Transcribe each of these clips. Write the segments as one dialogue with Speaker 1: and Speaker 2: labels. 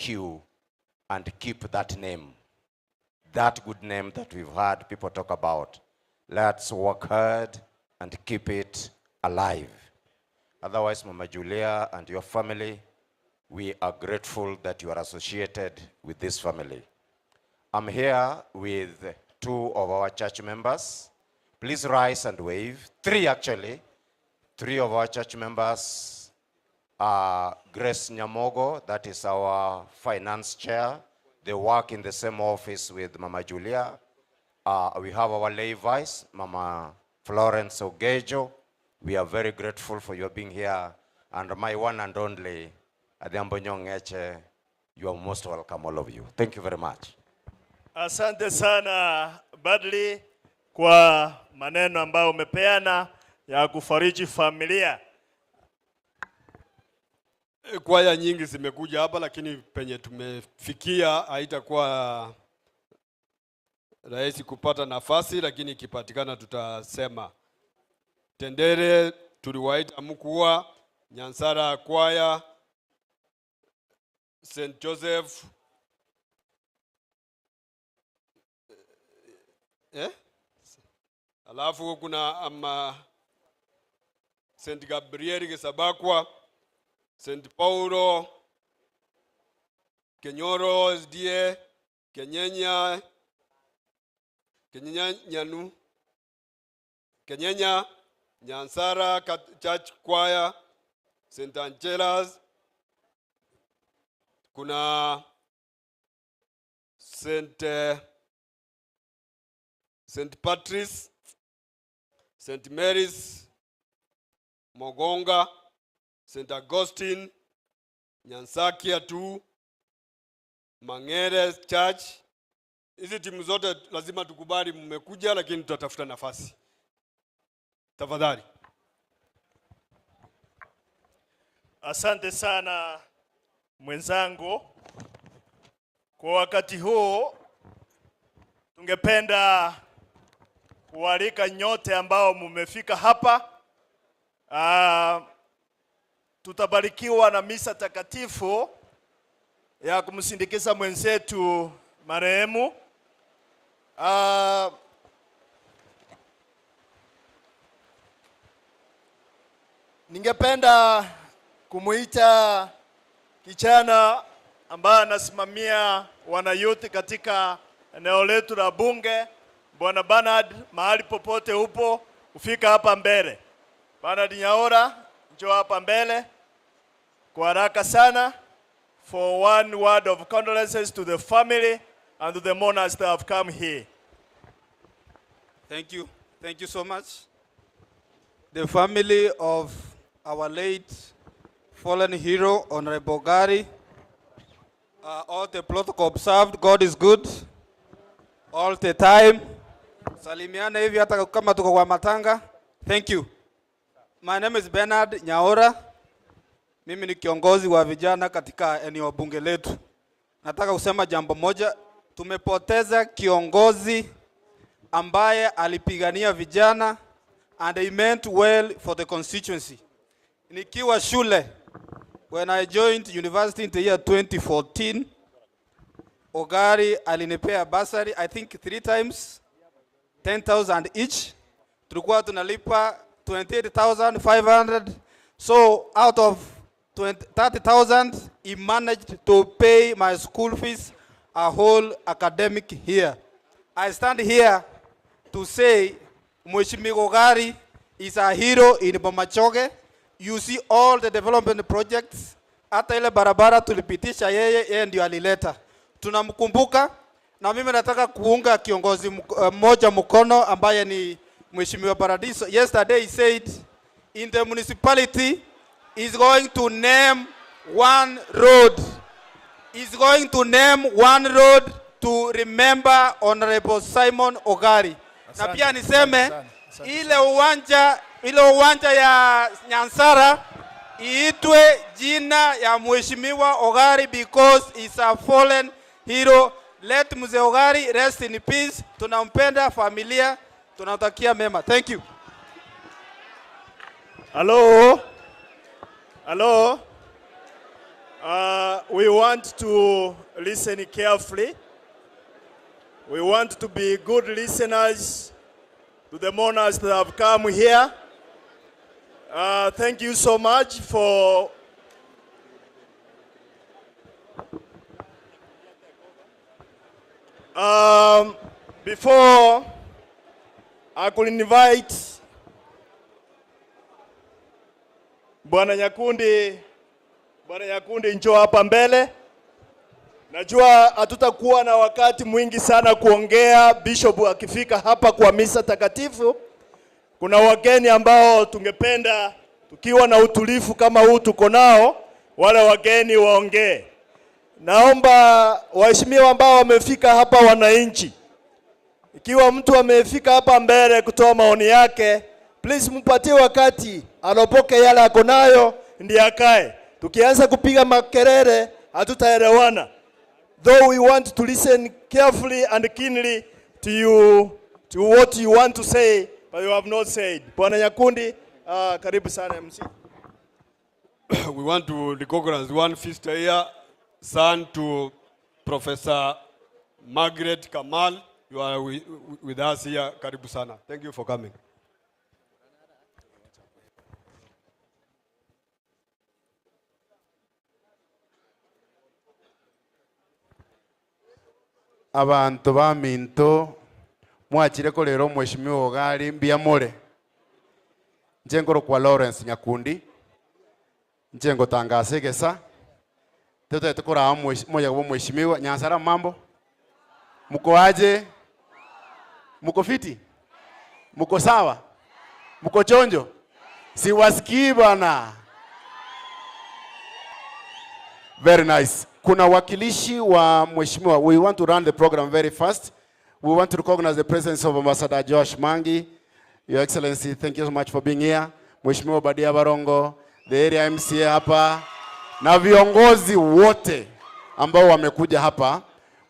Speaker 1: queue and keep that name, that good name that we've heard people talk about. Let's work hard and keep it alive. Otherwise, Mama Julia and your family, we are grateful that you are associated with this family. I'm here with two of our church members. Please rise and wave. Three, actually. Three of our church members are Grace Nyamogo, that is our finance chair. They work in the same office with Mama Julia. We have our lay vice, Mama Florence Ogejo. We are very grateful for your being here. And my one and only, Adhiambo Nyong'eche, you are most welcome, all of you. Thank you very much.
Speaker 2: Asante sana Badli kwa maneno ambayo umepeana ya kufariji familia.
Speaker 3: Kwaya nyingi zimekuja hapa, lakini penye tumefikia haitakuwa rahisi kupata nafasi, lakini ikipatikana tutasema. Tendere tuliwaita mkuwa, Nyansara kwaya, St Joseph, eh? Alafu kuna ama St Gabriel Gesabakwa, St Paulo, Kenyoro SDA, Kenyenya, Kenyenya Nyanu, Kenyenya, Nyansara Church Choir, St Angela's, kuna St Patrick's, St Mary's, Mogonga, St Augustine, Nyansakia 2, Mangere Church. Hizi timu zote lazima tukubali mmekuja, lakini tutatafuta nafasi. Tafadhali.
Speaker 2: Asante sana mwenzangu. Kwa wakati huu tungependa kualika nyote ambao mumefika hapa. Tutabarikiwa na misa takatifu ya kumsindikiza mwenzetu marehemu. Ningependa kumuita kijana ambaye anasimamia wanayouth katika eneo letu la bunge, Bwana Bernard, mahali popote upo, ufika hapa mbele. Bernard Nyaora, njoo hapa mbele kwa haraka sana for one word of condolences to the family and to the mourners that have come here.
Speaker 4: Thank you. Thank you so much. The family of our late fallen hero, Honorable Ogari, all the protocol observed. God is good all the time. Salimiana hivi hata kama tuko kwa matanga. Thank you. My name is Bernard Nyaora. Mimi ni kiongozi wa vijana katika eneo bunge letu. Nataka kusema jambo moja. Tumepoteza kiongozi ambaye alipigania vijana and he meant well for the constituency. Nikiwa shule, when I joined university in the year 2014, Ogari alinipea bursary, I think 3 times, 10,000 each. Tulikuwa tunalipa 28,500. So out of 30,000, he managed to pay my school fees a whole academic year. I stand here to say Mheshimiwa Ogari is a hero in Bomachoge. You see all the development projects. Hata ile barabara tulipitisha yeye, yeye ndio alileta. Tunamkumbuka, na mimi nataka kuunga kiongozi mmoja mkono ambaye ni Mheshimiwa Paradiso. Yesterday he said in the municipality is going to name one road. He's going to name one road to remember Honorable Simon Ogari. Na pia niseme
Speaker 5: Asante.
Speaker 4: ile uwanja ya Nyansara iitwe jina ya Mheshimiwa Ogari because he's a fallen hero. Let Mzee Ogari rest in peace. Tunampenda familia, tunatakia mema. Thank you.
Speaker 2: Hello? Hello? We want to listen carefully. We want to be good listeners to the mourners that have come here. Thank you so much for before I could invite Bwana Nyakundi, Bwana Nyakundi, njoo hapa mbele. Najua hatutakuwa na wakati mwingi sana kuongea bishop akifika hapa kwa misa takatifu. Kuna wageni ambao tungependa tukiwa na utulivu kama huu tuko nao, wale wageni waongee. Naomba waheshimiwa ambao wamefika hapa, wananchi, ikiwa mtu amefika hapa mbele kutoa maoni yake, please mpatie wakati alopoke yale ako nayo ndiye akae. Tukianza kupiga makelele hatutaelewana. Though we want to listen carefully and keenly to you, to what you want to say, but you have not said. Bwana Nyakundi, karibu sana MC.
Speaker 3: We want to recognize one sister here, son to Professor Margaret Kamal. You are with us here. Karibu sana. Thank you for coming.
Speaker 5: Abantu baminto mwachire rero mheshimiwa Ogari mbiamure njengoro kwa Lawrence Nyakundi njengo tangase gesa tete tukora moja kwa mheshimiwa Nyansara. Mambo mko aje? Mko fiti? Mko sawa? Mko chonjo? Siwasikii bana. Very nice. Kuna wakilishi wa mheshimiwa. We want to run the program very fast. We want to recognize the presence of Ambassador Josh Mangi. Your Excellency, thank you so much for being here. Mheshimiwa Badia Barongo, the area MCA hapa na viongozi wote ambao wamekuja hapa.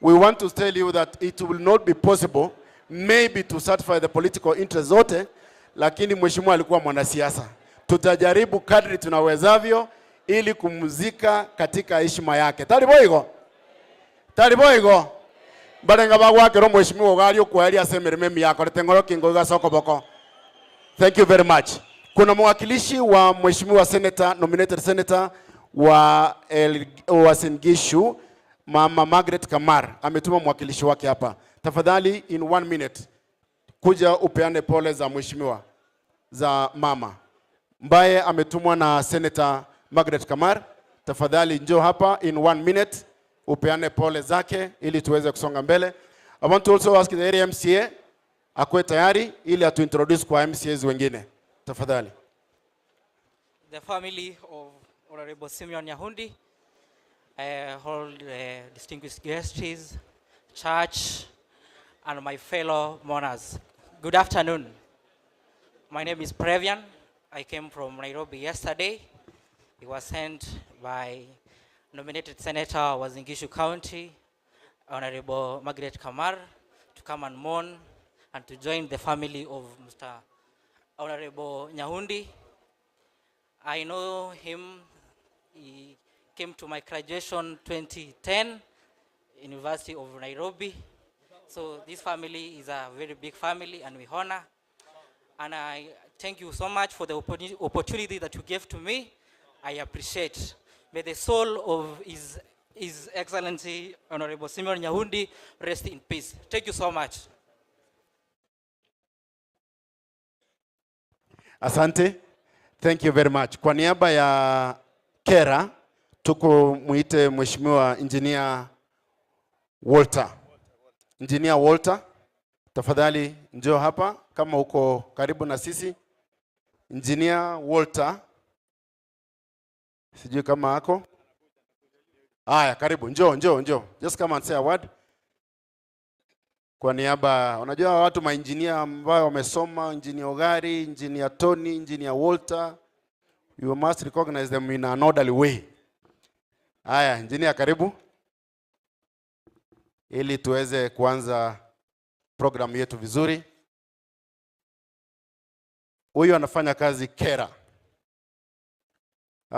Speaker 5: We want to tell you that it will not be possible maybe to satisfy the political interests zote, lakini mheshimiwa alikuwa mwanasiasa. Tutajaribu kadri tunawezavyo ili kumzika katika heshima yake. Taliboigo taliboigo barenga bagwakero mheshimiwa Ogari okweria ase emirimo emiyakorete ng'oro kingo gasokoboko. Thank you very much. Kuna mwakilishi wa mheshimiwa senator, nominated senator wa Uasin Gishu, Mama Margaret Kamar ametuma mwakilishi wake hapa. Tafadhali in one minute kuja upeane pole za mheshimiwa za mama mbaye ametumwa na Senator Margaret Kamar. Tafadhali njoo hapa in one minute upeane pole zake ili tuweze kusonga mbele. I want to also ask the area MCA akuwe tayari ili atuintroduce kwa MCAs wengine. Tafadhali.
Speaker 6: The family of Honorable Simeon Nyahundi, all the distinguished guests, church, and my fellow mourners. Good afternoon. My name is Previan. I came from Nairobi yesterday. He was sent by nominated Senator Uasin Gishu County, Honorable Margaret Kamar, to come and mourn and to join the family of Mr. Honorable Nyahundi. I know him. He came to my graduation 2010, University of Nairobi. So this family is a very big family and we honor. And I thank you so much for the opportunity that you gave to me. I appreciate. May the soul of His Excellency, Honorable Simeon Nyahundi, rest in peace. Thank you so much.
Speaker 5: Asante. Thank you very much. Kwa niaba ya Kera tuko muite Mheshimiwa Engineer Walter. Engineer Walter, tafadhali njoo hapa kama uko karibu na sisi. Engineer Walter, sijui kama ako. Haya, karibu. Njoo, njoo, njoo. Just come and say a word. Kwa niaba, unajua watu maengineer ambao wamesoma, Engineer Ogari, Engineer Tony, Engineer Walter, you must recognize them in an orderly way. Haya, engineer karibu, ili tuweze kuanza program yetu vizuri. Huyu anafanya kazi Kera,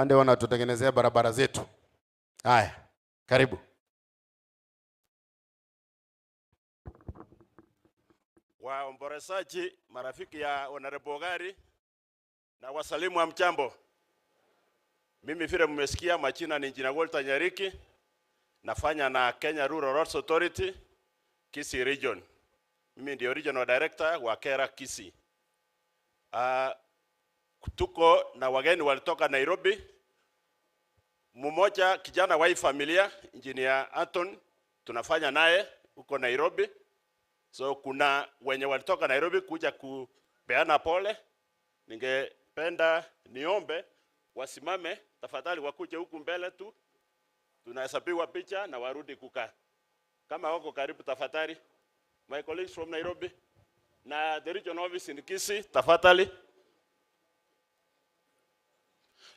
Speaker 5: ndio wanatutengenezea barabara zetu. Haya, karibu.
Speaker 7: Waombolezaji, marafiki ya Honorable Ogari na wasalimu wa mchambo. Mimi vile mmesikia majina ni Engineer Walter Nyariki, nafanya na Kenya Rural Roads Authority Kisii Region. Mimi ndio Regional Director wa KeRRA Kisii. Tuko na wageni walitoka Nairobi. Mmoja kijana wa hii familia Engineer Anton tunafanya naye huko Nairobi. So kuna wenye walitoka Nairobi kuja kupeana pole. Ningependa niombe wasimame tafadhali, wakuje huku mbele tu, tunahesabiwa picha na warudi kukaa. Kama wako karibu tafadhali. My colleagues from Nairobi na the regional office in Kisii, tafadhali.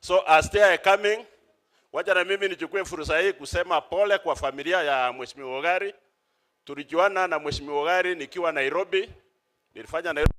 Speaker 7: So as they are coming, wacha na mimi nichukue fursa hii kusema pole kwa familia ya Mheshimiwa Ogari. Tulijuana na Mheshimiwa Ogari nikiwa Nairobi, nilifanya Nairobi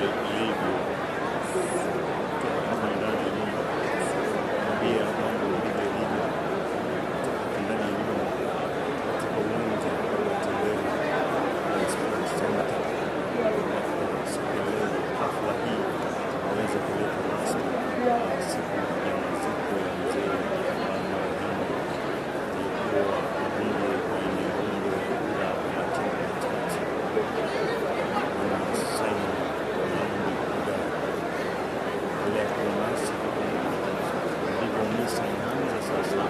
Speaker 8: Vile ilivyo kutoka hapa ndani ya nyumba, kuambia mambo vile ilivyo kutoka ndani ya nyumba katika uwanja wa Tembele Sports Center, ambapo siku ya leo hafla hii imeweza kuletwa rasmi, siku ya maziko ya mzee marehemu aliyekuwa mbunge wa eneo bunge la Matungu Katikati, Bwana Simon Nyaundi Ogari. Endelea kuwa nasi, ndivyo misa inaanza sasa.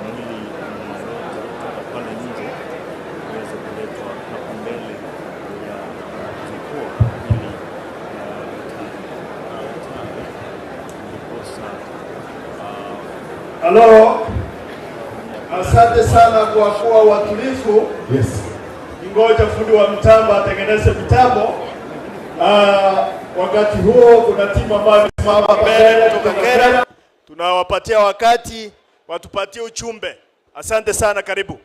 Speaker 8: Mwili unaletwa kutoka pale nje uweze kuletwa hapa mbele ya jukwaa ili altare, ndiposa
Speaker 2: Halo, asante sana kwa kuwa watulivu.
Speaker 5: Yes.
Speaker 2: Ngoja fundi wa mtambo atengeneze mitambo. Wakati huo kuna timu ambayo imesimama mbele kutoka Kera. Tunawapatia wakati watupatie ujumbe. Asante sana, karibu.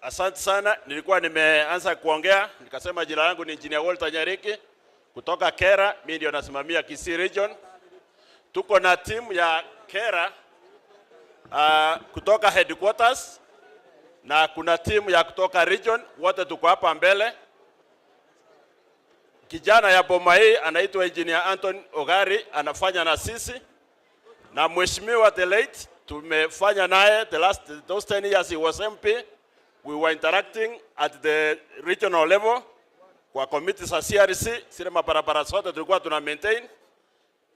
Speaker 7: Asante sana. Nilikuwa nimeanza kuongea nikasema jina langu ni Engineer Walter Nyariki kutoka Kera. Mimi ndio nasimamia Kisii Region. Tuko na timu ya Kera kutoka headquarters na kuna timu ya kutoka region, wote tuko hapa mbele. Kijana ya boma hii anaitwa Engineer Anton Ogari, anafanya na sisi na mheshimiwa the late tumefanya naye the last those 10 years he was MP. We were interacting at the regional level kwa committee za CRC, zile mabarabara zote tulikuwa tuna maintain,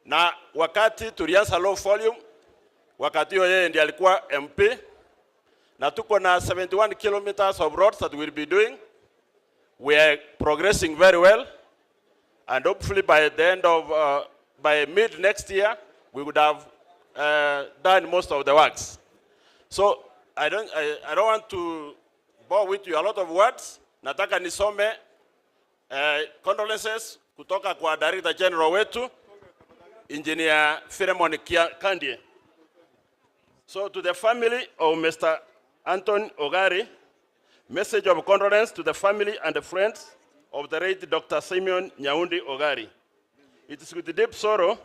Speaker 7: na wakati tulianza low volume, wakati hiyo yeye ndiye alikuwa MP, na tuko na 71 kilometers of roads that we'll be doing. We are progressing very well, and hopefully by the end of by mid next year we would have done most of the works. So I don't want to bore with you a lot of words. Nataka nisome condolences kutoka kwa Director General wetu, Engineer Philemon Kandie. So to the family of Mr. Anton Ogari, message of condolence to the family and the friends of the late Dr. Simeon Nyaundi Ogari. It is with deep sorrow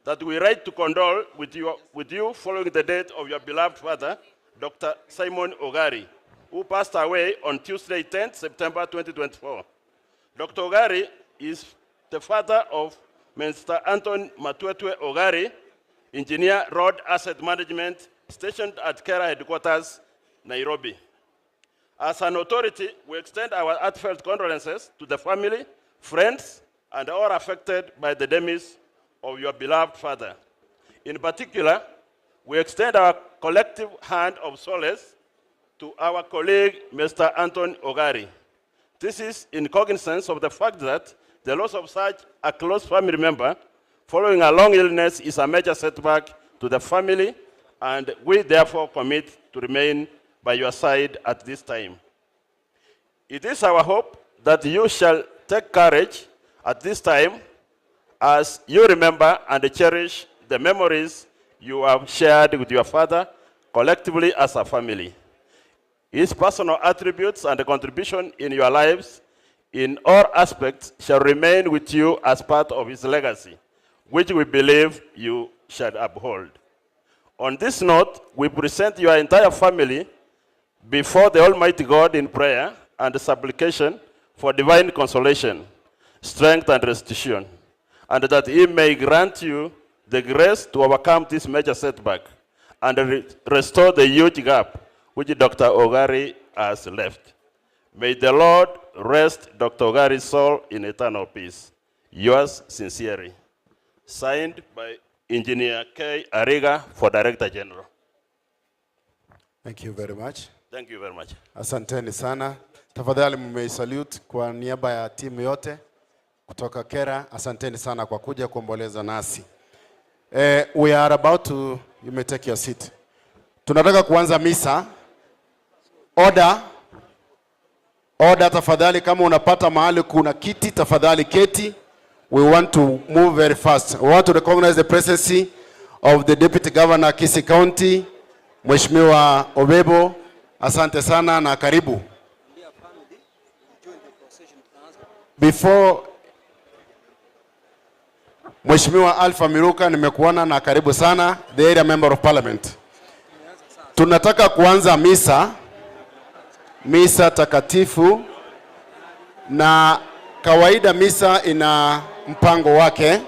Speaker 7: that we write to condole with you following the death of your beloved father, Dr. Simon Ogari, who passed away on Tuesday, 10th September 2024. Dr. Ogari is the father of Mr. Anton Matuetwe Ogari, engineer, Road Asset Management, stationed at Kera headquarters, Nairobi. As an authority, we extend our heartfelt condolences to the family, friends, and all affected by the demise of your beloved father. In particular, we extend our collective hand of solace to our colleague, Mr. Anton Ogari. This is in cognizance of the fact that the loss of such a close family member following a long illness is a major setback to the family, and we therefore commit to remain by your side at this time. It is our hope that you shall take courage at this time as you remember and cherish the memories you have shared with your father collectively as a family. His personal attributes and contribution in your lives in all aspects shall remain with you as part of his legacy, which we believe you shall uphold. On this note, we present your entire family before the Almighty God in prayer and supplication for divine consolation, strength, and restitution, and that He may grant you the grace to overcome this major setback and restore the huge gap which Dr. Ogari has left. May the Lord rest Dr. Ogari's soul in eternal peace. Yours sincerely. Signed by Engineer K. Ariga for Director General.
Speaker 5: Thank you very much.
Speaker 7: Thank you very much.
Speaker 5: Asanteni sana. Tafadhali mmeisalute kwa niaba ya timu yote kutoka Kera. Asanteni sana kwa kuja kuomboleza nasi. We are about to, you may take your seat. Tunataka kuanza misa. Order. Order tafadhali, kama unapata mahali kuna kiti tafadhali keti. We want to move very fast. We want to recognize the presence of the Deputy Governor, Kisii County, Mheshimiwa Obebo. Asante sana na karibu.
Speaker 4: Dear family, join the procession. Tunaanza.
Speaker 5: Before Mheshimiwa Alpha Miruka, nimekuona na karibu sana, the area member of parliament. Tunataka kuanza misa, misa takatifu, na kawaida misa ina mpango wake.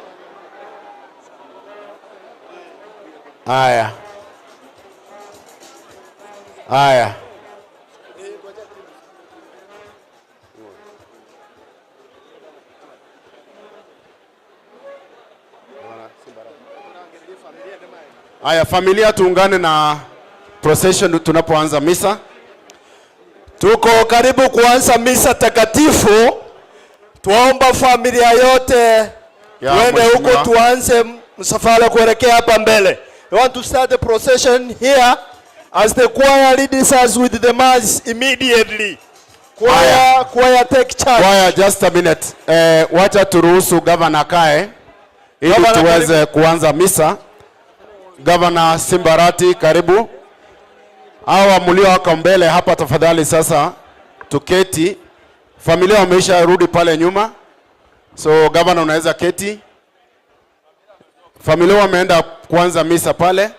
Speaker 5: Haya, haya. Haya, familia tuungane na procession tunapoanza misa.
Speaker 2: Tuko karibu kuanza misa takatifu. Tuomba familia yote
Speaker 5: Ya,
Speaker 2: tuende huko
Speaker 5: mheshimiwa.
Speaker 2: Tuanze msafara kuelekea hapa mbele. We want to start the procession here as the choir leads us with the mass immediately. Choir,
Speaker 5: Haya.
Speaker 2: Choir, take charge.
Speaker 5: Choir, just a minute. Wacha turuhusu governor akae ili
Speaker 2: Governor,
Speaker 5: tuweze kuanza misa. Governor Simba Arati, karibu. Hawa mlio wako mbele hapa, tafadhali sasa tuketi. Familia wameisha rudi pale nyuma, so governor unaweza keti. Familia wameenda kuanza misa pale.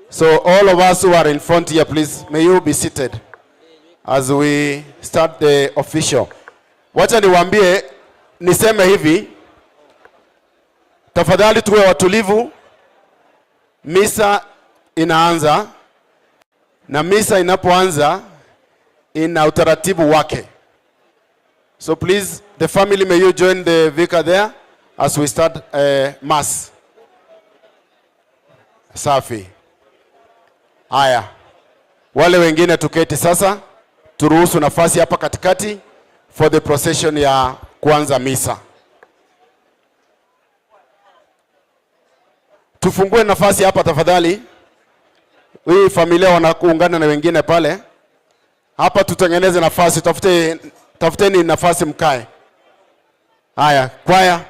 Speaker 5: So all of us who are in front here, please, may you be seated as we start the official. Wacha niwaambie, niseme hivi, tafadhali tuwe watulivu. Misa inaanza na misa inapoanza ina utaratibu wake. So please, the family, may you join the vicar there as we start mass. Safi. Haya, wale wengine tuketi sasa, turuhusu nafasi hapa katikati for the procession ya kuanza misa. Tufungue nafasi hapa tafadhali. Hii familia wanakuungana na wengine pale. Hapa tutengeneze nafasi, tafute, tafuteni nafasi mkae. Haya, kwaya.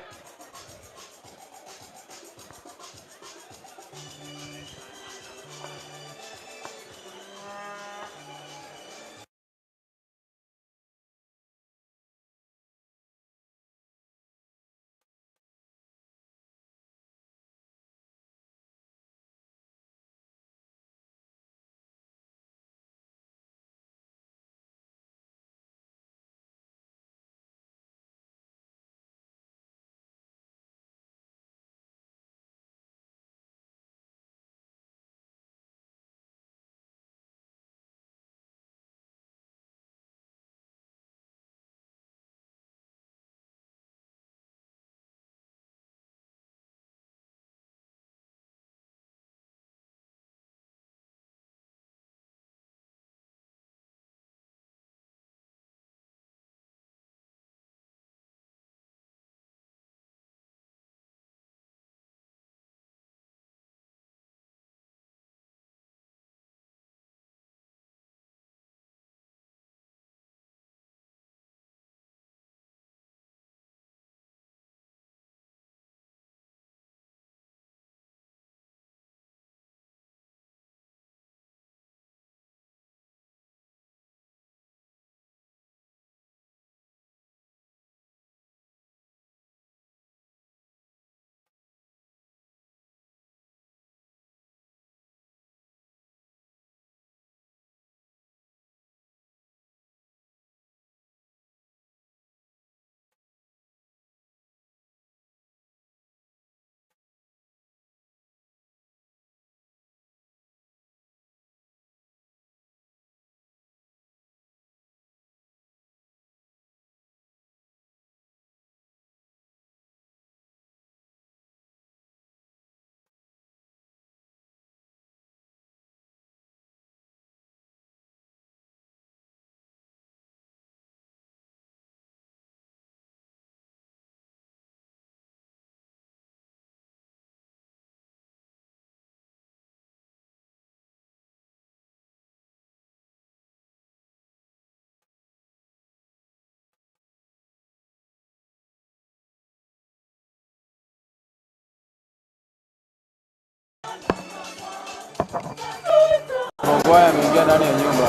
Speaker 4: Maguire ameingia ndani ya nyumba.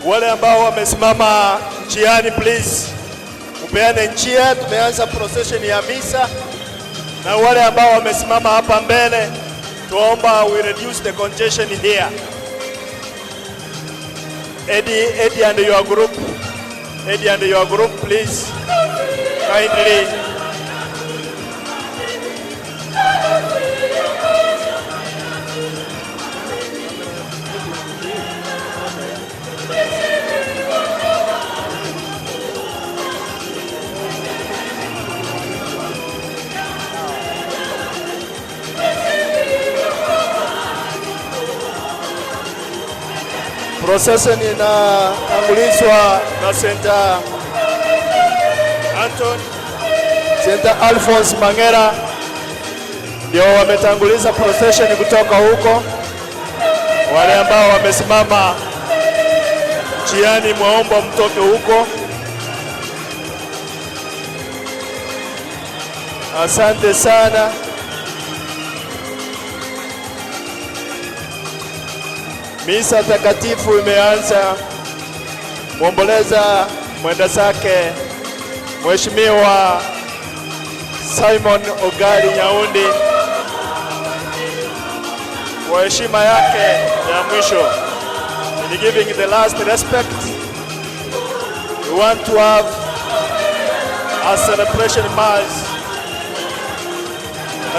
Speaker 2: Wale ambao wamesimama njiani, please upeane njia. Tumeanza procession ya misa, na wale ambao wamesimama hapa mbele, tuomba we reduce the congestion here. Eddie, Eddie and your group, Eddie and your group, please kindly. Procession inatangulizwa na Senator Anton, Senator Alphonse Mangera ndio wametanguliza procession kutoka huko. Wale ambao wamesimama njiani, mwaomba mtoke huko. Asante sana. Misa takatifu imeanza. Mwomboleza mwenda zake Mheshimiwa Simon Ogali Nyaundi kwa heshima yake ya mwisho. In giving the last respect, we want to have a celebration mass,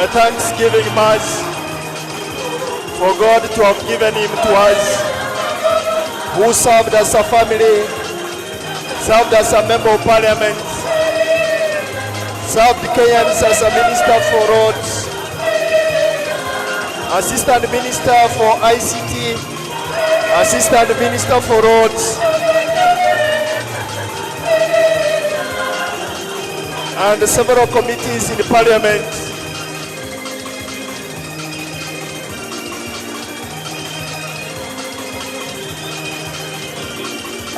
Speaker 2: a thanksgiving mass for God to have given him to us, who served as a family, served as a member of parliament, served Kenyans as a minister for roads, assistant minister for ICT, assistant minister for roads, and several committees in the parliament.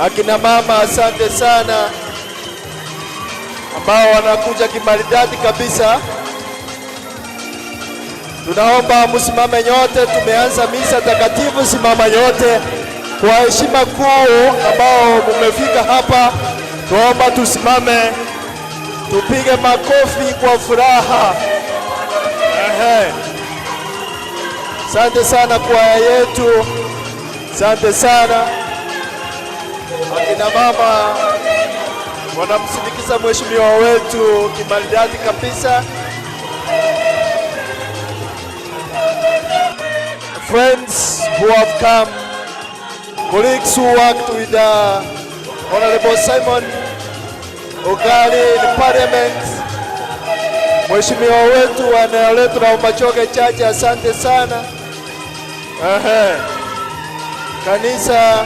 Speaker 2: Akina mama, asante sana ambao wanakuja kimaridadi kabisa. Tunaomba msimame nyote, tumeanza misa takatifu. Simama nyote kwa heshima kuu ambao mumefika hapa, tuomba tusimame tupige makofi kwa furaha. Ehe. Asante sana kwaya yetu, asante sana akina mama wanamsindikiza mheshimiwa wetu kimaridadi kabisa. Friends who have come, colleagues who worked with Honorable Simon Ogali in Parliament, mheshimiwa wetu wa eneo letu la Bomachoge Chache, asante sana. Ehe. Kanisa.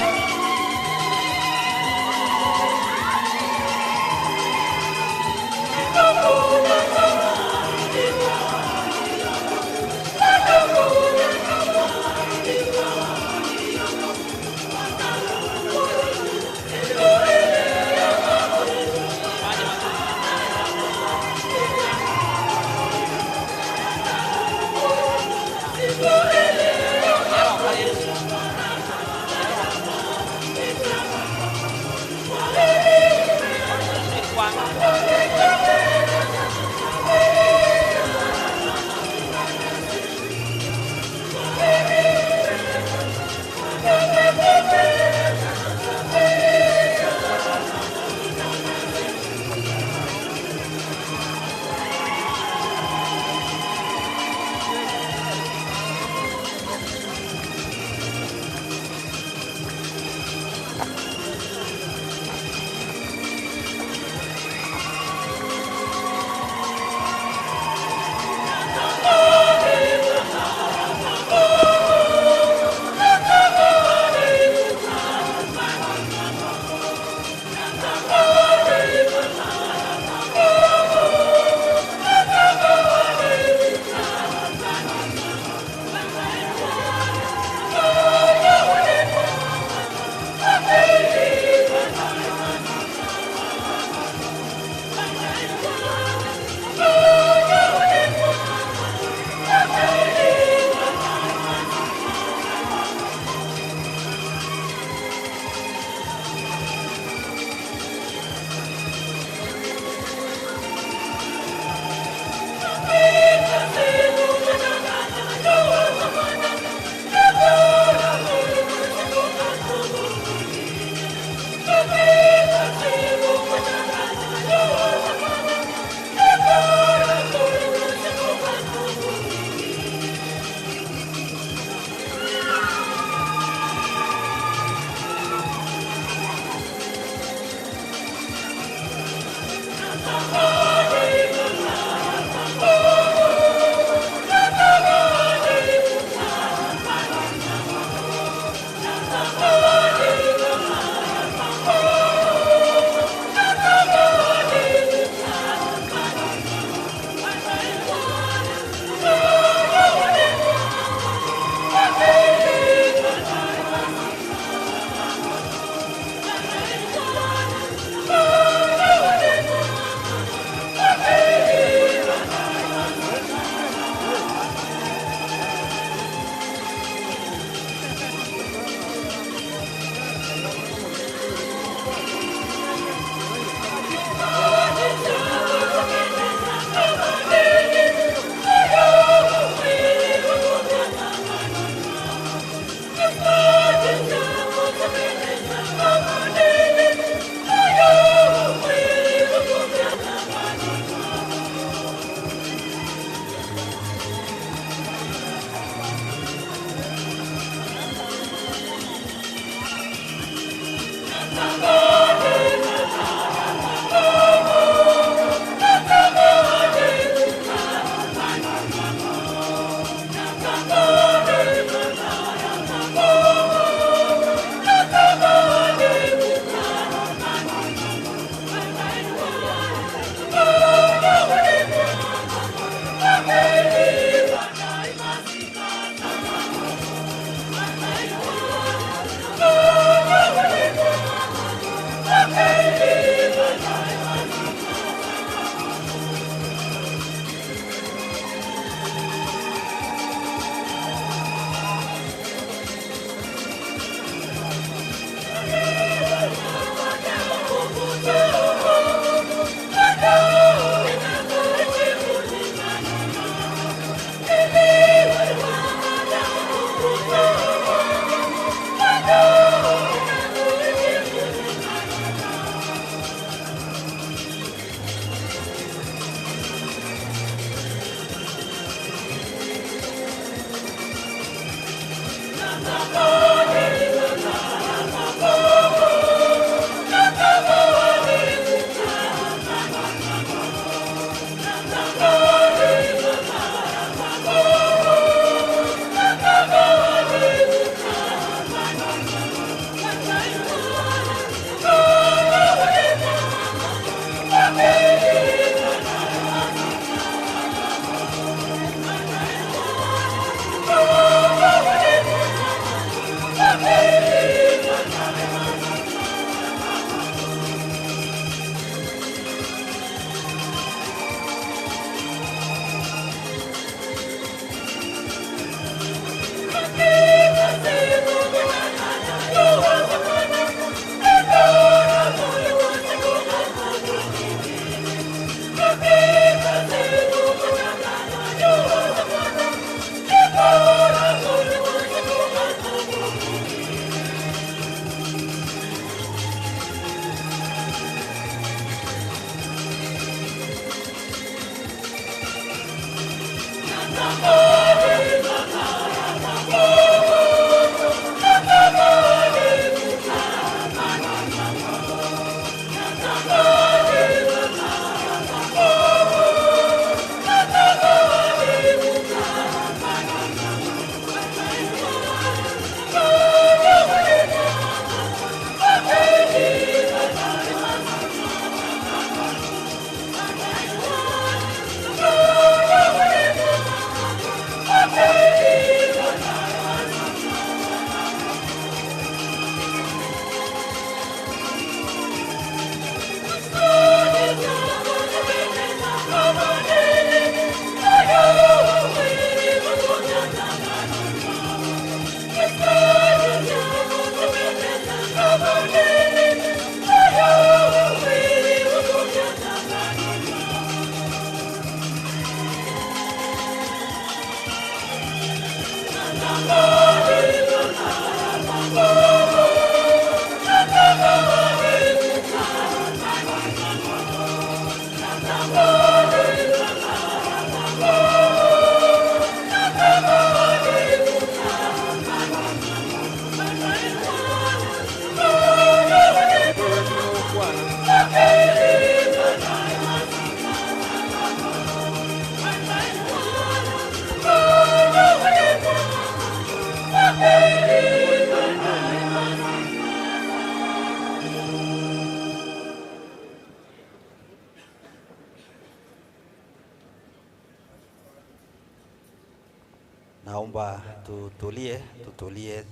Speaker 9: Naomba tutulie, tutulie.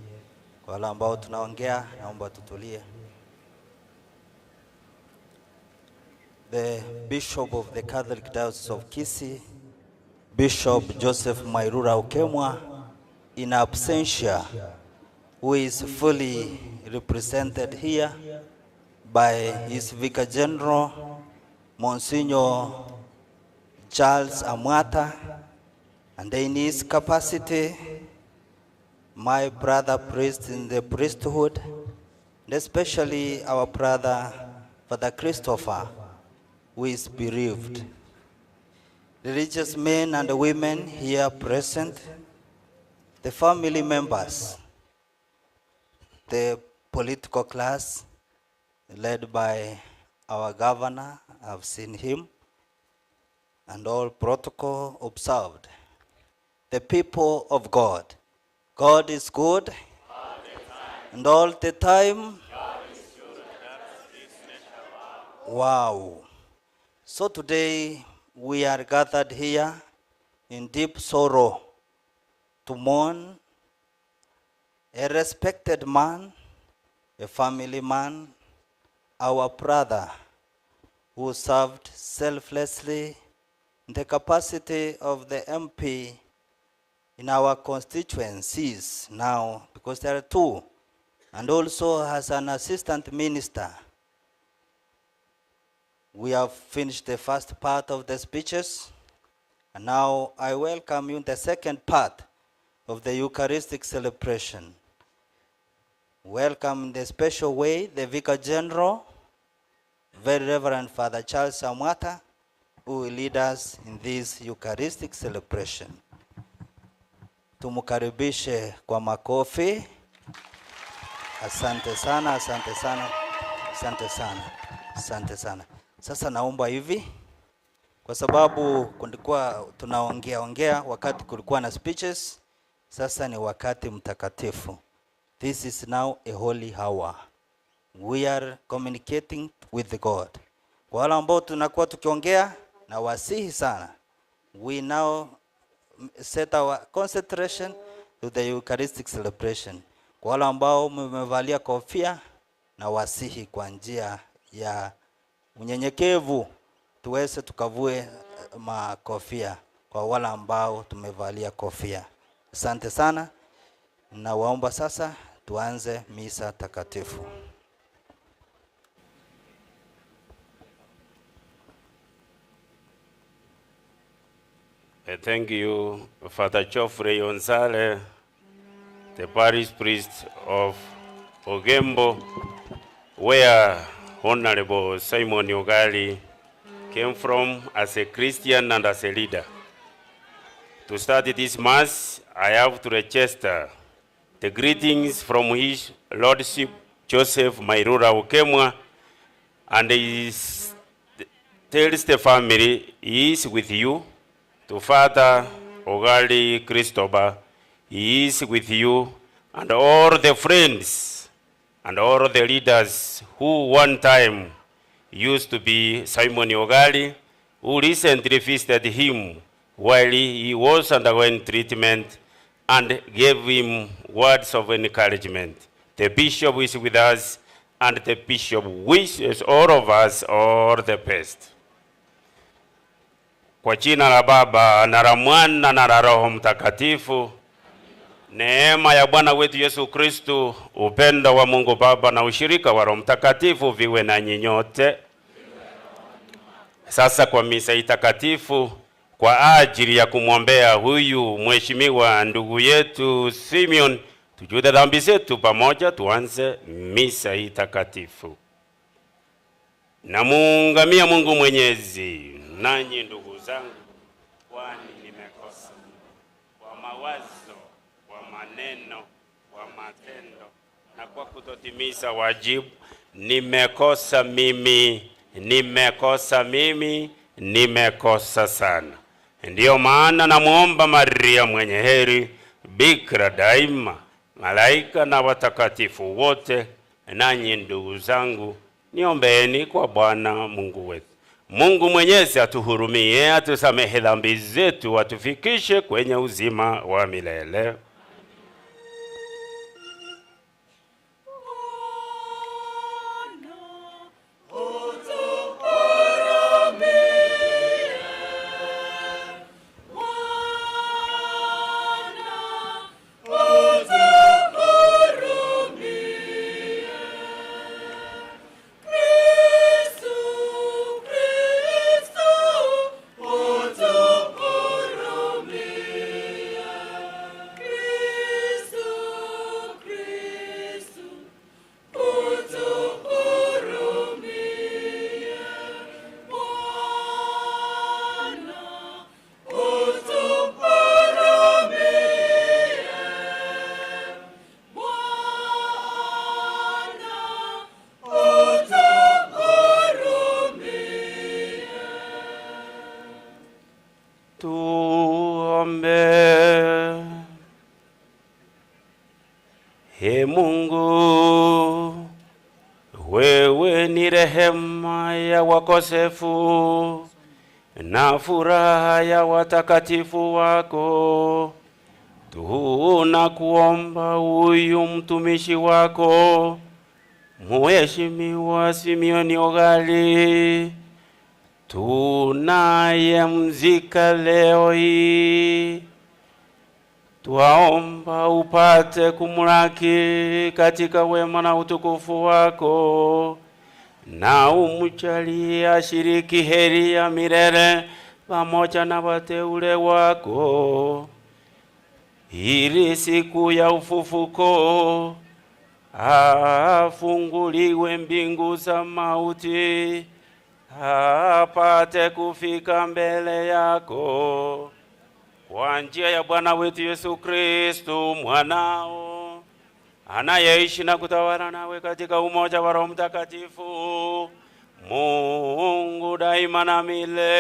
Speaker 9: Kwa wale ambao tunaongea, naomba tutulie. The Bishop of the Catholic Diocese of Kisii, Bishop Joseph Mairura Okemwa, in absentia, who is fully represented here by his Vicar General, Monsignor Charles Amwata, and in his capacity, my brother priest in the priesthood, and especially our brother, Father Christopher, who is bereaved. Religious men and women here present, the family members, the political class led by our governor, I've seen him, and all protocol observed. The people of God. God is good, and all the time. Wow. So today we are gathered here in deep sorrow to mourn a respected man, a family man, our brother, who served selflessly in the capacity of the MP in our constituencies now, because there are two, and also as an assistant minister. We have finished the first part of the speeches, and now I welcome you in the second part of the Eucharistic celebration. Welcome in the special way the Vicar General, Very Reverend Father Charles Amwata, who will lead us in this Eucharistic celebration. Tumukaribishe kwa makofi. Asante sana, asante sana, asante sana, asante sana. Sasa naomba hivi, kwa sababu kulikuwa tunaongea ongea wakati kulikuwa na speeches, sasa ni wakati mtakatifu. This is now a holy hour. We are communicating with God. Kwa wale ambao tunakuwa tukiongea, na wasihi sana, we now set our concentration to the Eucharistic celebration. Kwa wale ambao mmevalia kofia, na wasihi kwa njia ya unyenyekevu tuweze tukavue makofia kwa wale ambao tumevalia kofia. Asante sana, na waomba sasa tuanze misa takatifu.
Speaker 10: Thank you, Father Geoffrey Onsale, the parish priest of Ogembo, where Honorable Simon Ogali came from as a Christian and as a leader. To start this Mass, I have to register the greetings from His Lordship Joseph Mairura Okemwa, and he tells the family he is with you. To Father Ogali Christopher, he is with you, and all the friends and all the leaders who one time used to be Simon Ogali, who recently visited him while he was undergoing treatment and gave him words of encouragement. The bishop is with us, and the bishop wishes all of us all the best. Kwa jina la Baba na la Mwana na la Roho Mtakatifu, neema ya Bwana wetu Yesu Kristo, upendo wa Mungu Baba na ushirika wa Roho Mtakatifu viwe nanyi nyote. Sasa kwa misa takatifu kwa ajili ya kumwombea huyu mheshimiwa ndugu yetu Simeon, tujute dhambi zetu pamoja, tuanze misa hii takatifu. Namuungamia Mungu Mwenyezi, nanyi ndugu zangu, kwani nimekosa kwa mawazo, kwa maneno, kwa matendo na kwa kutotimiza wajibu. Nimekosa mimi, nimekosa mimi, nimekosa sana. Ndiyo maana namuomba Maria mwenye heri, bikira daima, malaika na watakatifu wote, nanyi ndugu zangu, niombeeni kwa Bwana Mungu wetu. Mungu Mwenyezi atuhurumie, atusamehe dhambi zetu, atufikishe kwenye uzima wa milele. Tuombe. He Mungu, wewe ni rehema ya wakosefu na furaha ya watakatifu wako. Tunakuomba huyu mtumishi wako Mheshimiwa Simioni Ogali tunayemzika leo hii, twaomba upate kumlaki katika wema na utukufu wako, na umjalie ashiriki heri ya milele pamoja na wateule wako, ili siku ya ufufuko afunguliwe mbingu za mauti, apate kufika mbele yako kwa njia ya Bwana wetu Yesu Kristo mwanao, anayeishi na kutawala nawe katika umoja wa Roho Mtakatifu, Mungu daima na milele.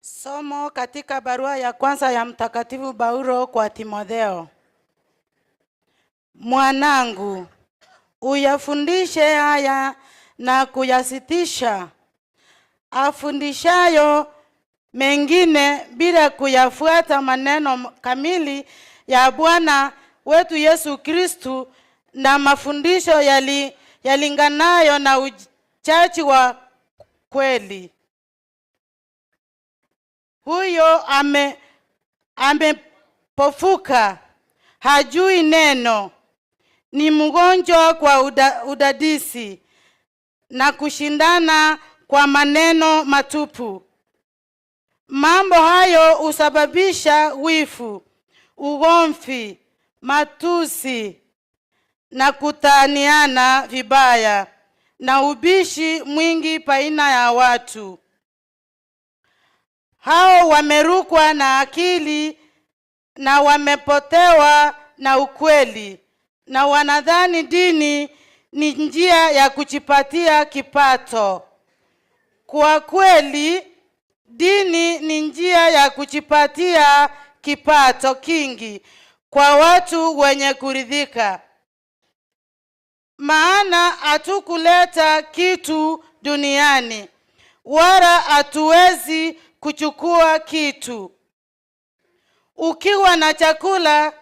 Speaker 11: Somo katika barua ya kwanza ya Mtakatifu Paulo kwa Timotheo. Mwanangu, uyafundishe haya na kuyasitisha. Afundishayo mengine bila kuyafuata maneno kamili ya Bwana wetu Yesu Kristu na mafundisho yalinganayo na uchachi wa kweli. Huyo amepofuka, hajui neno, ni mgonjwa kwa udadisi na kushindana kwa maneno matupu. Mambo hayo husababisha wivu, ugomvi, matusi na kutaniana vibaya na ubishi mwingi baina ya watu. Hao wamerukwa na akili na wamepotewa na ukweli, na wanadhani dini ni njia ya kujipatia kipato. Kwa kweli dini ni njia ya kujipatia kipato kingi kwa watu wenye kuridhika. Maana hatukuleta kitu duniani, wala hatuwezi kuchukua kitu. Ukiwa na chakula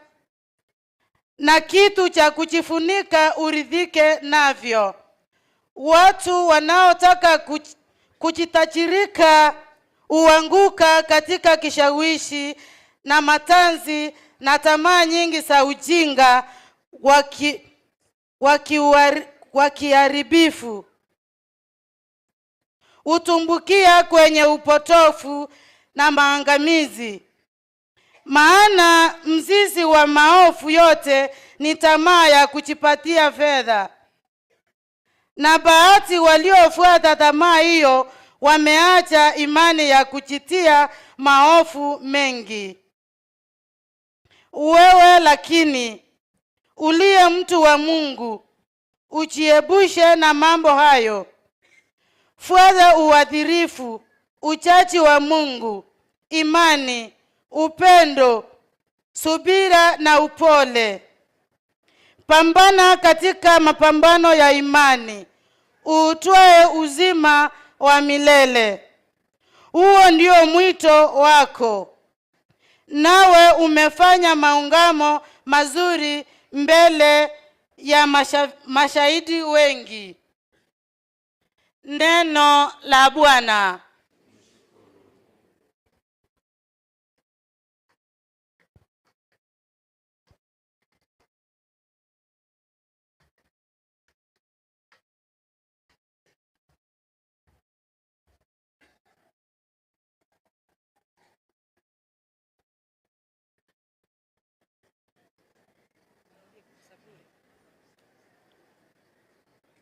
Speaker 11: na kitu cha kujifunika, uridhike navyo. Watu wanaotaka kujitajirika huanguka katika kishawishi na matanzi na tamaa nyingi za ujinga wa kiharibifu. Hutumbukia kwenye upotofu na maangamizi. Maana mzizi wa maovu yote ni tamaa ya kujipatia fedha. Na baadhi waliofuata tamaa hiyo wameacha imani ya kujitia maovu mengi. Wewe lakini uliye mtu wa Mungu, ujiepushe na mambo hayo. Fuata uadilifu, uchaji wa Mungu, imani, upendo, subira na upole. Pambana katika mapambano ya imani, utwae uzima wa milele. Huo ndio mwito wako. Nawe umefanya maungamo mazuri mbele ya mashahidi wengi. Neno la Bwana.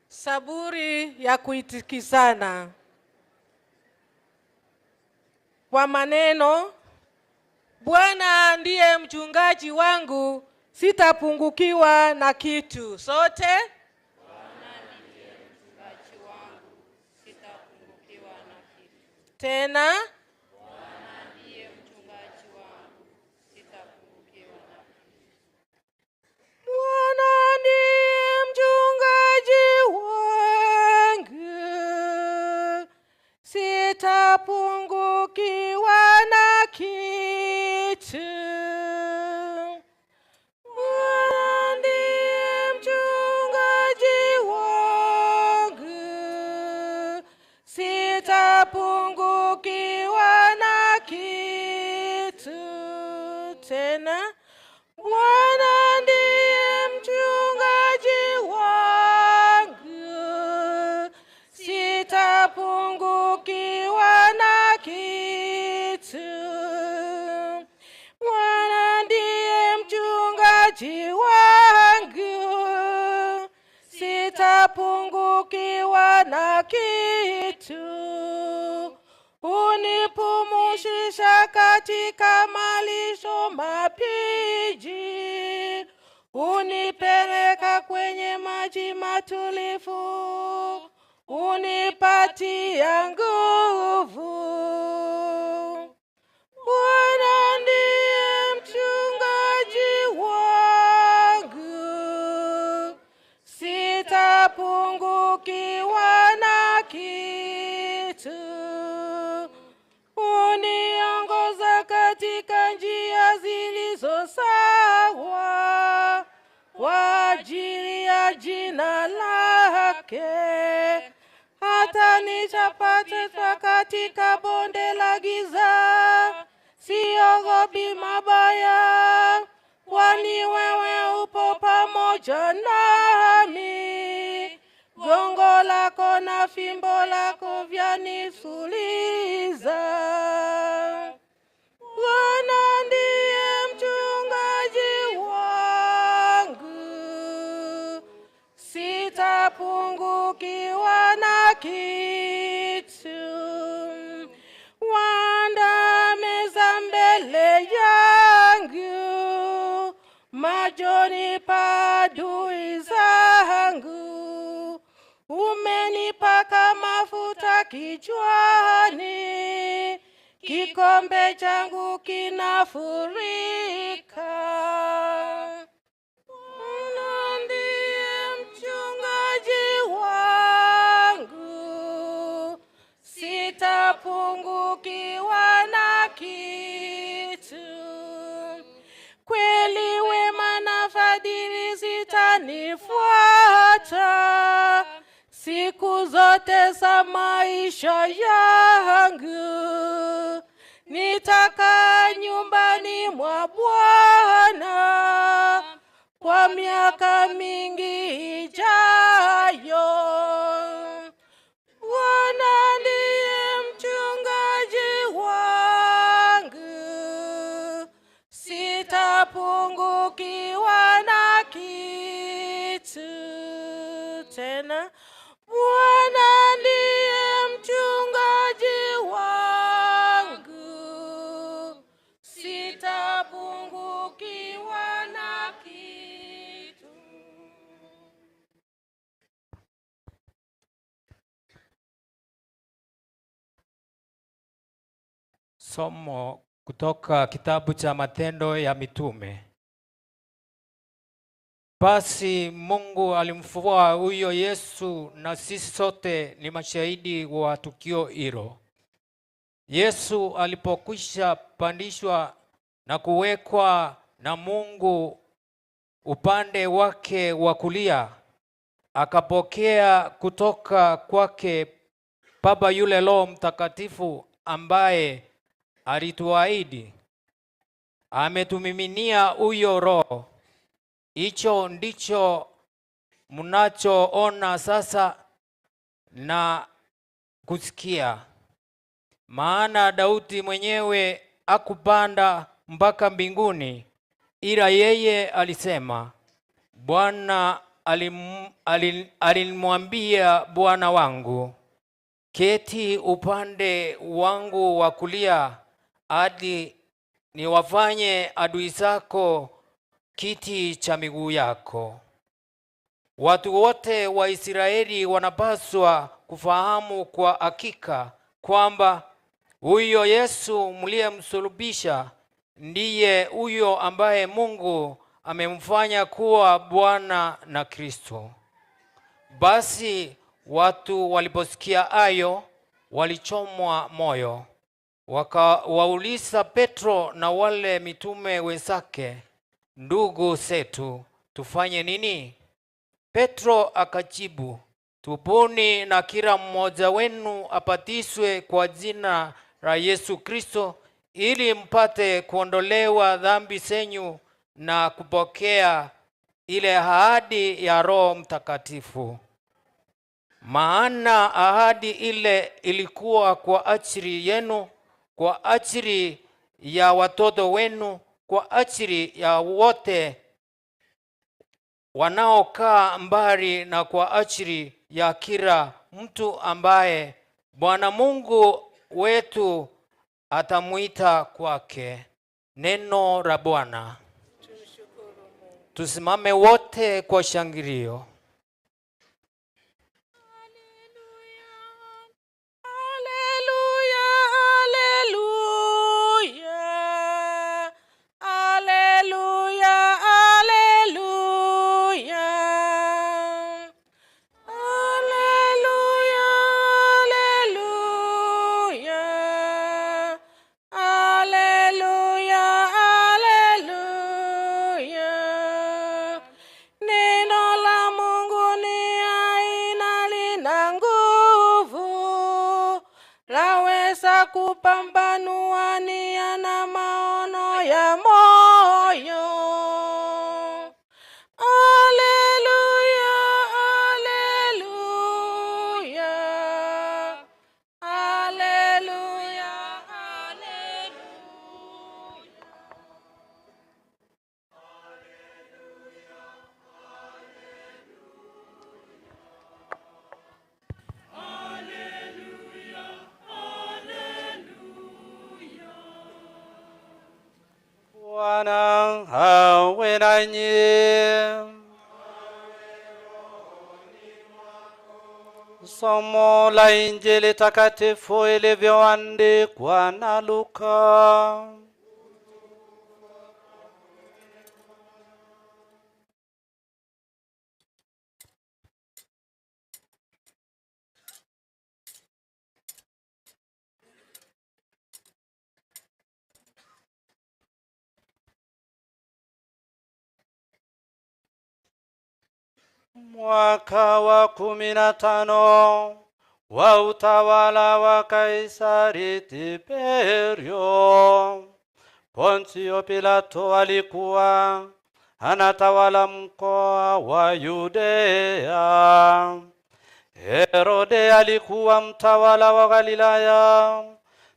Speaker 12: Saburi ya kuitikizana kwa maneno: Bwana ndiye mchungaji wangu, sitapungukiwa na kitu. Sote:
Speaker 13: Bwana ndiye mchungaji wangu, sitapungukiwa na kitu.
Speaker 12: Tena:
Speaker 13: Bwana ndiye mchungaji wangu, sitapungukiwa na kitu.
Speaker 12: Bwana ndiye mchungaji wangu, sitapungukiwa na kitu. Bwana ndiye mchungaji wangu, sitapungukiwa na kitu. Tena: Bwana ndiye mchungaji wangu, Sitapungukiwa na kitu. Hunipumzisha katika malisho mabichi, hunipeleka kwenye maji matulivu, hunipatia nguvu. Bwana ndiye mchungaji wangu, sitapungukiwa na kitu. Huniongoza katika njia zilizo sawa kwa ajili ya jina lake. Hata nijapopita katika bonde la giza, siogopi mabaya, kwani wewe upo pamoja nami. Gongo lako na fimbo lako vyanituliza. Bwana ndiye mchungaji wangu, sitapungukiwa na kitu. Waandaa meza mbele yangu machoni pa adui zangu. Umenipaka mafuta kichwani, kikombe changu kinafurika. Bwana ndiye mchungaji wangu, sitapungukiwa na kitu. Kweli wema na fadhili zitanifuata siku zote za maisha yangu. Nitakaa nyumbani mwa Bwana kwa miaka mingi ijayo. Bwana ndiye mchungaji wangu, sitapungukiwa na kitu tena. Bwana ndiye mchungaji wangu, sitapungukiwa na kitu.
Speaker 14: Somo kutoka kitabu cha Matendo ya Mitume. Basi Mungu alimfufua huyo Yesu na sisi sote ni mashahidi wa tukio hilo. Yesu alipokwisha pandishwa na kuwekwa na Mungu upande wake wa kulia, akapokea kutoka kwake Baba yule Roho Mtakatifu ambaye alituahidi. Ametumiminia huyo Roho. Hicho ndicho mnachoona sasa na kusikia. Maana Daudi mwenyewe hakupanda mpaka mbinguni, ila yeye alisema, Bwana alimwambia Bwana wangu, keti upande wangu wa kulia hadi niwafanye adui zako kiti cha miguu yako. Watu wote wa Israeli wanapaswa kufahamu kwa hakika kwamba huyo Yesu mliyemsulubisha ndiye huyo ambaye Mungu amemfanya kuwa Bwana na Kristo. Basi watu waliposikia hayo walichomwa moyo, wakawauliza Petro na wale mitume wenzake, ndugu zetu, tufanye nini? Petro akajibu, tubuni na kila mmoja wenu abatizwe kwa jina la Yesu Kristo ili mpate kuondolewa dhambi zenyu na kupokea ile ahadi ya Roho Mtakatifu. Maana ahadi ile ilikuwa kwa ajili yenu, kwa ajili ya watoto wenu, kwa ajili ya wote Wanaokaa mbali na kwa ajili ya kila mtu ambaye Bwana Mungu wetu atamwita kwake. Neno la Bwana. Tusimame wote kwa shangilio.
Speaker 12: Haleluya, haleluya. Haleluya, haleluya. Haleluya, haleluya. Haleluya, haleluya. Neno la Mungu ni hai na lina nguvu, laweza kupambanua nia na maono ya moyo. Haleluya, haleluya. Haleluya, haleluya.
Speaker 4: Bwana awe nanyi. Somo la Injili takatifu ilivyoandikwa na Luka. Mwaka wa 15 wa utawala wa Kaisari Tiberio, Pontio Pilato alikuwa anatawala mkoa wa Yudea. Herode alikuwa mtawala wa Galilaya,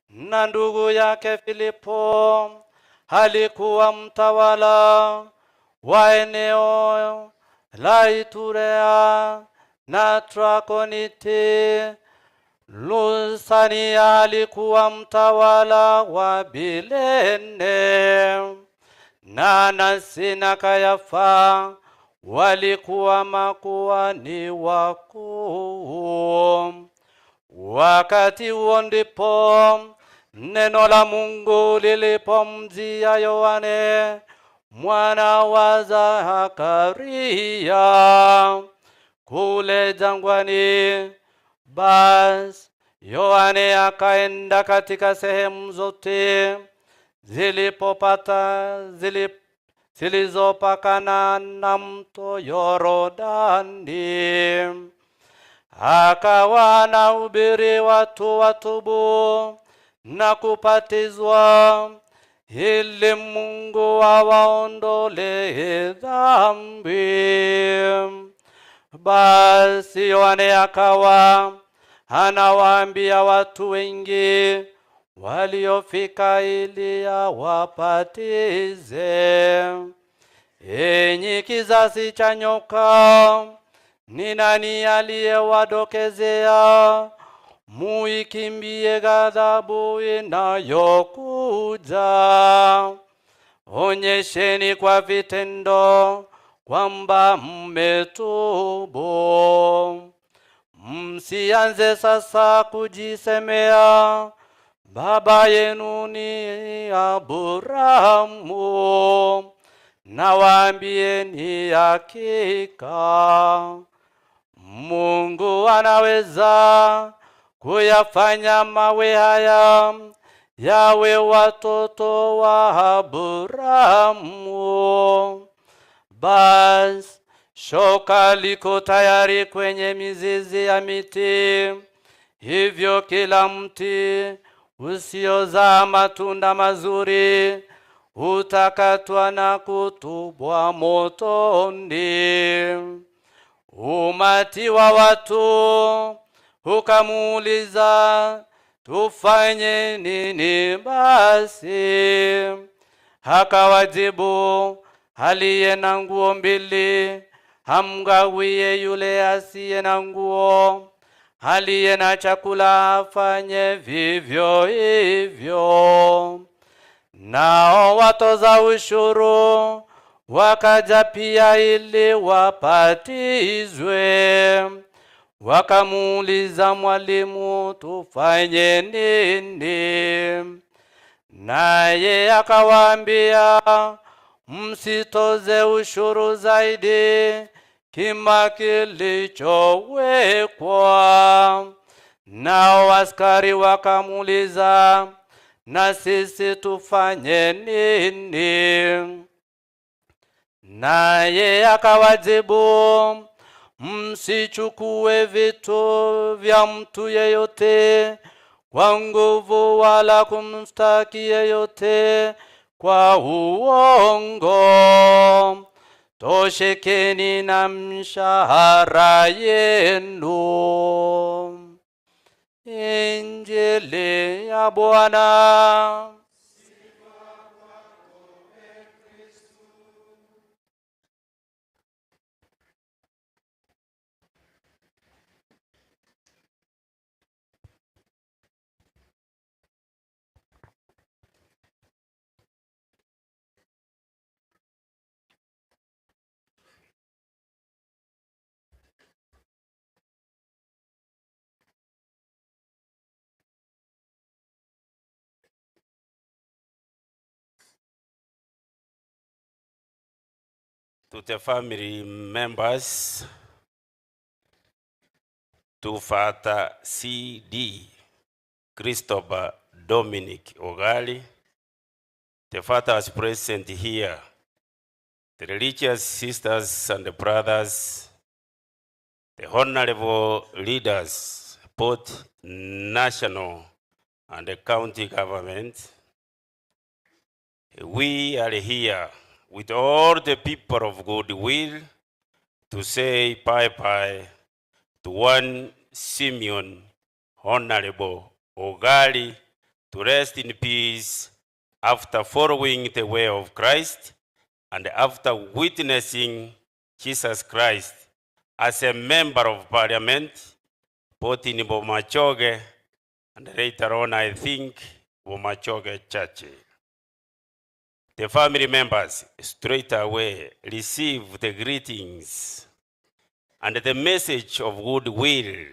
Speaker 4: na ndugu yake Filipo alikuwa mtawala wa eneo la Iturea na Trakoniti. Lusania alikuwa mtawala wa Bilene, na Anasi na Kayafa walikuwa makuhani wakuu. Wakati huo ndipo neno la Mungu lilipomjia Yohane mwana wa Zakaria kule jangwani. Basi Yohane akaenda katika sehemu zote zilizopakana na mto Yorodani, akawa anahubiri watu watubu na kubatizwa ili Mungu awaondolee dhambi. Basi Yohane akawa anawaambia watu wengi waliofika ili awabatize. Enyi kizazi cha nyoka, ni nani aliyewadokezea muikimbie ghadhabu inayokuja? Onyesheni kwa vitendo kwamba mmetubu. Msianze sasa kujisemea, baba yenu ni Abrahamu. Nawaambieni hakika Mungu anaweza kuyafanya mawe haya yawe watoto wa Abrahamu. Basi shoka liko tayari kwenye mizizi ya miti, hivyo kila mti usiozaa matunda mazuri utakatwa na kutupwa motoni. Umati wa watu ukamuuliza, tufanye nini basi? Akawajibu, aliye na nguo mbili
Speaker 15: Amgawie yule asiye na nguo, aliye na chakula afanye vivyo hivyo. Nao watoza ushuru wakaja pia ili wabatizwe. Wakamuuliza, Mwalimu, tufanye nini? Naye akawaambia, msitoze ushuru zaidi kima kilichowekwa. Nao askari wakamuuliza, na sisi tufanye nini? Naye akawajibu, msichukue vitu vya mtu yeyote kwa nguvu, wala kumstaki yeyote kwa uongo. Toshekeni na mshahara yenu. Injili ya Bwana.
Speaker 10: To the family members, to Father C.D. Christopher Dominic Ogali, the fathers present here, the religious sisters and brothers, the honorable leaders, both national and the county government, we are here with all the people of goodwill to say bye-bye to one Simeon Honorable Ogali, to rest in peace after following the way of Christ and after witnessing Jesus Christ as a member of parliament, both in Bomachoge and later on, I think, Bomachoge Church. The family members straight away receive the greetings and the message of goodwill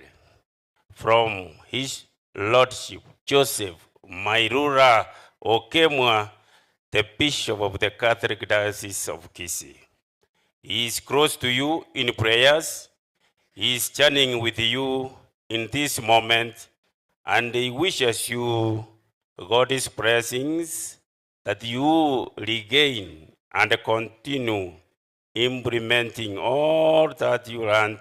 Speaker 10: from His Lordship Joseph Mairura Okemwa, the Bishop of the Catholic Diocese of Kisii. He is close to you in prayers. He is standing with you in this moment, and he wishes you God's blessings that you regain and continue implementing all that you learned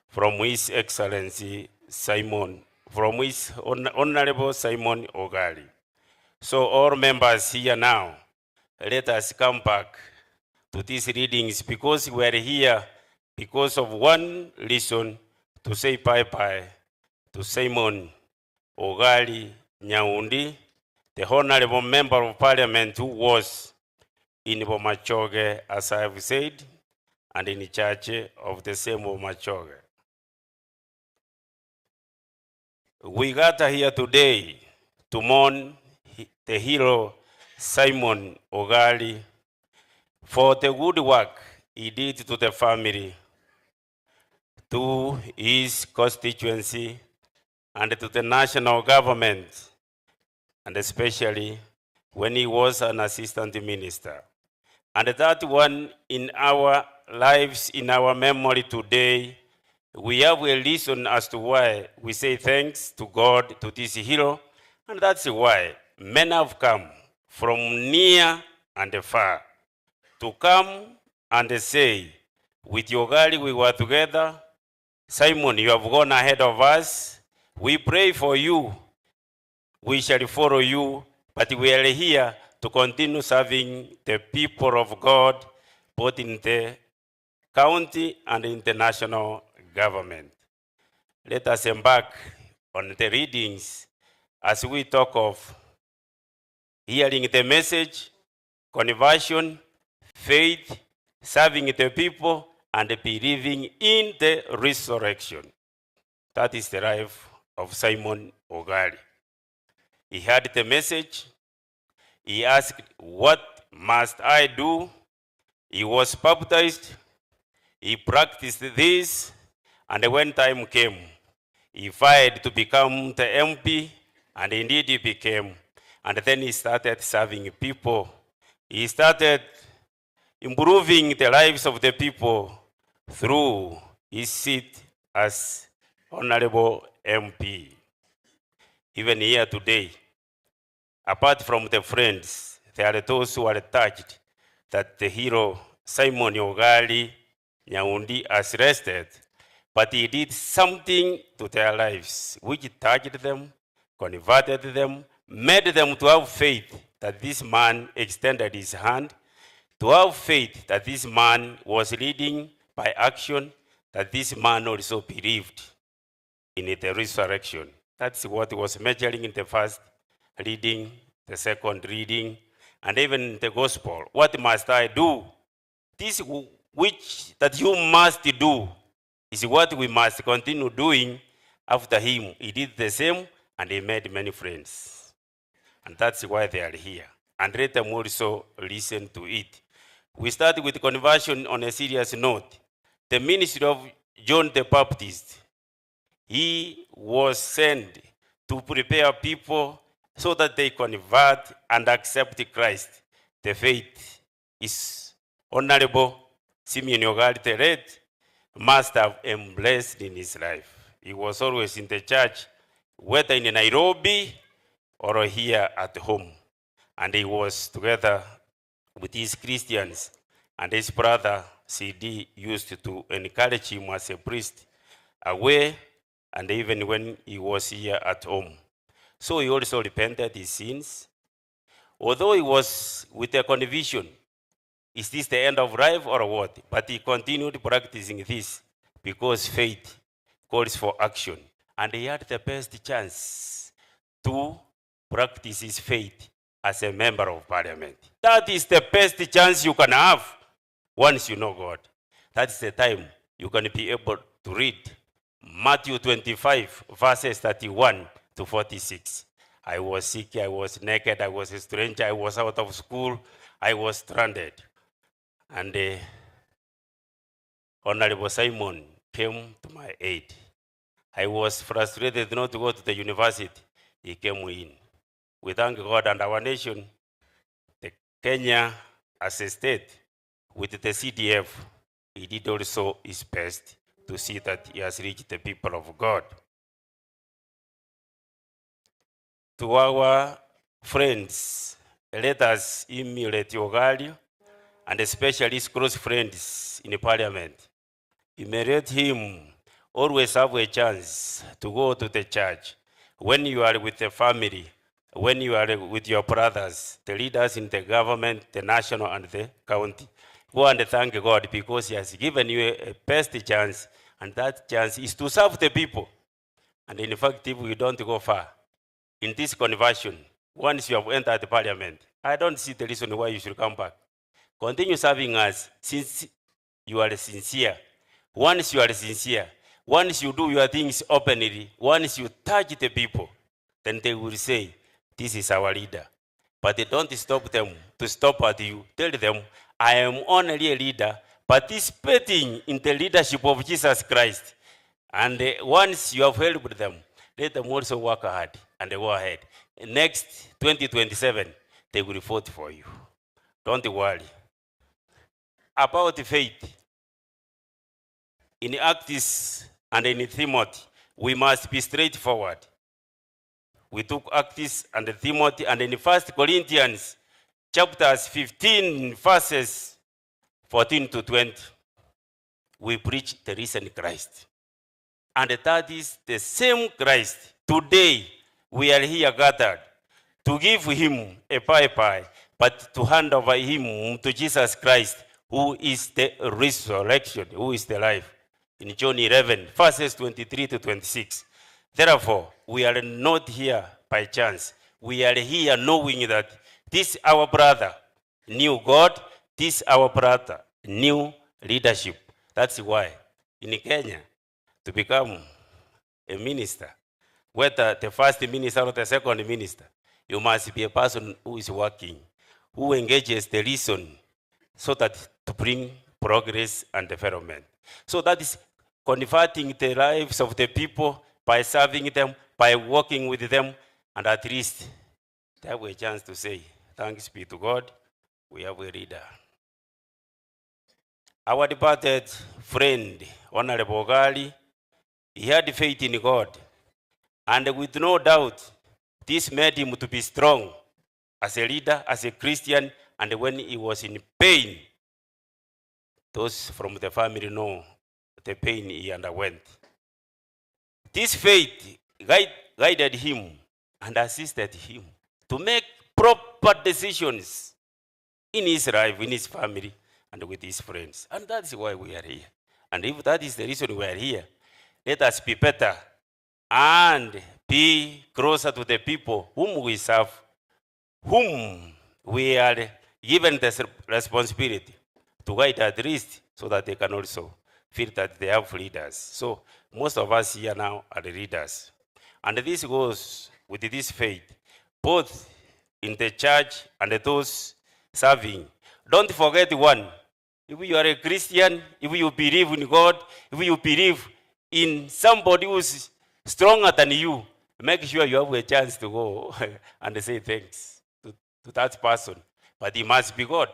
Speaker 10: from His Excellency Simon, from His Honorable Simon Ogali. So all members here now, let us come back to these readings, because we are here because of one reason, to say bye-bye to Simon Ogali Nyaundi, the Honorable Member of Parliament who was in Bomachoge, as I have said, and in the church of the same Bomachoge. We gather here today to mourn the hero Simon Ogali for the good work he did to the family, to his constituency, and to the national government, and especially when he was an assistant minister. And that one in our lives, in our memory today, we have a reason as to why we say thanks to God, to this hero, and that's why men have come from near and far to come and say, with Ogali we were together. Simon, you have gone ahead of us. We pray for you. We shall follow you, but we are here to continue serving the people of God, both in the county and in the national government. Let us embark on the readings as we talk of hearing the message, conversion, faith, serving the people, and believing in the resurrection. That is the life of Simon Ogali. He heard the message. He asked, "What must I do?" He was baptized. He practiced this. And when time came, he vied to become the MP, and indeed he became. And then he started serving people. He started improving the lives of the people through his seat as Honorable MP. Even here today, apart from the friends, there are those who are touched that the hero Simon Ogali Nyaundi has rested, but he did something to their lives which touched them, converted them, made them to have faith that this man extended his hand, to have faith that this man was leading by action, that this man also believed in the resurrection. That's what was measuring in the first reading, the second reading, and even the gospel. What must I do? This which that you must do is what we must continue doing after him. He did the same and he made many friends. And that's why they are here. And let them also listen to it. We start with conversion on a serious note. The ministry of John the Baptist, he was sent to prepare people so that they convert and accept Christ. The faith is Honorable Simeon Ogali the late must have embraced in his life. He was always in the church, whether in Nairobi or here at home. And he was together with his Christians, and his brother CD used to encourage him as a priest away, and even when he was here at home. So he also repented his sins. Although he was with a conviction, is this the end of life or what? But he continued practicing this because faith calls for action. And he had the best chance to practice his faith as a member of parliament. That is the best chance you can have once you know God. That's the time you can be able to read Matthew 25, verses 31 to 46. I was sick, I was naked, I was a stranger, I was out of school, I was stranded. And Honorable Simon came to my aid. I was frustrated not to go to the university. He came in. We thank God and our nation, the Kenya as a state, with the CDF, he did also his best to see that he has reached the people of God. To our friends, let us emulate Ogali, and especially his close friends in the parliament. Emulate him. Always have a chance to go to the church. When you are with the family, when you are with your brothers, the leaders in the government, the national and the county, go and thank God because he has given you a best chance, and that chance is to serve the people. And in fact, if we don't go far in this conversion, once you have entered the parliament, I don't see the reason why you should come back. Continue serving us since you are sincere. Once you are sincere, once you do your things openly, once you touch the people, then they will say, this is our leader. But they don't stop them to stop at you. Tell them, I am only a leader, participating in the leadership of Jesus Christ. And once you have helped them, let them also work hard and go ahead. Next, 2027, they will vote for you. Don't worry. About faith, in Acts and in Timothy, we must be straightforward. We took Acts and Timothy, and in 1 Corinthians chapters 15, verses 14 to 20, we preach the risen Christ. And that is the same Christ. Today, we are here gathered to give him a bye-bye, but to hand over him to Jesus Christ, who is the resurrection, who is the life. In John 11, verses 23 to 26. Therefore, we are not here by chance. We are here knowing that this our brother knew God, this our brother knew leadership. That's why in Kenya, to become a minister, whether the first minister or the second minister, you must be a person who is working, who engages the reason so that to bring progress and development. So that is converting the lives of the people by serving them, by working with them, and at least they have a chance to say, thanks be to God, we have a leader. Our departed friend, Honorable Ogali, he had faith in God, and with no doubt, this made him to be strong as a leader, as a Christian, and when he was in pain, those from the family know the pain he underwent. This faith guided him and assisted him to make proper decisions in his life, in his family, and with his friends. And that's why we are here. And if that is the reason we are here, let us be better and be closer to the people whom we serve, whom we are given the responsibility to guide at least so that they can also feel that they have leaders. So most of us here now are the leaders. And this goes with this faith, both in the church and those serving. Don't forget one. If you are a Christian, if you believe in God, if you believe in somebody who's stronger than you, make sure you have a chance to go and say thanks to that person. But it must be God,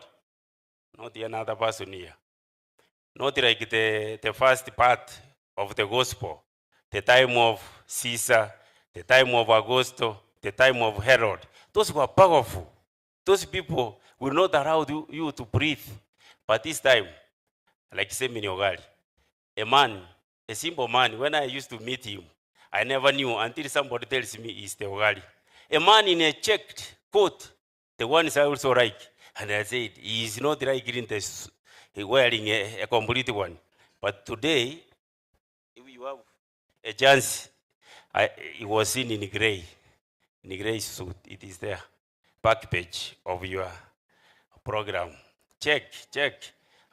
Speaker 10: not another person here. Not like the first part of the gospel, the time of Caesar, the time of Augusto, the time of Herod. Those were powerful. Those people will not allow you to breathe. But this time, like Simeon Ogali, a man, a simple man, when I used to meet him, I never knew until somebody tells me he's the Ogali. A man in a checked coat, the ones I also like. And I said, he is not like in the, wearing a complete one. But today, if you have a chance, he was seen in gray suit. It is there, back page of your program. Check, check.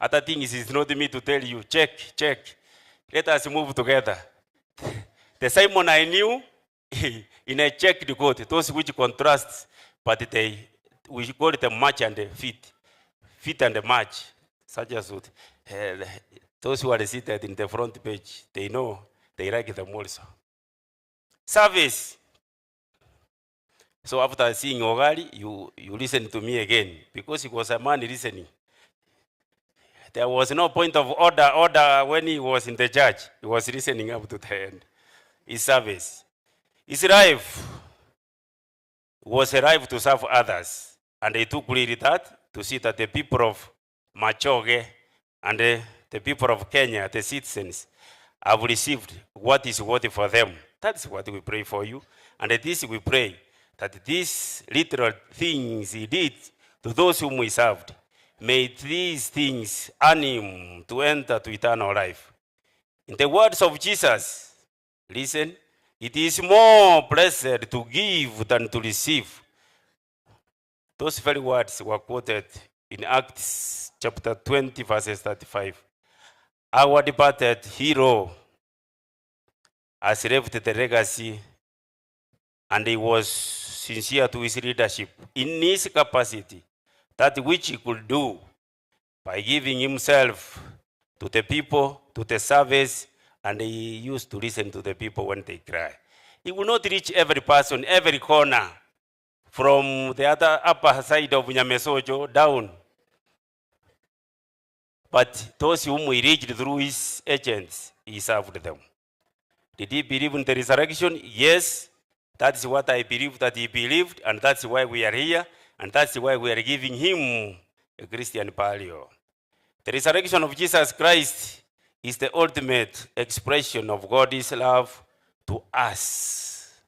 Speaker 10: Other things is not me to tell you. Check, check. Let us move together. The Simon I knew in a checked coat, those which contrast, but we call it a match and a fit. Fit and a match. Such a suit. Those who are seated in the front page, they know, they like them also. Service. So after seeing Ogali, you listen to me again, because he was a man listening. There was no point of order when he was in the church. He was listening up to the end. His service. His life was a life to serve others. And he took really that to see that the people of Machoge and the people of Kenya, the citizens, have received what is worthy for them. That's what we pray for you. And this we pray, that these literal things he did to those whom he served, may these things earn him to enter to eternal life. In the words of Jesus, listen, it is more blessed to give than to receive. Those very words were quoted in Acts chapter 20, verses 35. Our departed hero has left the legacy, and he was sincere to his leadership in his capacity, that which he could do by giving himself to the people, to the service, and he used to listen to the people when they cry. He will not reach every person, every corner, from the other upper side of Nyamesojo down. But those whom he reached through his agents, he served them. Did he believe in the resurrection? Yes. That is what I believe that he believed, and that's why we are here, and that's why we are giving him a Christian burial. The resurrection of Jesus Christ is the ultimate expression of God's love to us.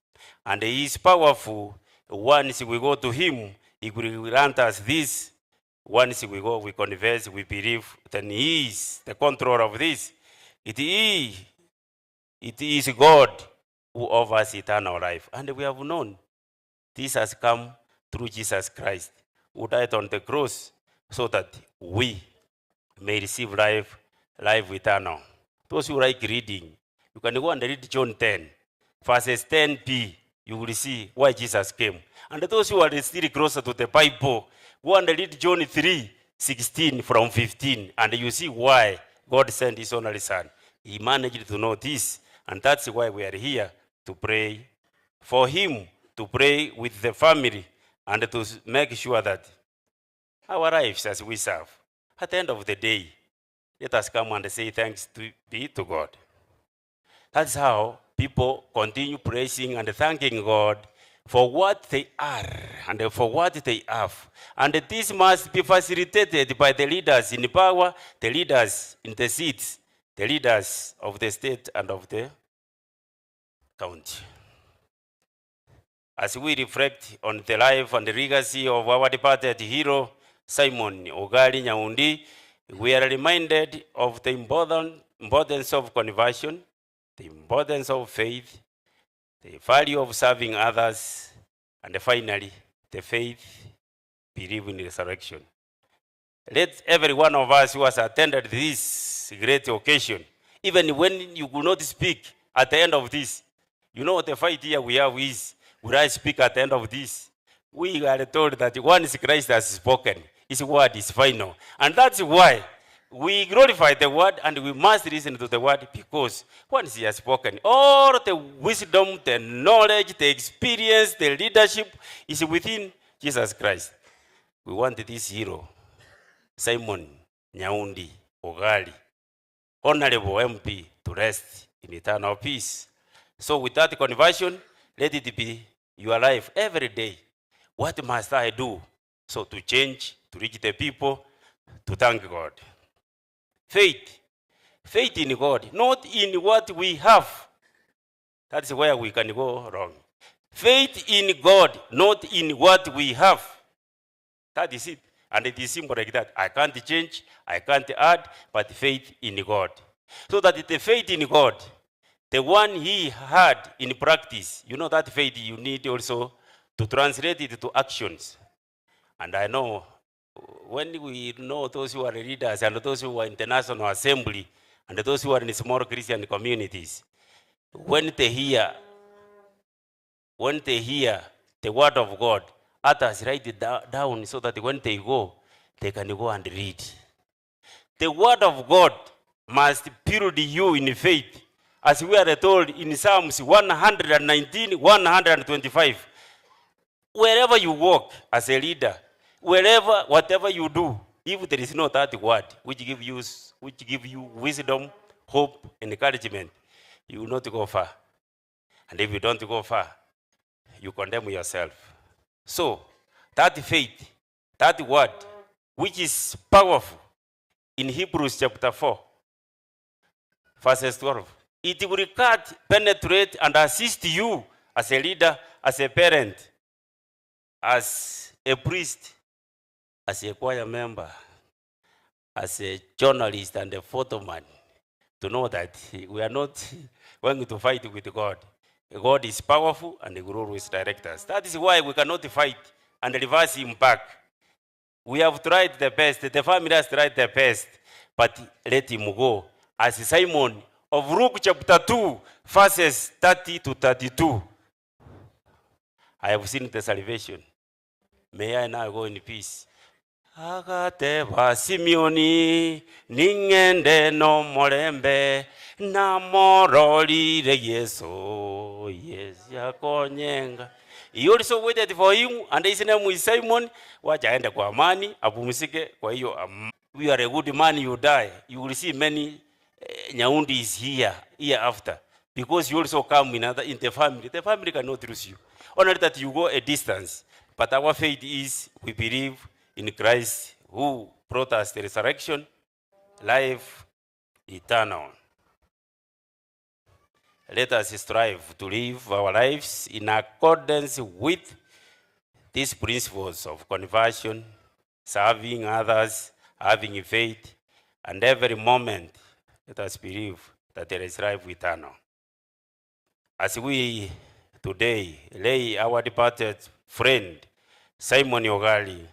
Speaker 10: And he is powerful. Once we go to him, he will grant us this. Once we go, we confess, we believe, then he is the controller of this. It is God who offers eternal life. And we have known this has come through Jesus Christ, who died on the cross so that we may receive life Life eternal. Those who like reading, you can go and read John 10, verses 10b. You will see why Jesus came. And those who are still closer to the Bible, go and read John 3:16 from 15, and you see why God sent his only son. He managed to know this, and that's why we are here to pray for him, to pray with the family, and to make sure that our lives as we serve, at the end of the day, let us come and say thanks to be to God. That's how people continue praising and thanking God for what they are and for what they have. And this must be facilitated by the leaders in power, the leaders in the seats, the leaders of the state and of the county. As we reflect on the life and the legacy of our departed hero, Simon Ogali Nyaundi, we are reminded of the importance of conversion, the importance of faith, the value of serving others, and finally, the faith, belief in resurrection. Let every one of us who has attended this great occasion, even when you could not speak at the end of this, you know what the fight here we have is, will I speak at the end of this? We are told that once Christ has spoken, his word is final. And that's why we glorify the word and we must listen to the word, because once he has spoken, all the wisdom, the knowledge, the experience, the leadership is within Jesus Christ. We want this hero, Simon Nyaundi Ogali, Honorable MP, to rest in eternal peace. So with that conversion, let it be your life every day. What must I do? So to change, to reach the people, to thank God. Faith. Faith in God, not in what we have. That's where we can go wrong. Faith in God, not in what we have. That is it. And it is simple like that. I can't change, I can't add, but faith in God. So that the faith in God, the one he had in practice, you know that faith you need also to translate it to actions. And I know when we know those who are leaders and those who are in the National Assembly and those who are in small Christian communities, when they hear the word of God, others write it down so that when they go, they can go and read. The word of God must build you in faith, as we are told in Psalms 119, 125. Wherever you walk as a leader, whatever you do, if there is no that word which give you wisdom, hope, and encouragement, you will not go far. And if you don't go far, you condemn yourself. So, that faith, that word, which is powerful, in Hebrews chapter 4, verses 12, it will cut, penetrate, and assist you as a leader, as a parent, as a priest, as a choir member, as a journalist and a photoman, to know that we are not going to fight with God. God is powerful and he will always direct us. That is why we cannot fight and reverse him back. We have tried the best, the family has tried the best, but let him go. As Simon of Luke chapter 2, verses 30 to 32. I have seen the salvation. May I now go in peace. Agateba Simeoni ningende no morembe namororire Yesu Yesu akonyenga. He also waited for him and his name is Simon. Wacha aende kwa amani apumzike. Kwa hiyo we are a good man, you die. You will see many Nyaundi is here after, because you also come in the family. The family cannot lose you. Only that you go a distance. But our faith is we believe in Christ who brought us the resurrection, life eternal. Let us strive to live our lives in accordance with these principles of conversion, serving others, having faith, and every moment let us believe that there is life eternal. As we today lay our departed friend, Simon Ogali,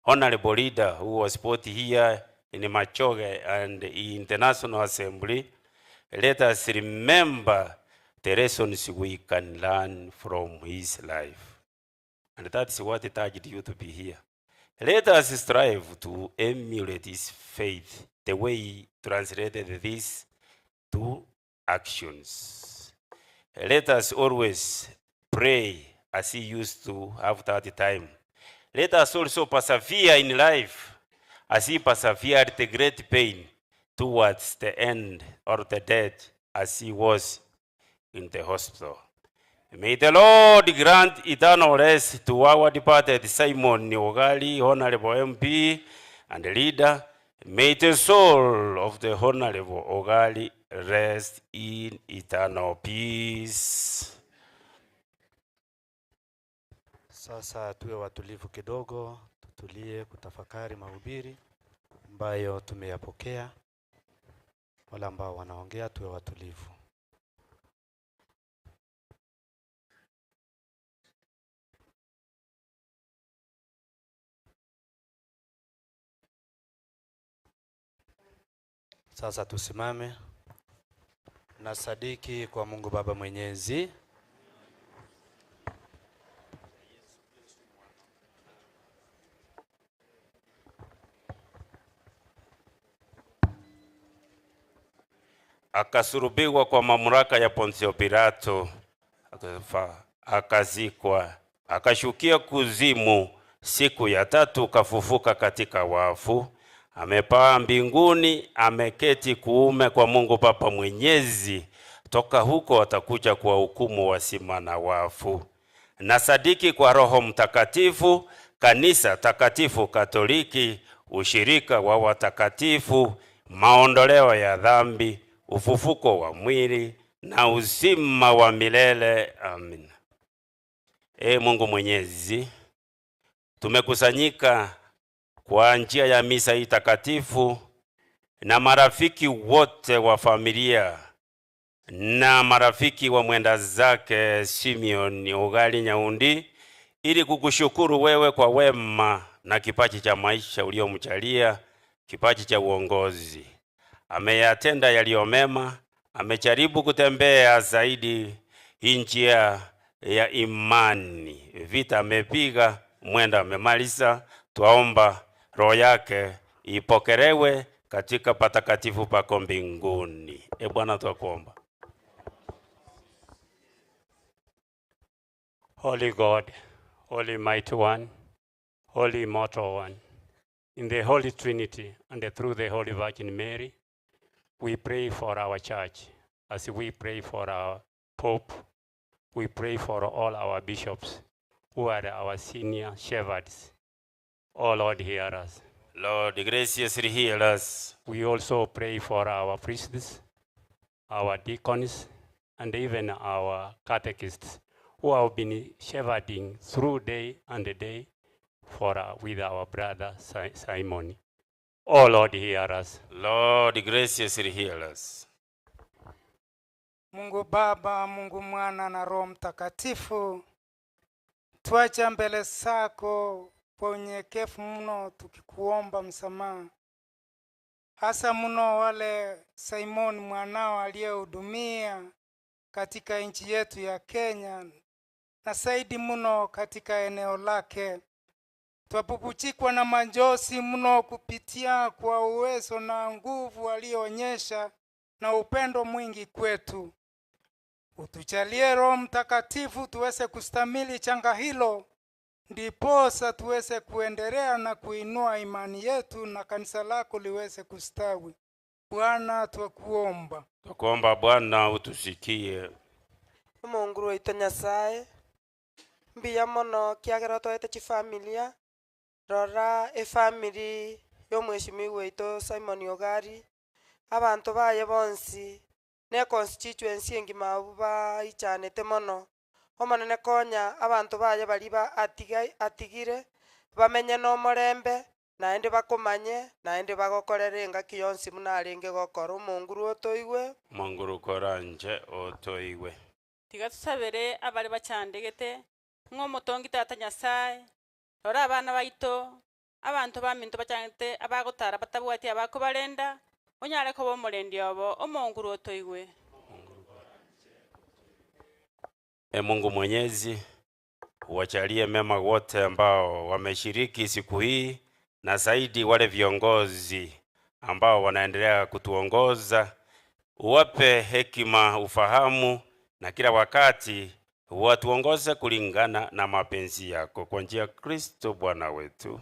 Speaker 10: honorable leader who was put here in Machoge and in the National Assembly, let us remember the lessons we can learn from his life. And that's what touched you to be here. Let us strive to emulate his faith, the way he translated this to actions. Let us always pray as he used to have that time. Let us also persevere in life as he persevered the great pain towards the end or the death as he was in the hospital. May the Lord grant eternal rest to our departed Simon Ogali, Honorable MP and leader. May the soul of the Honorable Ogali rest in eternal peace.
Speaker 16: Sasa tuwe watulivu kidogo, tutulie kutafakari mahubiri ambayo tumeyapokea. Wale ambao wanaongea tuwe watulivu. Sasa tusimame na sadiki kwa Mungu Baba Mwenyezi.
Speaker 10: Akasulubiwa kwa mamlaka ya Pontio Pilato, akafa, akazikwa, akashukia kuzimu, siku ya tatu kafufuka katika wafu, amepaa mbinguni, ameketi kuume kwa Mungu Baba Mwenyezi. Toka huko atakuja kwa hukumu wazima na wafu. Na sadiki kwa Roho Mtakatifu, kanisa takatifu Katoliki, ushirika wa watakatifu, maondoleo ya dhambi, ufufuko wa mwili na uzima wa milele. Amina. E Mungu Mwenyezi, tumekusanyika kwa njia ya misa hii takatifu na marafiki wote wa familia na marafiki wa mwenda zake Simeon Ogali Nyaundi ili kukushukuru wewe kwa wema na kipaji cha maisha uliomjalia, kipaji cha uongozi. Ameyatenda yaliyo mema, amejaribu kutembea zaidi hii njia ya imani. Vita amepiga, mwendo amemaliza. Twaomba roho yake ipokelewe katika patakatifu pako mbinguni. E Bwana, twakuomba.
Speaker 17: Holy God, Holy Mighty One, Holy Immortal One, in the Holy Trinity and through the Holy Virgin Mary, we pray for our church as we pray for our Pope. We pray for all our bishops who are our senior shepherds. Oh Lord, hear us.
Speaker 10: Lord, graciously hear us.
Speaker 17: We also pray for our priests, our deacons, and even our catechists who have been shepherding through day and day for with our brother Simon. Oh Lord, hear us.
Speaker 10: Lord, graciously hear us.
Speaker 18: Mungu Baba, Mungu Mwana na Roho Mtakatifu, twacha mbele zako kwa unyenyekevu mno tukikuomba msamaha, hasa mno wale Simon mwanao aliyehudumia katika nchi yetu ya Kenya na zaidi mno katika eneo lake. Twapupuchikwa na majozi mno kupitia kwa uwezo na nguvu aliyoonyesha na upendo mwingi kwetu. Utujalie Roho Mtakatifu tuweze kustamili changa hilo, ndiposa tuweze kuendelea na kuinua imani yetu na kanisa lako liweze kustawi. Bwana, twakuomba.
Speaker 10: Twakuomba Bwana utusikie.
Speaker 19: Mungu wetu Nyasaye, mbiya mono kiagera twete chifamilia, rora efamily y'omweshimiwa wetu Simon Ogari, abantu baye bonsi ne constituency engima abo baichanete mono. Omonene konya abantu baye bari ba atigire bamenye n'omorembe naende bakomanye naende bagokorere engaki yonsi muna arenge gokora. Omonguru otoigwe.
Speaker 10: Monguru koranje otoigwe.
Speaker 13: Tiga tusabere abari bachandegete ng'omotongi tata Nyasaye, rora abana baito Abantu baminto bachangete abagotara batabwati abakobarenda onyare koba omorendi obo omonguru otoigwe.
Speaker 10: E Mungu Mwenyezi, uwajalie mema wote ambao wameshiriki siku hii na zaidi wale viongozi ambao wanaendelea kutuongoza. Uwape hekima, ufahamu na kila wakati watuongoze kulingana na mapenzi yako kwa njia ya Kristo Bwana wetu.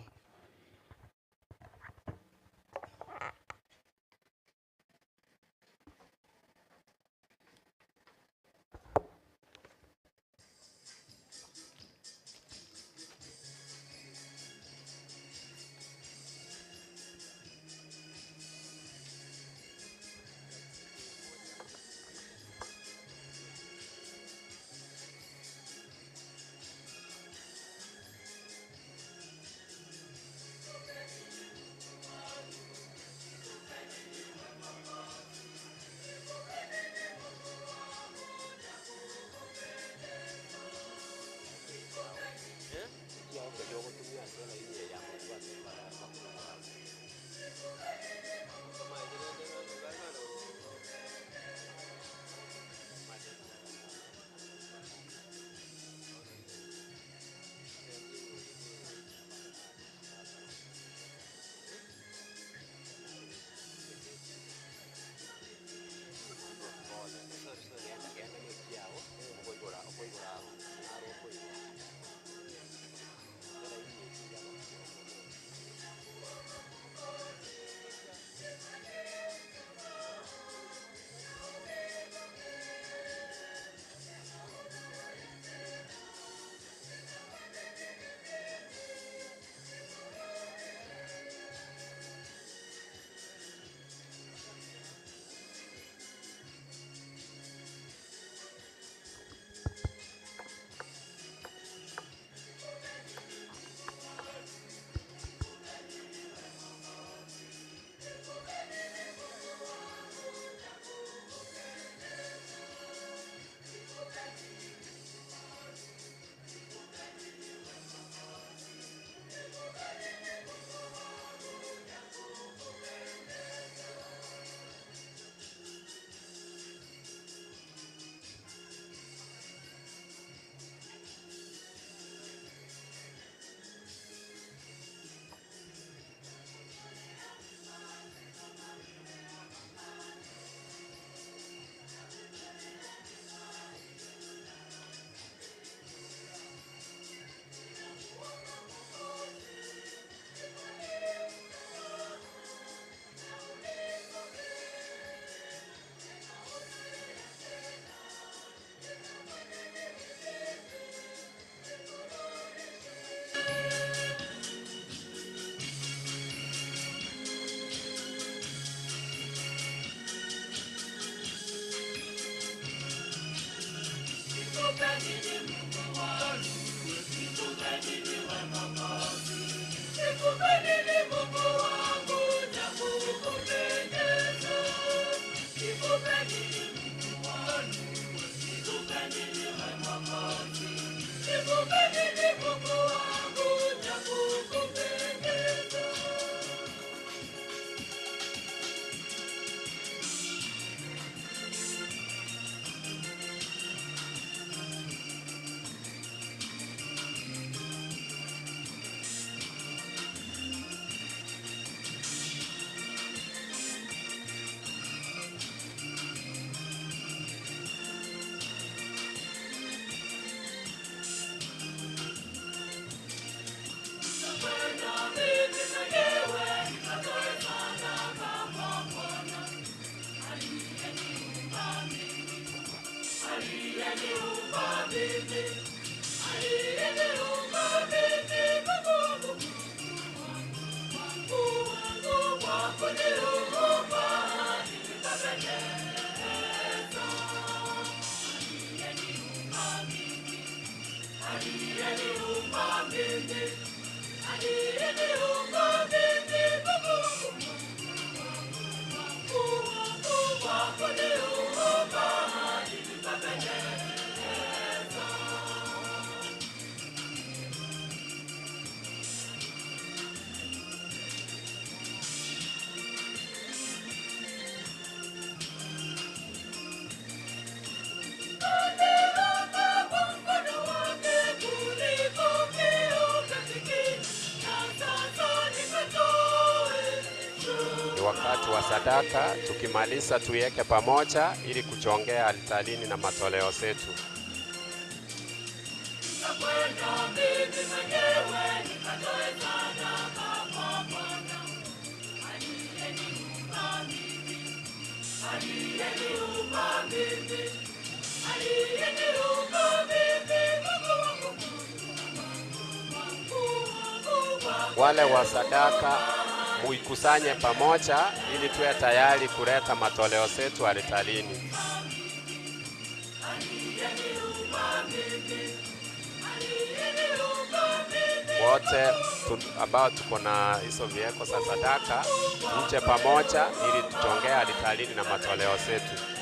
Speaker 20: wetu wa sadaka. Tukimaliza tuiweke pamoja ili kuchongea altarini na matoleo zetu. Wale wa sadaka muikusanye pamoja ili tuwe tayari kuleta matoleo zetu altarini. Wote ambao tuko na hizo vieko za sadaka tuje pamoja ili tuchongee altarini na matoleo zetu.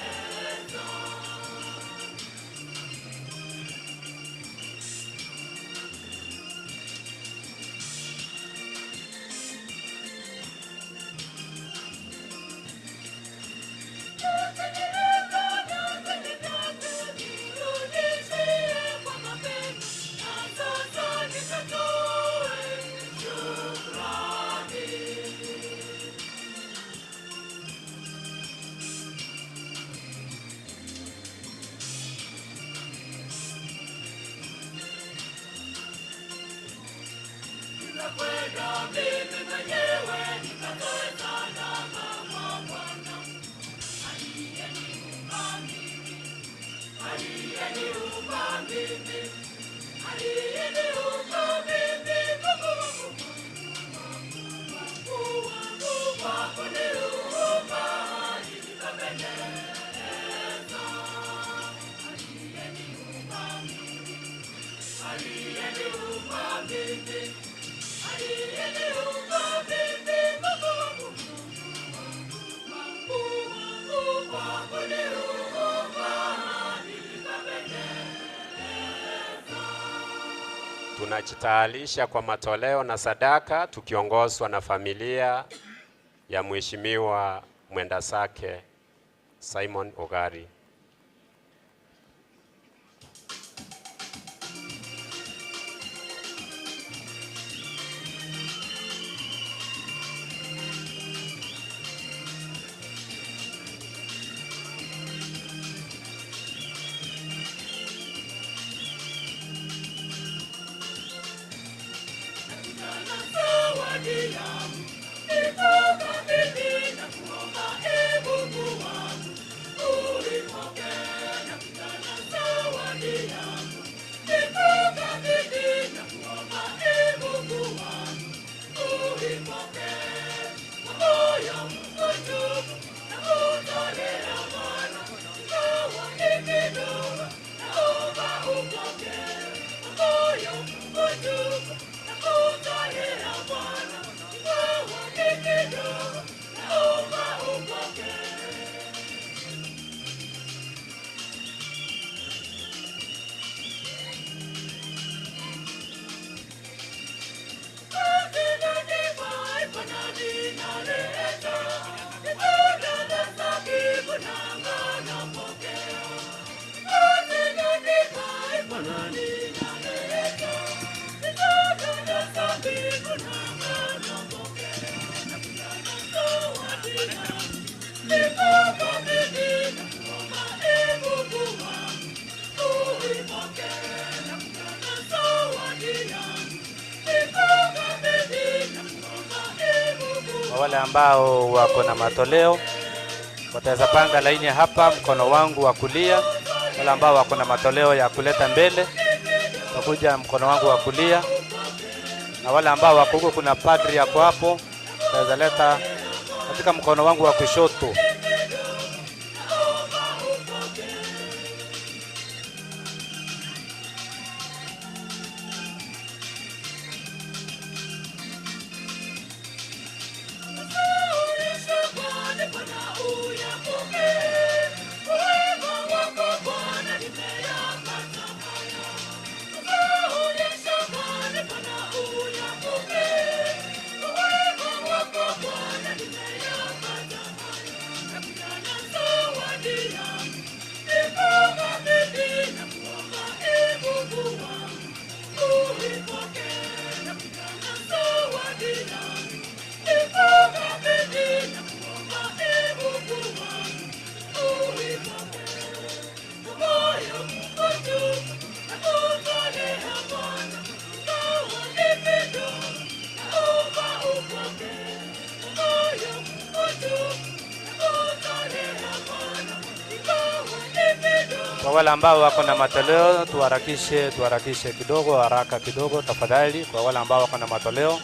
Speaker 20: Tunajitayarisha kwa matoleo na sadaka tukiongozwa na familia ya Mheshimiwa Mwendasake Simon Ogari.
Speaker 16: Kwa wale ambao wako na matoleo wataweza panga laini hapa mkono wangu wa kulia. Wale ambao wako na matoleo ya kuleta mbele wakuja mkono wangu wa kulia, na wale ambao wako huko, kuna padri yako hapo, wataweza leta katika mkono wangu wa kushoto. Wale ambao wako na matoleo tuharakishe, tuharakishe kidogo, haraka kidogo tafadhali, kwa wale ambao wako na matoleo.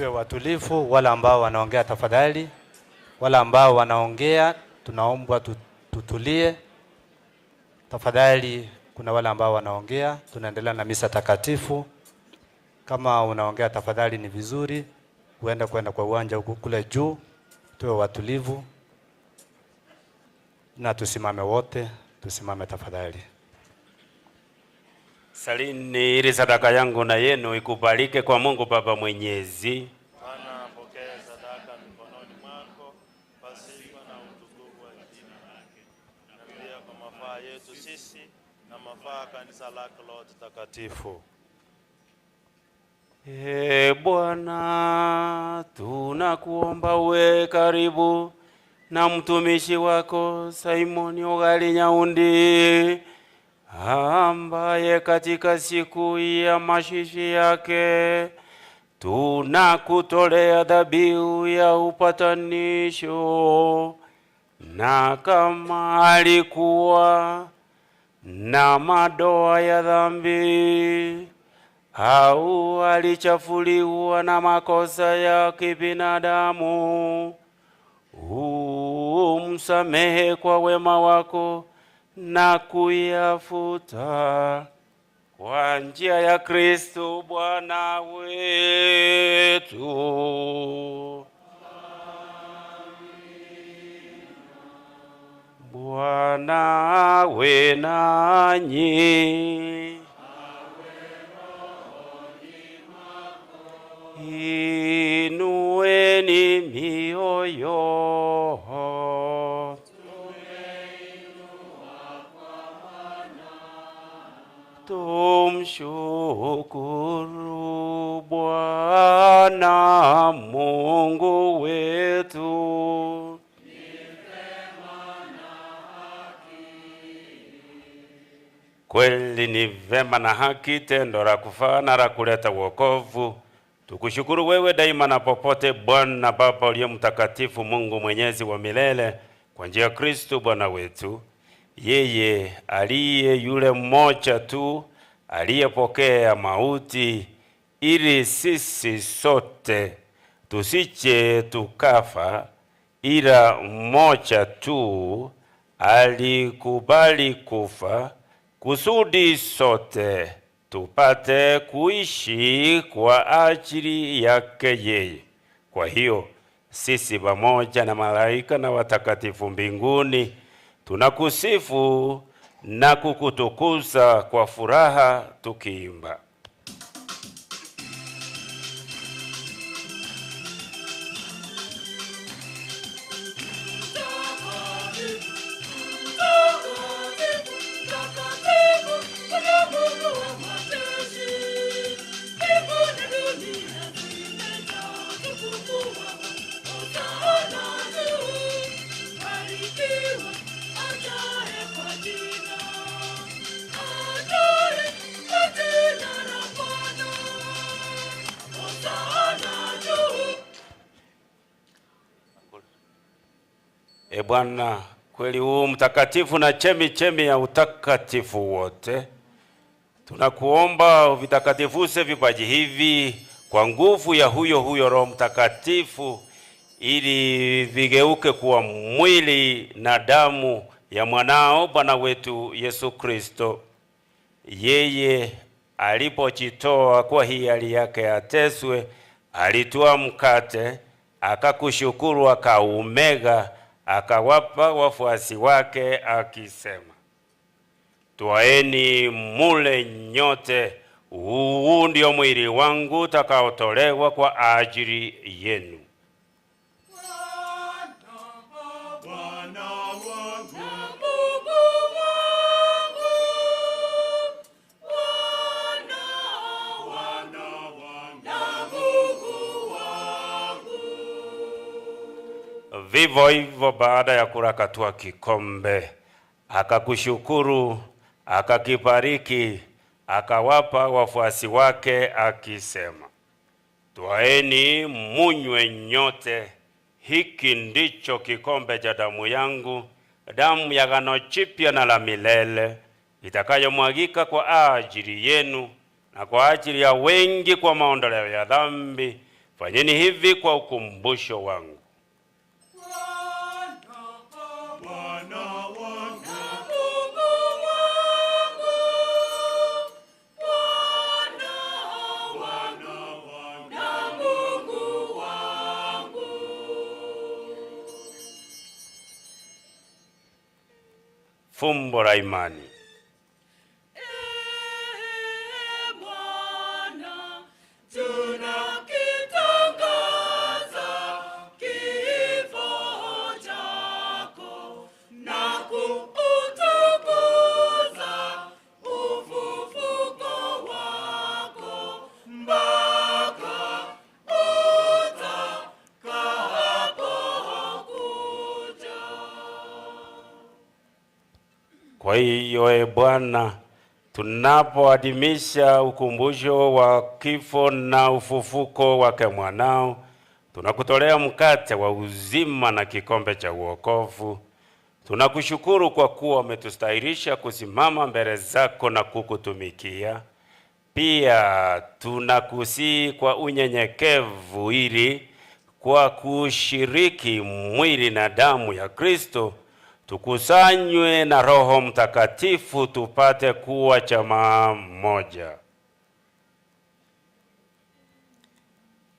Speaker 16: Tuwe watulivu, wale ambao wanaongea tafadhali, wale ambao wanaongea tunaombwa tutulie tafadhali. Kuna wale ambao wanaongea, tunaendelea na misa takatifu. Kama unaongea tafadhali, ni vizuri uende kwenda kwa uwanja huku kule juu. Tuwe watulivu na tusimame wote, tusimame tafadhali.
Speaker 10: Salini ili sadaka yangu na yenu ikubalike kwa Mungu Baba Mwenyezi.
Speaker 2: Bwana apokee sadaka mikononi mwako kwa sifa na utukufu wa jina lake, na pia kwa mafaa yetu sisi na mafaa kanisa lake lote takatifu.
Speaker 10: E Bwana, tunakuomba uwe karibu na mtumishi wako Simoni Ogali Nyaundi ambaye katika siku ya mashishi yake tunakutolea dhabihu ya upatanisho, na kama alikuwa na madoa ya dhambi au alichafuliwa na makosa ya kibinadamu, umsamehe kwa wema wako na kuyafuta kwa njia ya Kristo Bwana wetu. Bwana awe nanyi. Inueni mioyo. Tumshukuru Bwana Mungu wetu. Kweli ni vema na haki, tendo la kufaa na la kuleta wokovu. Tukushukuru wewe daima na popote, Bwana Baba uliye mtakatifu, Mungu mwenyezi wa milele, kwa njia ya Kristo Bwana wetu, yeye aliye yule mmoja tu aliyepokea mauti ili sisi sote tusije tukafa, ila mmoja tu alikubali kufa kusudi sote tupate kuishi kwa ajili yake yeye. Kwa hiyo sisi pamoja na malaika na watakatifu mbinguni tunakusifu na kukutukuza kwa furaha tukiimba. E Bwana, kweli huu mtakatifu na chemi chemi ya utakatifu wote, tunakuomba uvitakatifuze vipaji hivi kwa nguvu ya huyo huyo Roho Mtakatifu, ili vigeuke kuwa mwili na damu ya mwanao Bwana wetu Yesu Kristo. Yeye alipojitoa kwa hiari yake ateswe, alitwaa mkate, akakushukuru, akaumega, akawapa wafuasi wake akisema, twaeni mule nyote, huu ndio mwili wangu utakaotolewa kwa ajili yenu. Vivyo hivyo baada ya kula akatwaa kikombe, akakushukuru, akakibariki, akawapa wafuasi wake akisema, twaeni munywe nyote, hiki ndicho kikombe cha damu yangu, damu ya agano jipya na la milele, itakayomwagika kwa ajili yenu na kwa ajili ya wengi kwa maondoleo ya dhambi. Fanyeni hivi kwa ukumbusho wangu. Fumbo la imani.
Speaker 12: Tunakitangaza kifo chako na kuutukuza ufufuko wako mpaka utakapokuja.
Speaker 10: Kwa hiyo e Bwana, tunapoadhimisha ukumbusho wa kifo na ufufuko wake mwanao, tunakutolea mkate wa uzima na kikombe cha uokovu. Tunakushukuru kwa kuwa umetustahilisha kusimama mbele zako na kukutumikia. Pia tunakusihi kwa unyenyekevu ili kwa kushiriki mwili na damu ya Kristo tukusanywe na Roho Mtakatifu tupate kuwa chama moja.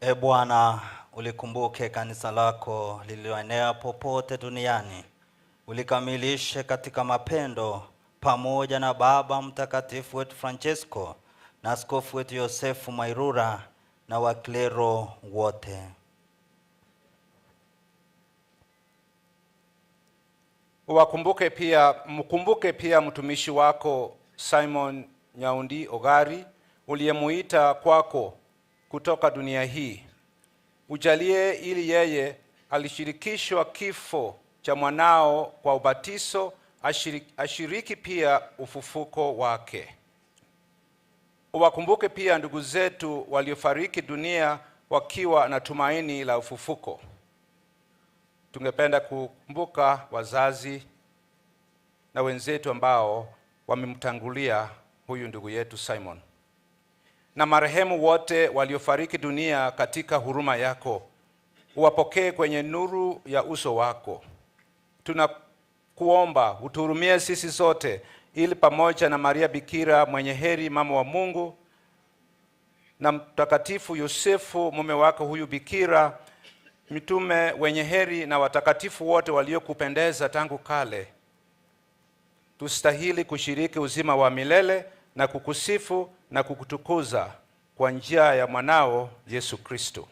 Speaker 9: E Bwana, ulikumbuke kanisa lako lililoenea popote duniani, ulikamilishe katika mapendo pamoja na Baba Mtakatifu wetu Francesco na askofu wetu Yosefu Mairura na waklero wote.
Speaker 4: Uwakumbuke pia, mkumbuke pia mtumishi wako Simon Nyaundi Ogari uliyemuita kwako kutoka dunia hii. Ujalie ili yeye alishirikishwa kifo cha mwanao kwa ubatizo, ashiriki pia ufufuko wake. Uwakumbuke pia ndugu zetu waliofariki dunia wakiwa na tumaini la ufufuko. Tungependa kukumbuka wazazi na wenzetu ambao wamemtangulia huyu ndugu yetu Simon, na marehemu wote waliofariki dunia katika huruma yako, uwapokee kwenye nuru ya uso wako. Tunakuomba utuhurumie sisi sote, ili pamoja na Maria Bikira mwenye heri, mama wa Mungu, na Mtakatifu Yosefu mume wake huyu Bikira, mitume wenye heri na watakatifu wote waliokupendeza tangu kale, tustahili kushiriki uzima wa milele na kukusifu na kukutukuza kwa njia ya mwanao Yesu Kristo.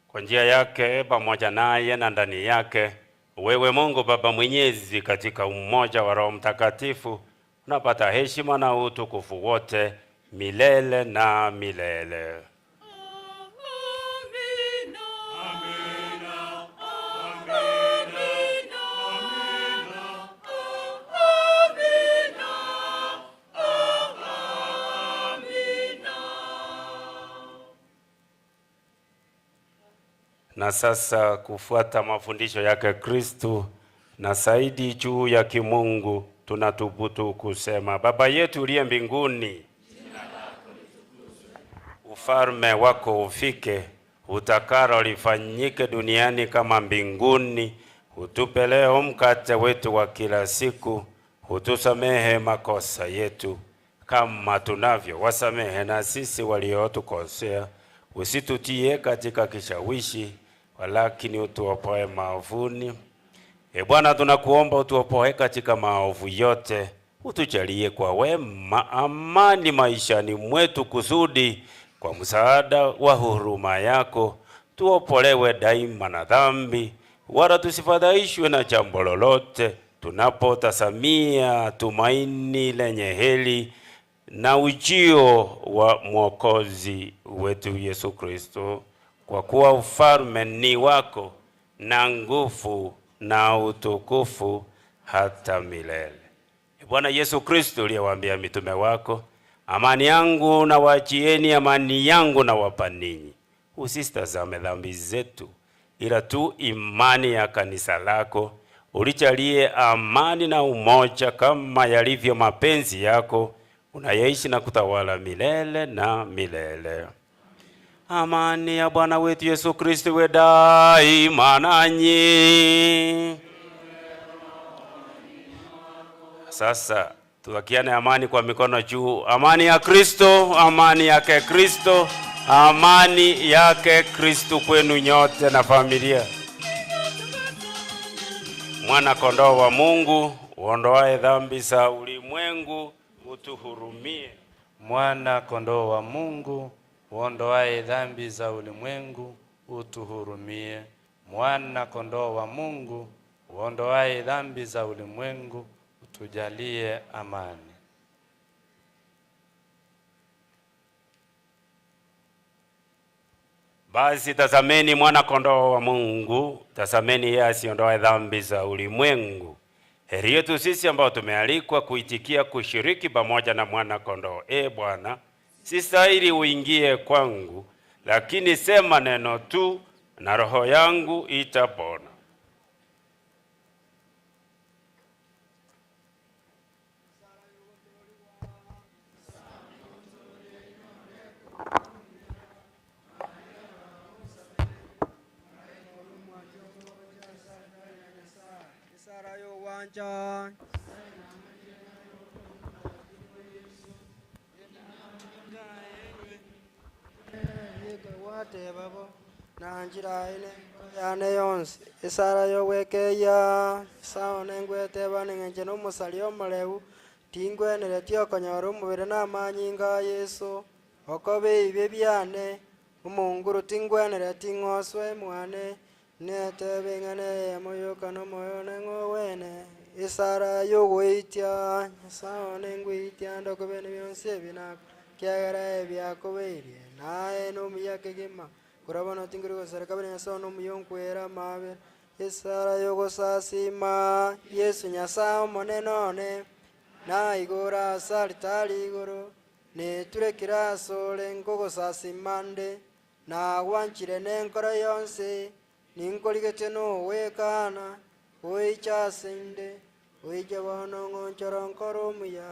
Speaker 10: Kwa njia yake, pamoja naye na ndani yake, wewe Mungu Baba Mwenyezi, katika umoja wa Roho Mtakatifu, unapata heshima na utukufu wote milele na milele. Na sasa kufuata mafundisho yake Kristu na zaidi juu ya kimungu, tunathubutu kusema: Baba yetu uliye mbinguni, ufalme wako ufike, utakalo lifanyike duniani kama mbinguni. Utupe leo mkate wetu wa kila siku, utusamehe makosa yetu kama tunavyo wasamehe na sisi waliotukosea, usitutie katika kishawishi, walakini utuopoe maovuni. E Bwana, tunakuomba utuopoe katika maovu yote, utujalie kwa wema amani maishani mwetu, kusudi kwa msaada wa huruma yako tuopolewe daima na dhambi, wala tusifadhaishwe na jambo lolote, tunapotazamia tumaini lenye heri na ujio wa Mwokozi wetu Yesu Kristo, kwa kuwa ufalme ni wako na nguvu na utukufu hata milele. Bwana Yesu Kristo, uliyewaambia mitume wako, amani yangu nawaachieni, amani yangu nawapa ninyi, usitazame dhambi zetu, ila tu imani ya kanisa lako. Ulijalie amani na umoja kama yalivyo mapenzi yako, unayeishi na kutawala milele na milele. Amani ya Bwana wetu Yesu Kristo iwe daima nanyi. Sasa tuwakiane amani kwa mikono juu. Amani ya Kristo, amani yake Kristo, amani yake Kristo kwenu nyote na familia. Mwana kondoo wa Mungu uondoae dhambi za ulimwengu, utuhurumie.
Speaker 16: Mwana kondoo wa Mungu uondoae dhambi za ulimwengu, utuhurumie. Mwana kondoo wa Mungu uondoae dhambi za ulimwengu, utujalie amani.
Speaker 10: Basi tazameni mwana kondoo wa Mungu, tazameni yeye asiondoe dhambi za ulimwengu. Heri yetu sisi ambao tumealikwa kuitikia kushiriki pamoja na mwana kondoo. E Bwana, si stahili uingie kwangu, lakini sema neno tu na roho yangu itapona.
Speaker 19: Wanja. Yane yonsi isara yogwekeia sawa nengweteba ning'enche na omosari omoreu tingweneretie okonyora omobere na amanyinga a Yesu okobe ebibe biane omonguru tingwenereti ng'oswe mwane netebe ng'ane eyemo yoka na omoyo neng'owene isara yogoitia sawa nengweitia ndokobene bionsi ebi nako kiagera ebiakobeirie naye nomuya kegima kurabona tingiri gosareka bene Nyasaye nomuya nkwera mabe isara yogosasima Yesu Nyasaye omonene one na igoro ase alitari igoro neturekire asore nkogosasima nde nagwanchire nenkoro yonsi ninkorigete nowekana oicha ase inde oiche bono ng'onchoro nkoro omuya.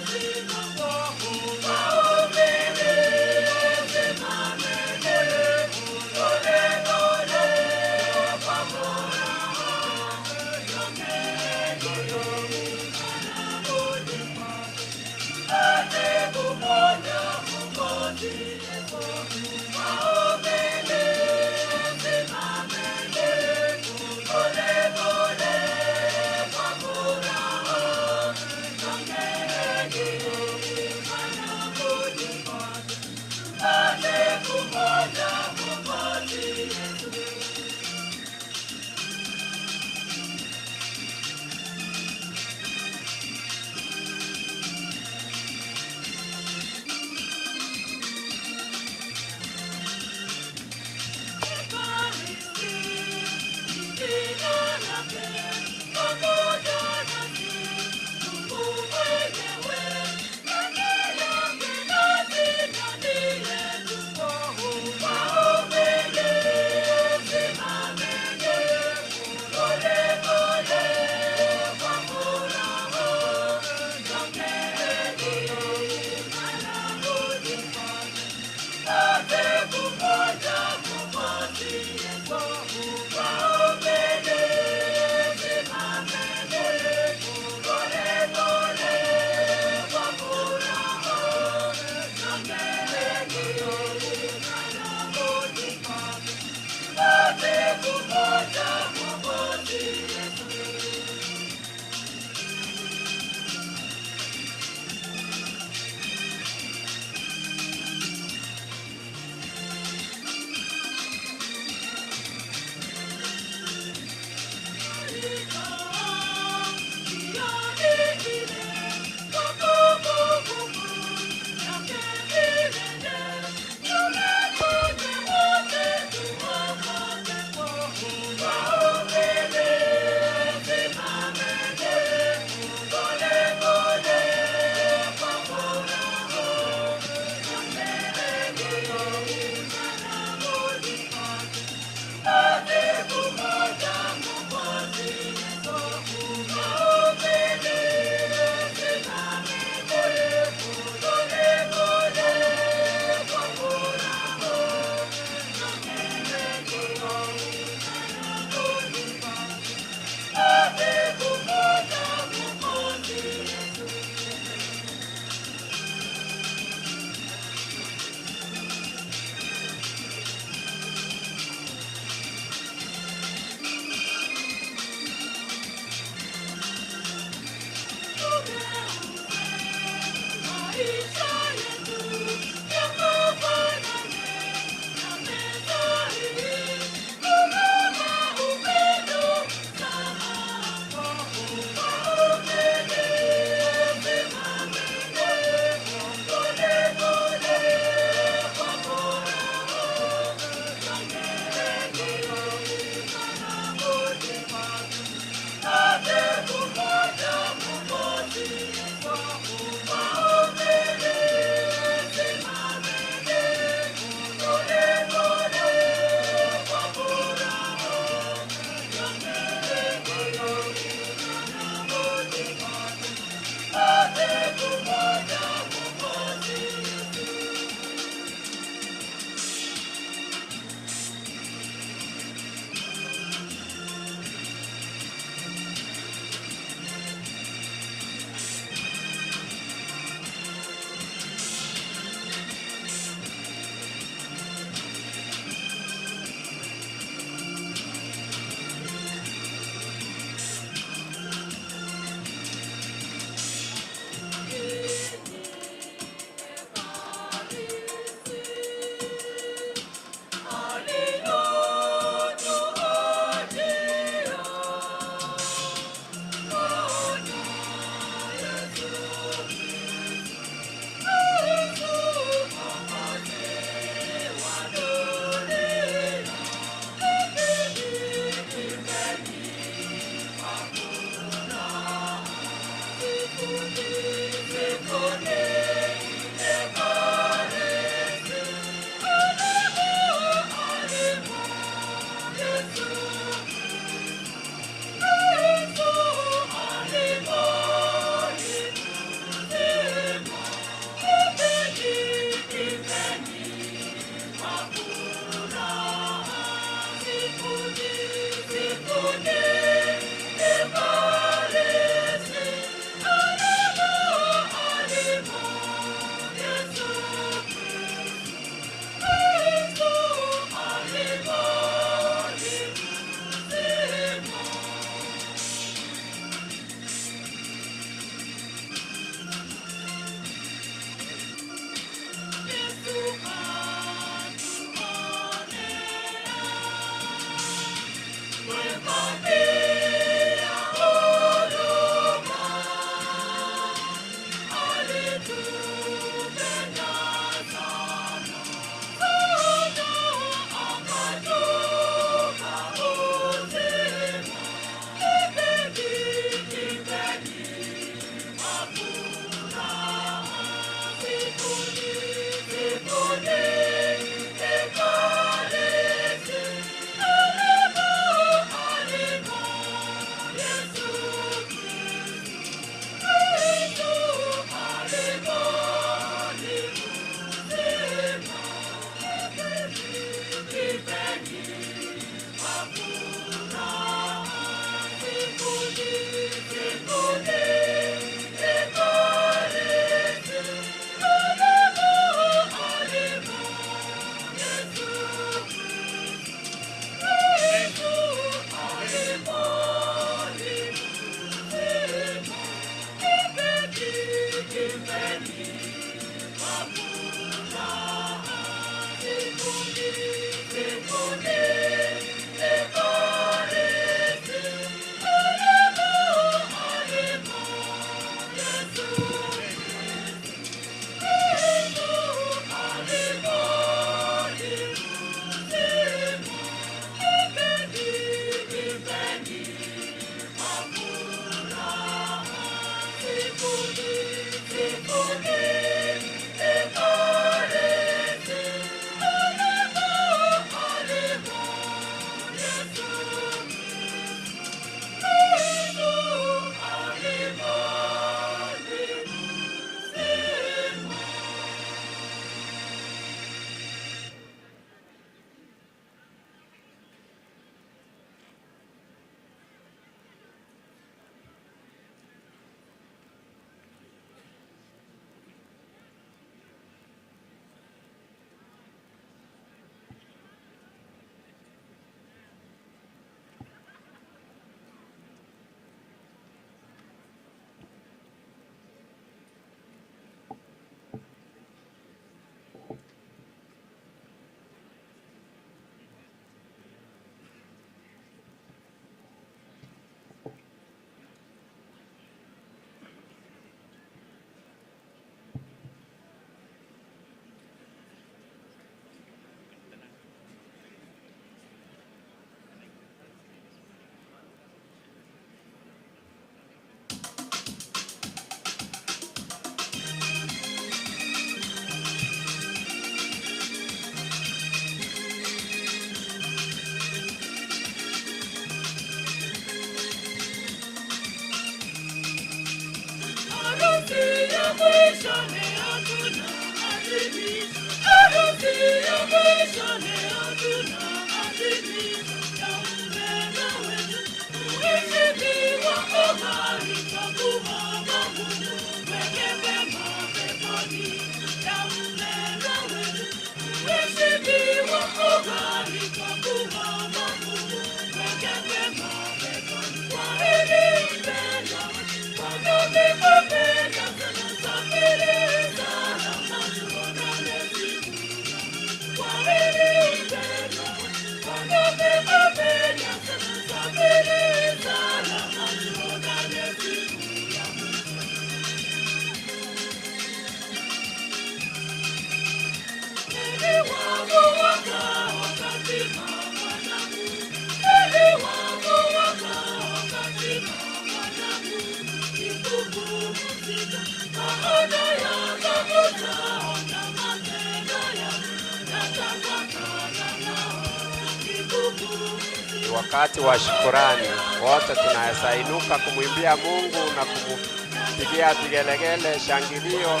Speaker 20: Ni wakati wa shukurani, wote tunaweza inuka kumwimbia Mungu na kumpigia vigelegele, shangilio,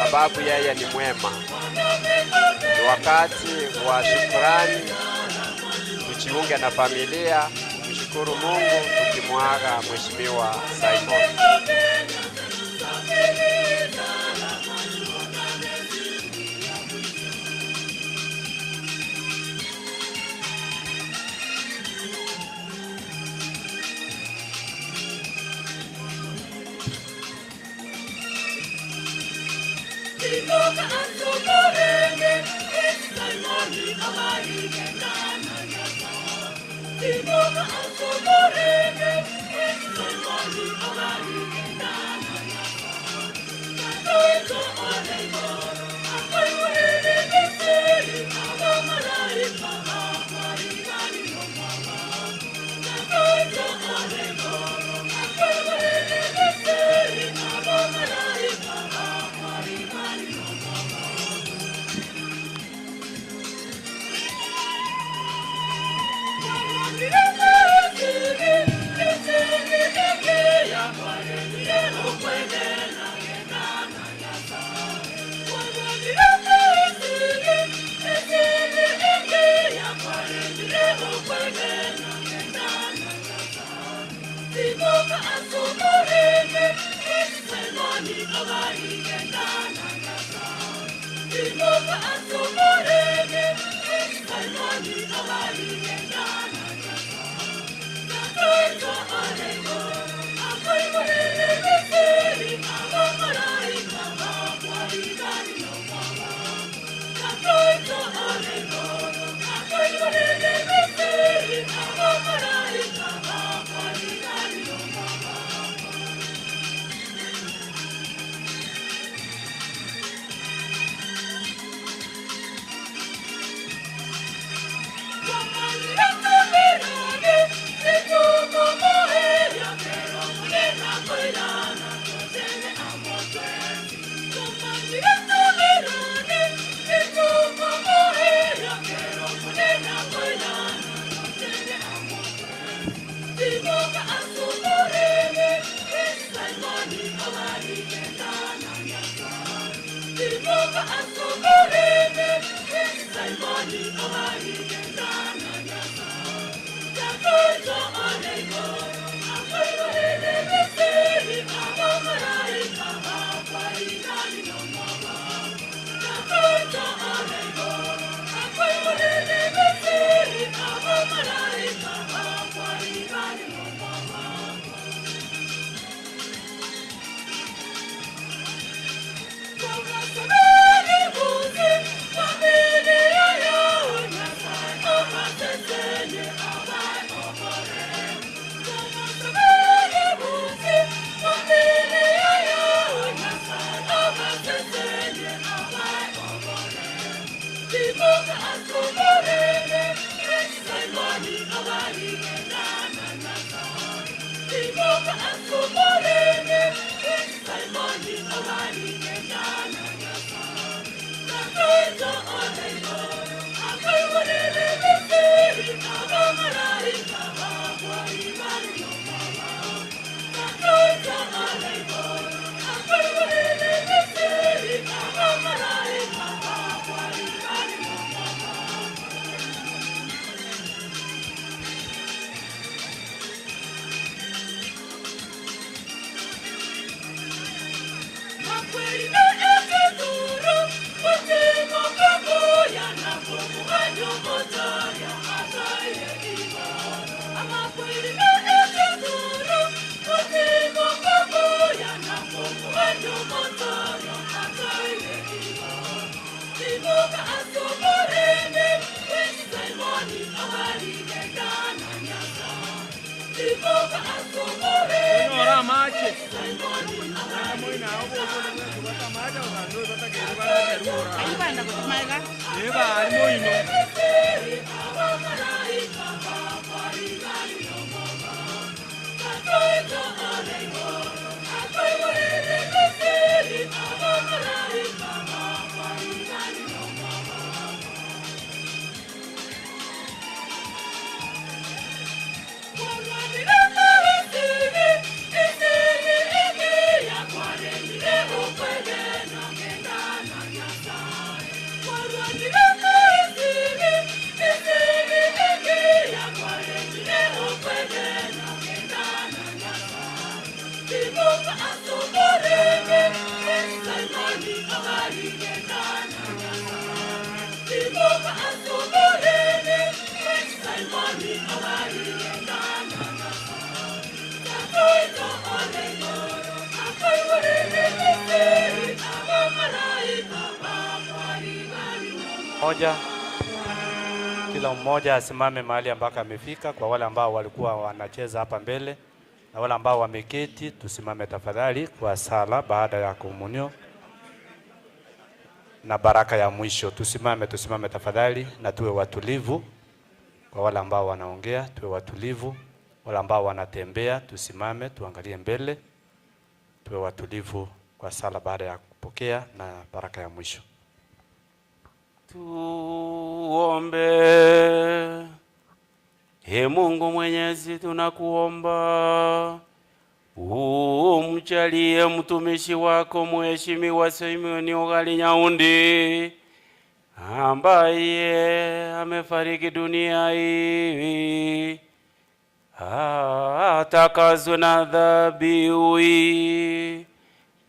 Speaker 20: sababu yeye ni mwema. Ni wakati wa shukurani, tujiunge na familia kumshukuru Mungu tukimwaga Mheshimiwa Simon.
Speaker 16: Moja, kila mmoja asimame mahali ambako amefika. Kwa wale ambao walikuwa wanacheza hapa mbele na wale ambao wameketi, tusimame tafadhali kwa sala baada ya komunio na baraka ya mwisho. Tusimame, tusimame tafadhali na tuwe watulivu. Kwa wale ambao wanaongea, tuwe watulivu. Wale ambao wanatembea, tusimame, tuangalie mbele, tuwe watulivu kwa sala baada ya kupokea na baraka ya mwisho.
Speaker 10: Tuombe. Ee Mungu Mwenyezi, tunakuomba umjalie mtumishi wako Mheshimiwa Simon Ogali Nyaundi ambaye amefariki dunia hii, atakaswe na dhabihu hii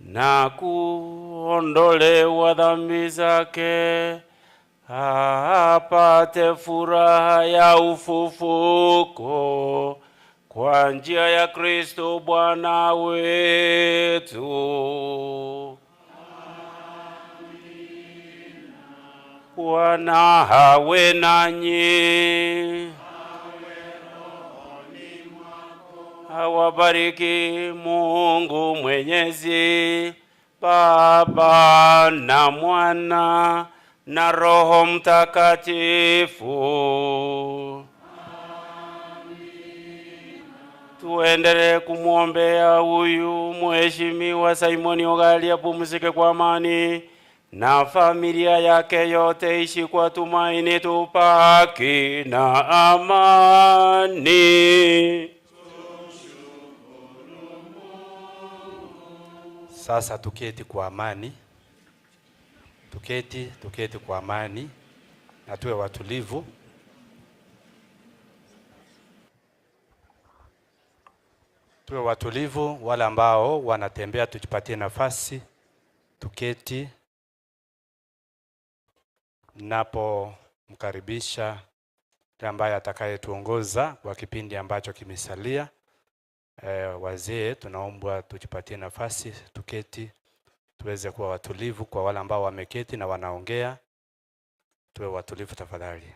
Speaker 10: na kuondolewa dhambi zake, apate furaha ya ufufuko kwa njia ya Kristo Bwana wetu. Bwana awe nanyi. Awabariki Mungu Mwenyezi, Baba na Mwana na Roho Mtakatifu. Tuendelee kumwombea huyu Mheshimiwa Simon Ogali apumzike kwa amani na familia yake yote ishi kwa tumaini, tupaki na amani.
Speaker 16: Sasa tuketi kwa amani. Tuketi, tuketi kwa amani na tuwe watulivu. Tuwe watulivu, wale ambao wanatembea tujipatie nafasi, tuketi. Napomkaribisha yule ambaye atakayetuongoza kwa kipindi ambacho kimesalia. Wazee tunaombwa tujipatie nafasi, tuketi, tuweze kuwa watulivu. Kwa wale ambao wameketi na wanaongea, tuwe watulivu tafadhali.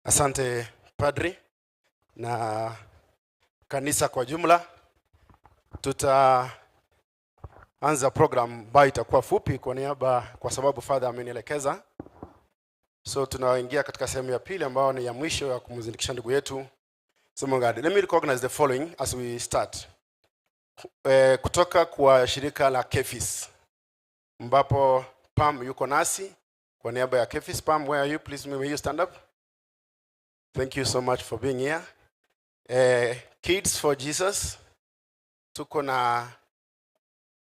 Speaker 5: Asante Padri na kanisa kwa jumla. Tutaanza program ambayo itakuwa fupi kwa niaba, kwa sababu Father amenielekeza. So tunaingia katika sehemu ya pili ambayo ni ya mwisho ya kumzindikisha ndugu yetu Simon Gadi. Let me recognize the following as we start. Kutoka kwa shirika la KEPHIS ambapo Pam yuko nasi kwa niaba ya KEPHIS. Pam, where are you? Please, may you stand up. Thank you so much for being here. Kids for Jesus, tuko na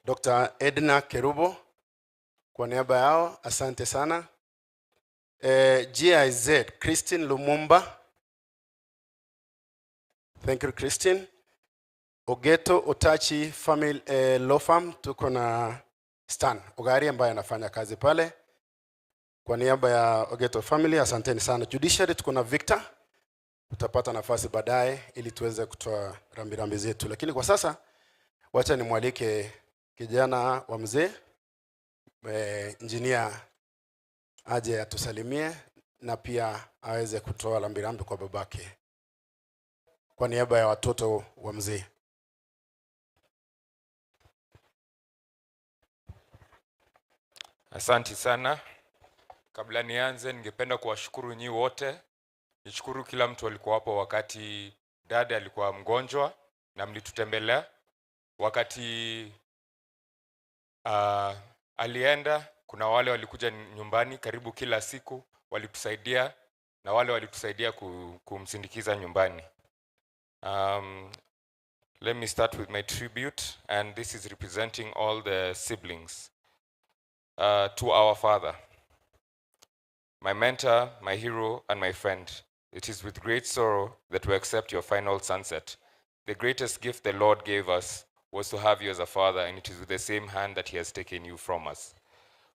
Speaker 5: Dr. Edna Kerubo kwa niaba yao, asante sana. GIZ, Christine Lumumba. Thank you, Christine. Ogeto Otachi Family Law Firm, tuko na Stan Ogari ambaye anafanya kazi pale kwa niaba ya Ogeto Family, asanteni sana. Judiciary tuko na Victor, utapata nafasi baadaye ili tuweze kutoa rambirambi zetu, lakini kwa sasa wacha nimwalike kijana wa mzee engineer aje atusalimie na pia aweze kutoa rambirambi kwa babake kwa niaba ya watoto wa mzee.
Speaker 21: Asanti sana. Kabla nianze, ningependa kuwashukuru nyi wote. Nishukuru kila mtu alikuwa hapo wakati dada alikuwa mgonjwa na mlitutembelea. Wakati alienda, kuna wale walikuja nyumbani karibu kila siku, walitusaidia na wale walitusaidia kumsindikiza nyumbani. Let me start with my tribute, and this is representing all the siblings. To our father, my mentor, my hero, and my friend, it is with great sorrow that we accept your final sunset. The greatest gift the Lord gave us was to have you as a father, and it is with the same hand that he has taken you from us.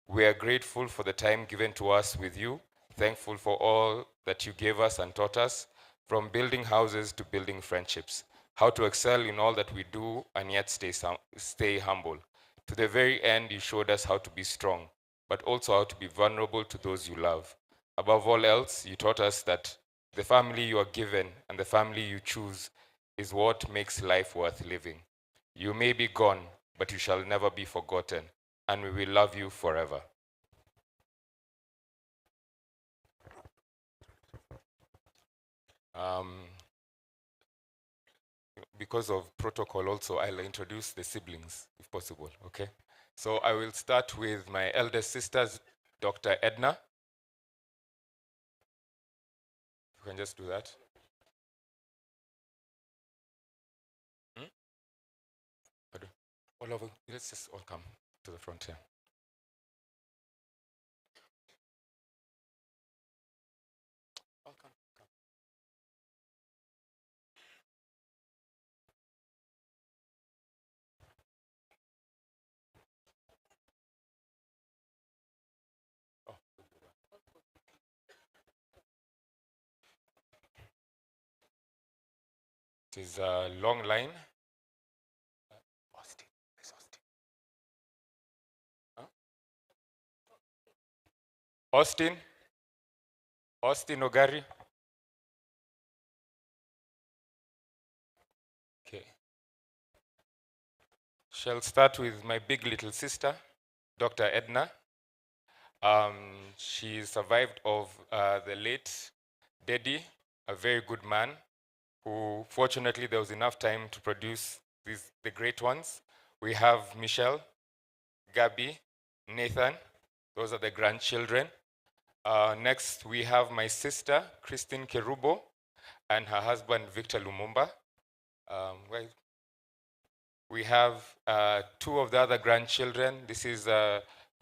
Speaker 21: We are grateful for the time given to us with you, thankful for all that you gave us and taught us, from building houses to building friendships, how to excel in all that we do and yet stay humble. To the very end, you showed us how to be strong, but also how to be vulnerable to those you love. Above all else, you taught us that the family you are given and the family you choose is what makes life worth living. You may be gone, but you shall never be forgotten, and we will love you forever. Because of protocol also, I'll introduce the siblings, if possible, okay? So I will start with my eldest sisters, Dr. Edna. You can just do that. All over, let's just all come to the front here. All come, come. Oh. It is a long line. Austin, where's Austin? Huh? Austin? Austin Ogari? Okay. Shall start with my big little sister, Dr. Edna. She survived of the late Daddy, a very good man, who fortunately there was enough time to produce the great ones. We have Michelle, Gabby, Nathan. Those are the grandchildren. Next, we have my sister, Christine Kerubo, and her husband, Victor Lumumba. We have two of the other grandchildren. This is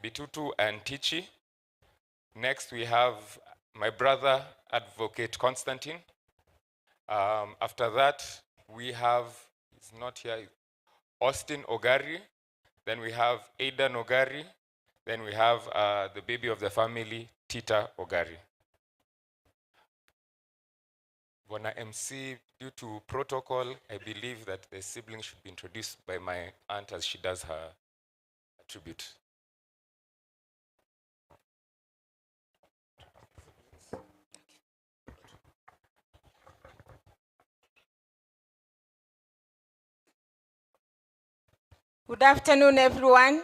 Speaker 21: Bitutu and Tichi. Next, we have my brother, Advocate Constantine. After that, we have, he's not here, Austin Ogari. Then we have Aidan Ogari. Then we have the baby of the family, Tita Ogari. Bwana MC, due to protocol, I believe that the sibling should be introduced by my aunt as she does her tribute.
Speaker 22: Good afternoon, everyone.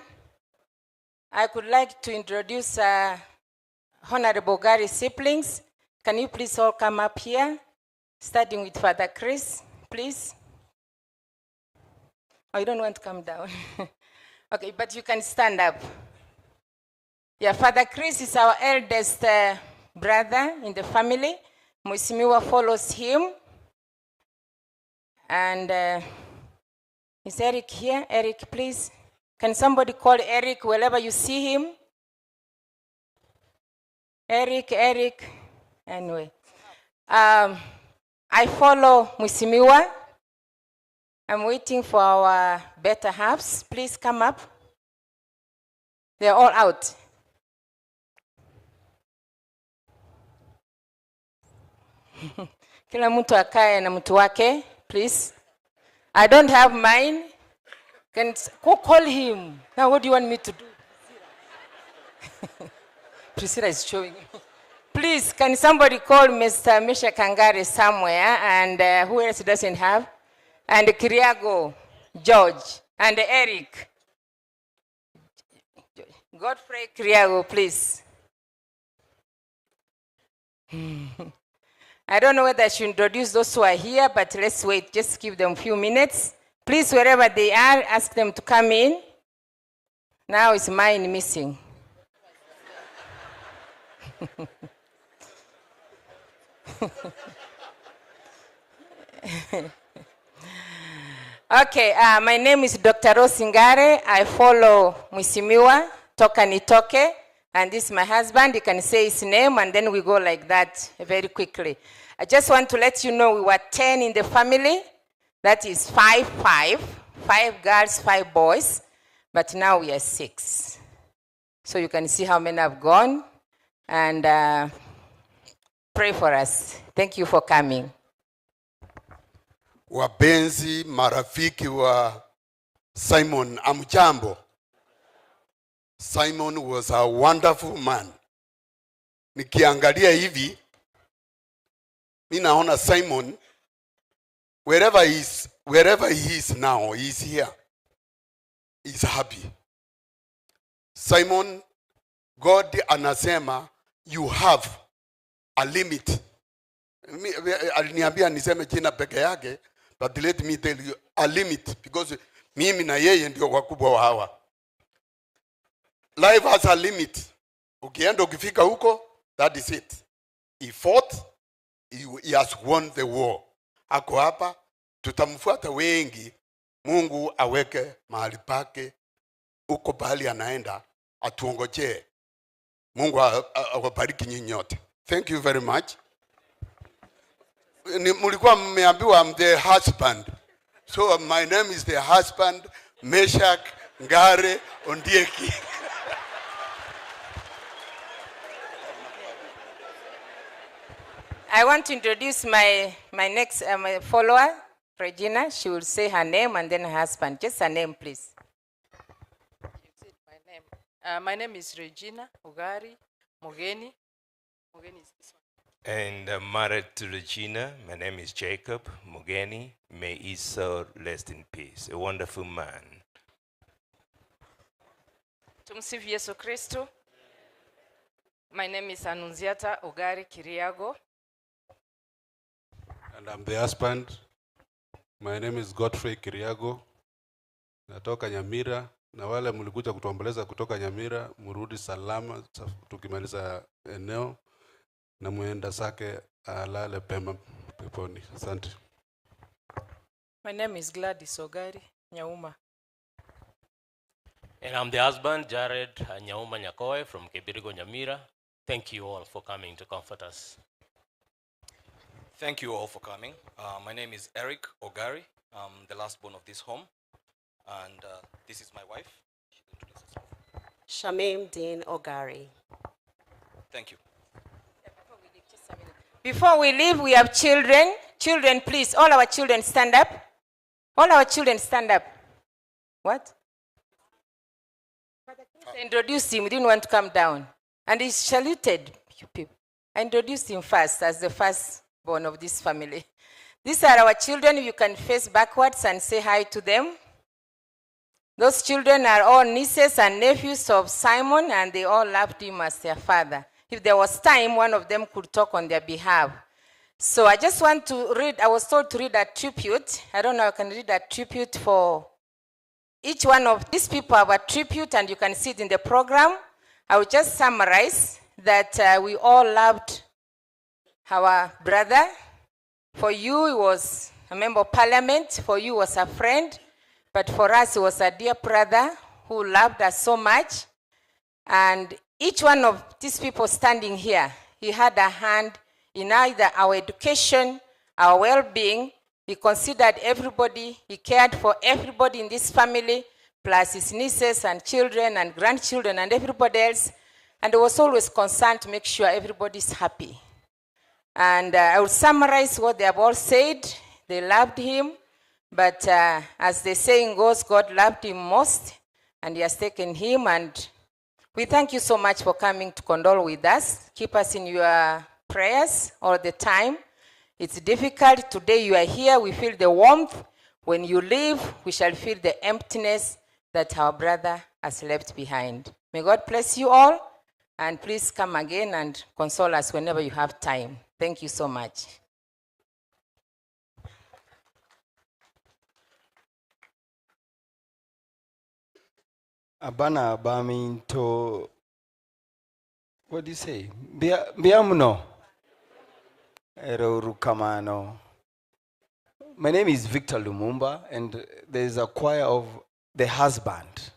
Speaker 22: I would like to introduce Honorable Gary siblings. Can you please all come up here? Starting with Father Chris, please. Oh, you don't want to come down. Okay, but you can stand up. Yeah, Father Chris is our eldest brother in the family. Mheshimiwa follows him. And is Eric here? Eric, please. Can somebody call Eric wherever you see him? Eric, Eric. Anyway. I follow Mheshimiwa. I'm waiting for our better halves. Please come up. They're all out. Kila mtu akae na mtu wake, please. I don't have mine. Can go call him. Now what do you want me to do? Priscilla is showing me. Please, can somebody call Mr. Misha Kangari somewhere? And who else doesn't have? And Kiriago, George, and Eric. Godfrey Kiriago, please. I don't know whether I should introduce those who are here, but let's wait. Just give them a few minutes. Please, wherever they are, ask them to come in. Now is mine missing. Okay, my name is Dr. Rose Ngare. I follow Mheshimiwa Toka Nitoke, and this is my husband. You can say his name, and then we go like that very quickly. I just want to let you know we were 10 in the family. That is 5, 5, 5 girls, 5 boys, but now we are 6. So you can see how many have gone, and pray for us. Thank you for coming.
Speaker 1: Wapenzi, marafiki wa Simon, hamjambo. Simon was a wonderful man. Nikiangalia hivi, mi naona Simon wherever he is now, he is here. He's happy. Simon, God anasema you have a limit. Aliniambia niseme jina peke yake, but let me tell you a limit, because mimi na yeye ndio wakubwa wa hawa. Life has a limit. Ukienda ukifika huko, that is it. He fought, he has won the war. Ako hapa, tutamfuata wengi. Mungu aweke mahali pake huko pahali anaenda, atuongojee. Mungu awabariki nyinyi nyote. Thank you very much. Ni, mlikuwa mmeambiwa I'm the husband. So my name is the husband, Meshak Ngare Ondieki.
Speaker 22: I want to introduce my follower, Regina. She will say her name and then her husband. Just her name, please.
Speaker 3: My name. My name is Regina Ogari Mogeni. Mogeni is this one.
Speaker 23: And I'm married to Regina. My name is Jacob Mogeni. May his soul rest in peace. A wonderful man.
Speaker 3: Tumsifu Yesu Kristo. My name is Annunziata Ogari Kiriago.
Speaker 24: And I'm the husband. My name is Godfrey Kiriago. Natoka Nyamira, na wale mlikuja kutuomboleza kutoka Nyamira, murudi salama tukimaliza eneo, na muenda zake alale pema peponi. Asante.
Speaker 3: My name is Gladys Ogari Nyauma.
Speaker 25: And I'm the husband, Jared Nyauma Nyakoe from Kibirigo, Nyamira. Thank you all for coming to comfort us.
Speaker 26: Thank you all for coming. My name is Eric Ogari. I'm the last born of this home. And this is my wife. She will introduce herself.
Speaker 27: Shamim Dean Ogari.
Speaker 26: Thank you.
Speaker 22: Before we leave, we have children. Children, please, all our children stand up. All our children stand up. What? I introduced him, he didn't want to come down. And he saluted you people. I introduced him first as the firstborn of this family. These are our children. You can face backwards and say hi to them. Those children are all nieces and nephews of Simon, and they all loved him as their father. If there was time, one of them could talk on their behalf. So I just want to read, I was told to read a tribute. I don't know, I can read a tribute for each one of these people have a tribute, and you can see it in the program. I will just summarize that we all loved our brother. For you, he was a member of parliament. For you, he was a friend. But for us, he was a dear brother who loved us so much. And each one of these people standing here, he had a hand in either our education, our well-being. He considered everybody. He cared for everybody in this family, plus his nieces and children and grandchildren and everybody else. And he was always concerned to make sure everybody's happy. And I will summarize what they have all said. They loved him, but as the saying goes, God loved him most, and he has taken him. And we thank you so much for coming to condole with us. Keep us in your prayers all the time. It's difficult. Today you are here, we feel the warmth. When you leave, we shall feel the emptiness that our brother has left behind. May God bless you all, and please come again and console us whenever you have time. Thank you so much.
Speaker 6: Abana baminto, what do you say? Mbia muno. Ero rukamano. My name is Victor Lumumba, and there is a choir of the husband.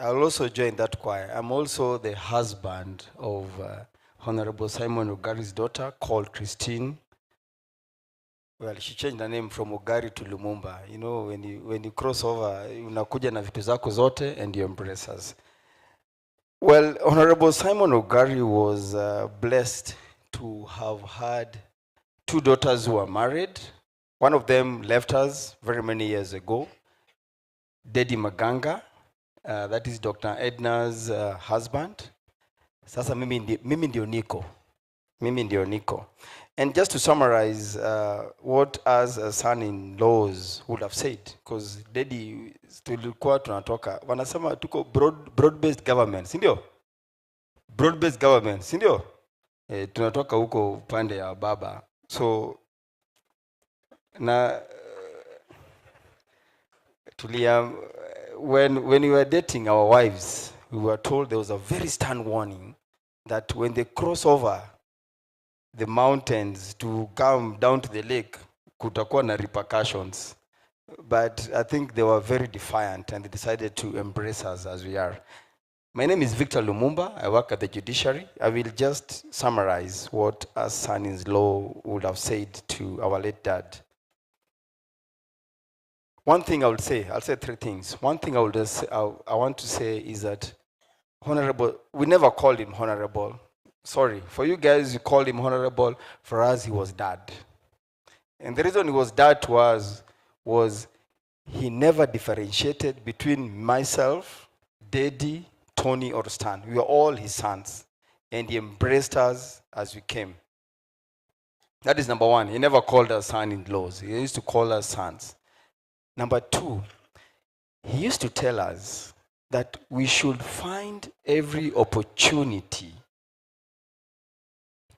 Speaker 6: I'll also join that choir. I'm also the husband of Honorable Simon Ogari's daughter, called Christine. Well, she changed her name from Ogari to Lumumba. You know, when you cross over, unakuja na vitu zako zote and you embrace us. Well, Honorable Simon Ogari was blessed to have had two daughters who were married. One of them left us very many years ago, Dedi Maganga, that is Dr. Edna's husband. Sasa mimi ndio niko. Mimi ndio niko. And just to summarize what us as son-in-laws would have said, because Dedi tulikuwa tunatoka, wanasema tuko broad-based government, si ndio? Broad-based government, si ndio? Tunatoka huko upande ya baba. So na tulia, when we were dating our wives, we were told there was a very stern warning that when they cross over the mountains to come down to the lake, kutakuwa na repercussions. But I think they were very defiant and they decided to embrace us as we are. My name is Victor Lumumba. I work at the judiciary. I will just summarize what our son-in-law would have said to our late dad. One thing I would say, I'll say three things. One thing I would just, I want to say is that Honorable, we never called him Honorable. Sorry, for you guys, you called him Honorable. For us, he was Dad. And the reason he was Dad to us was he never differentiated between myself, Daddy, Tony, or Stan. We were all his sons. And he embraced us as we came. That is number one. He never called us son-in-laws. He used to call us sons. Number two, he used to tell us that we should find every opportunity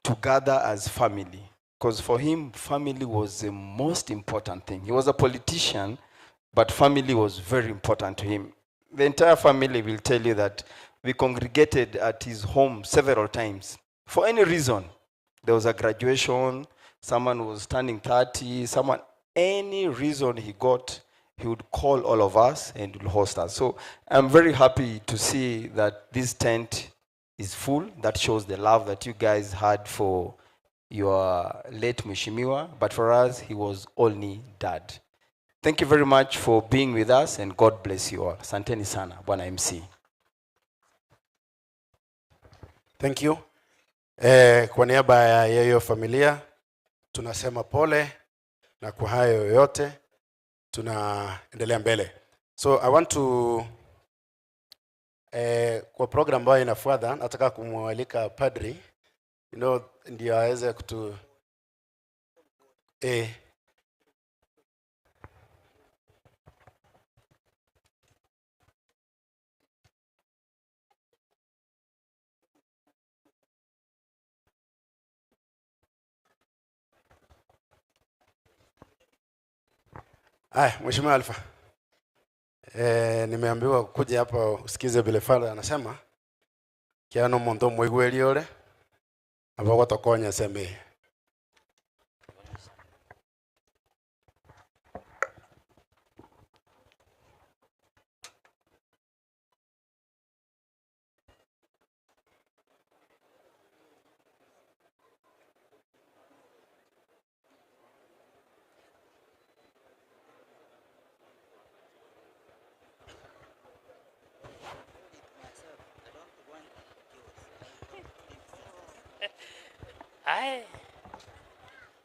Speaker 6: to gather as family. Because for him, family was the most important thing. He was a politician, but family was very important to him. The entire family will tell you that we congregated at his home several times. For any reason. There was a graduation, someone was turning 30, someone, any reason he got, he would call all of us and would host us. So I'm very happy to see that this tent is full. That shows the love that you guys had for your late Mheshimiwa. But for us, he was only dad. Thank you very much for being with us, and God bless you all. Asanteni sana, Bwana MC.
Speaker 5: Thank you. Kwa niaba ya yeyo familia tunasema pole, na kwa hayo yote tunaendelea mbele. So I want to kwa program ambayo inafuata nataka kumwalika padri, you know, ndio aweze kutu Aya, Mheshimiwa Alpha. Nimeambiwa kuja hapa usikize vile father anasema. Kiano mondo mwigweli ore. Abo gotokonya seme.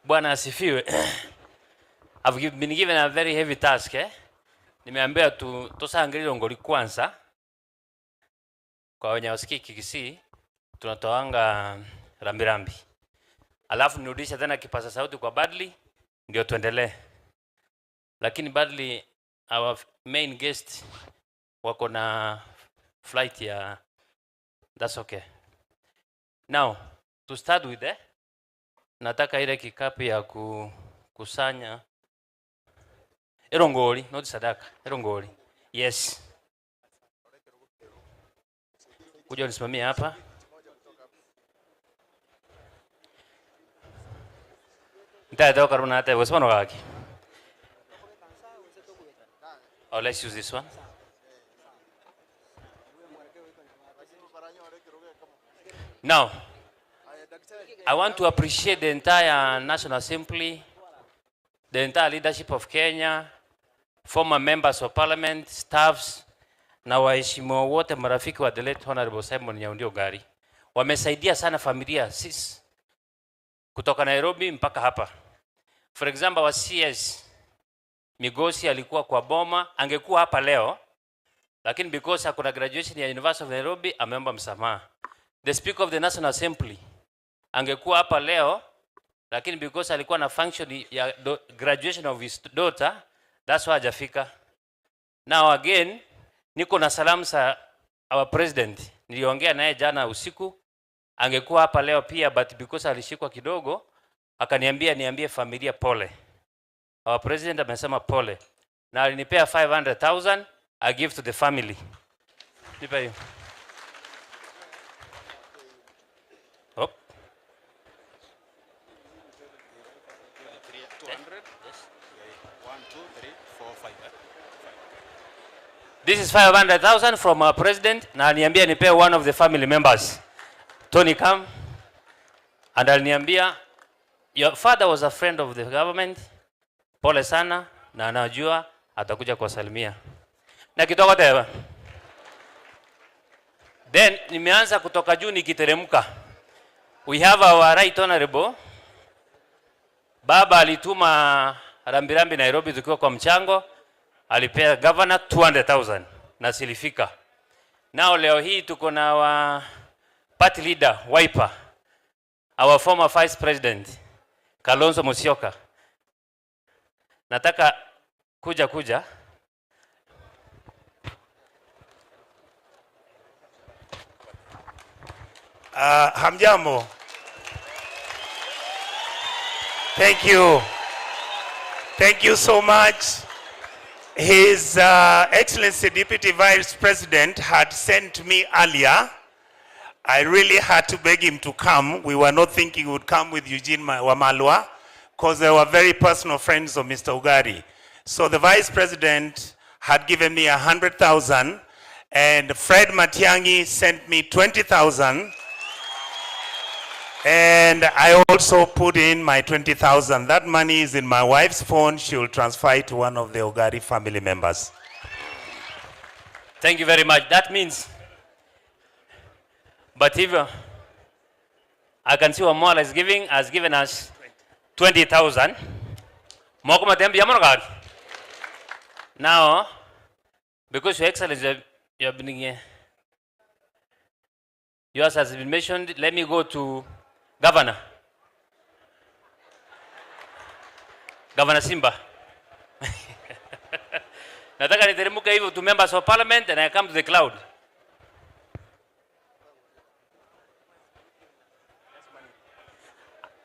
Speaker 25: Bwana asifiwe. I've been given a very heavy task, eh? Nimeambiwa tusangilire ngoli kwanza. Kwa wenye wasikii Kikisii tunatoanga rambirambi. Alafu nirudishe tena kipaza sauti kwa Badley ndio tuendelee. Lakini Badley, our main guest wako na Flight ya, that's okay. Now, to start with, nataka ile kikapu ya kukusanya erongoli, not sadaka, erongoli. Yes. Kuja unisimamie hapa. Nitaitoka karibu na hata wewe gaki. Oh, let's use this one. Now, I want to appreciate the entire National Assembly, the entire leadership of Kenya, former members of parliament, staffs, na waheshimiwa wote marafiki wa the late Honorable Simon Nyaundi Ogari. Wamesaidia sana familia sisi kutoka Nairobi mpaka hapa. For example, our CS Migosi alikuwa kwa boma, angekuwa hapa leo, lakini because hakuna graduation ya University of Nairobi ameomba msamaha. The Speaker of the National Assembly angekuwa hapa leo, lakini because alikuwa na function ya graduation of his daughter, that's why hajafika. Now again, niko na salamu za our president. Niliongea naye jana usiku, angekuwa hapa leo pia, but because alishikwa kidogo, akaniambia niambie familia pole. Our president amesema pole. Na alinipea 500,000 I give to the family. Nipe hiyo. Hop. This is 500,000 from our president, na aliniambia nipe one of the family members. Tony, come. And aliniambia your father was a friend of the government. Pole sana, na anajua atakuja kuwasalimia. Na kidogo tena. Then nimeanza kutoka juu nikiteremka. We have our right honorable. Baba alituma rambirambi Nairobi tukiwa kwa mchango, alipea governor 200,000 na silifika. Now leo hii tuko na wa party leader Wiper, our former vice president Kalonzo Musyoka. Nataka kuja.
Speaker 7: Hamjambo. Thank you. Thank you so much. His Excellency Deputy Vice President had sent me earlier. I really had to beg him to come. We were not thinking he would come with Eugene Wamalwa because they were very personal friends of Mr. Ogari. So the Vice President had given me 100,000 and Fred Matiang'i sent me 20,000. And I also put in my 20,000. That money is in my wife's phone. She will transfer it to one of the Ogari family members.
Speaker 25: Thank you very much. That means, but if I can see Wamalwa is giving, has given us 20,000. Now, because Your Excellency, you have been, yours has been mentioned, let me go to Governor. Governor Simba. Nataka niteremke hivyo to members of parliament and I come to the cloud.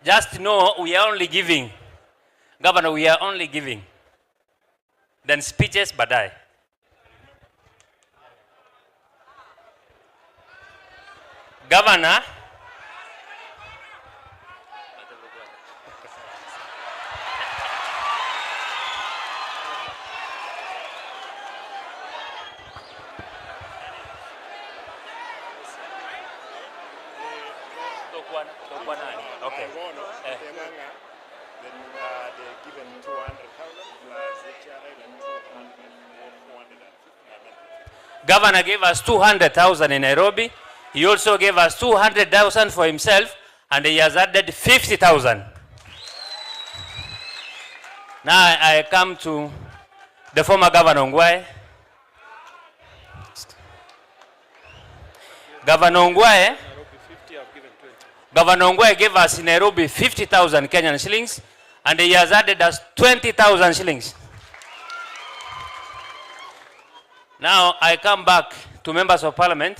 Speaker 25: Just know we are only giving. Governor, we are only giving. Then speeches baadaye. Governor, Okay. Governor gave us 200,000 in Nairobi. He also gave us 200,000 for himself, and he has added 50,000. Now I come to the former Governor Ongwae. Governor Ongwae, Governor Ongwae gave us in Nairobi 50,000 Kenyan shillings, and he has added us 20,000 shillings. Now I come back to members of parliament.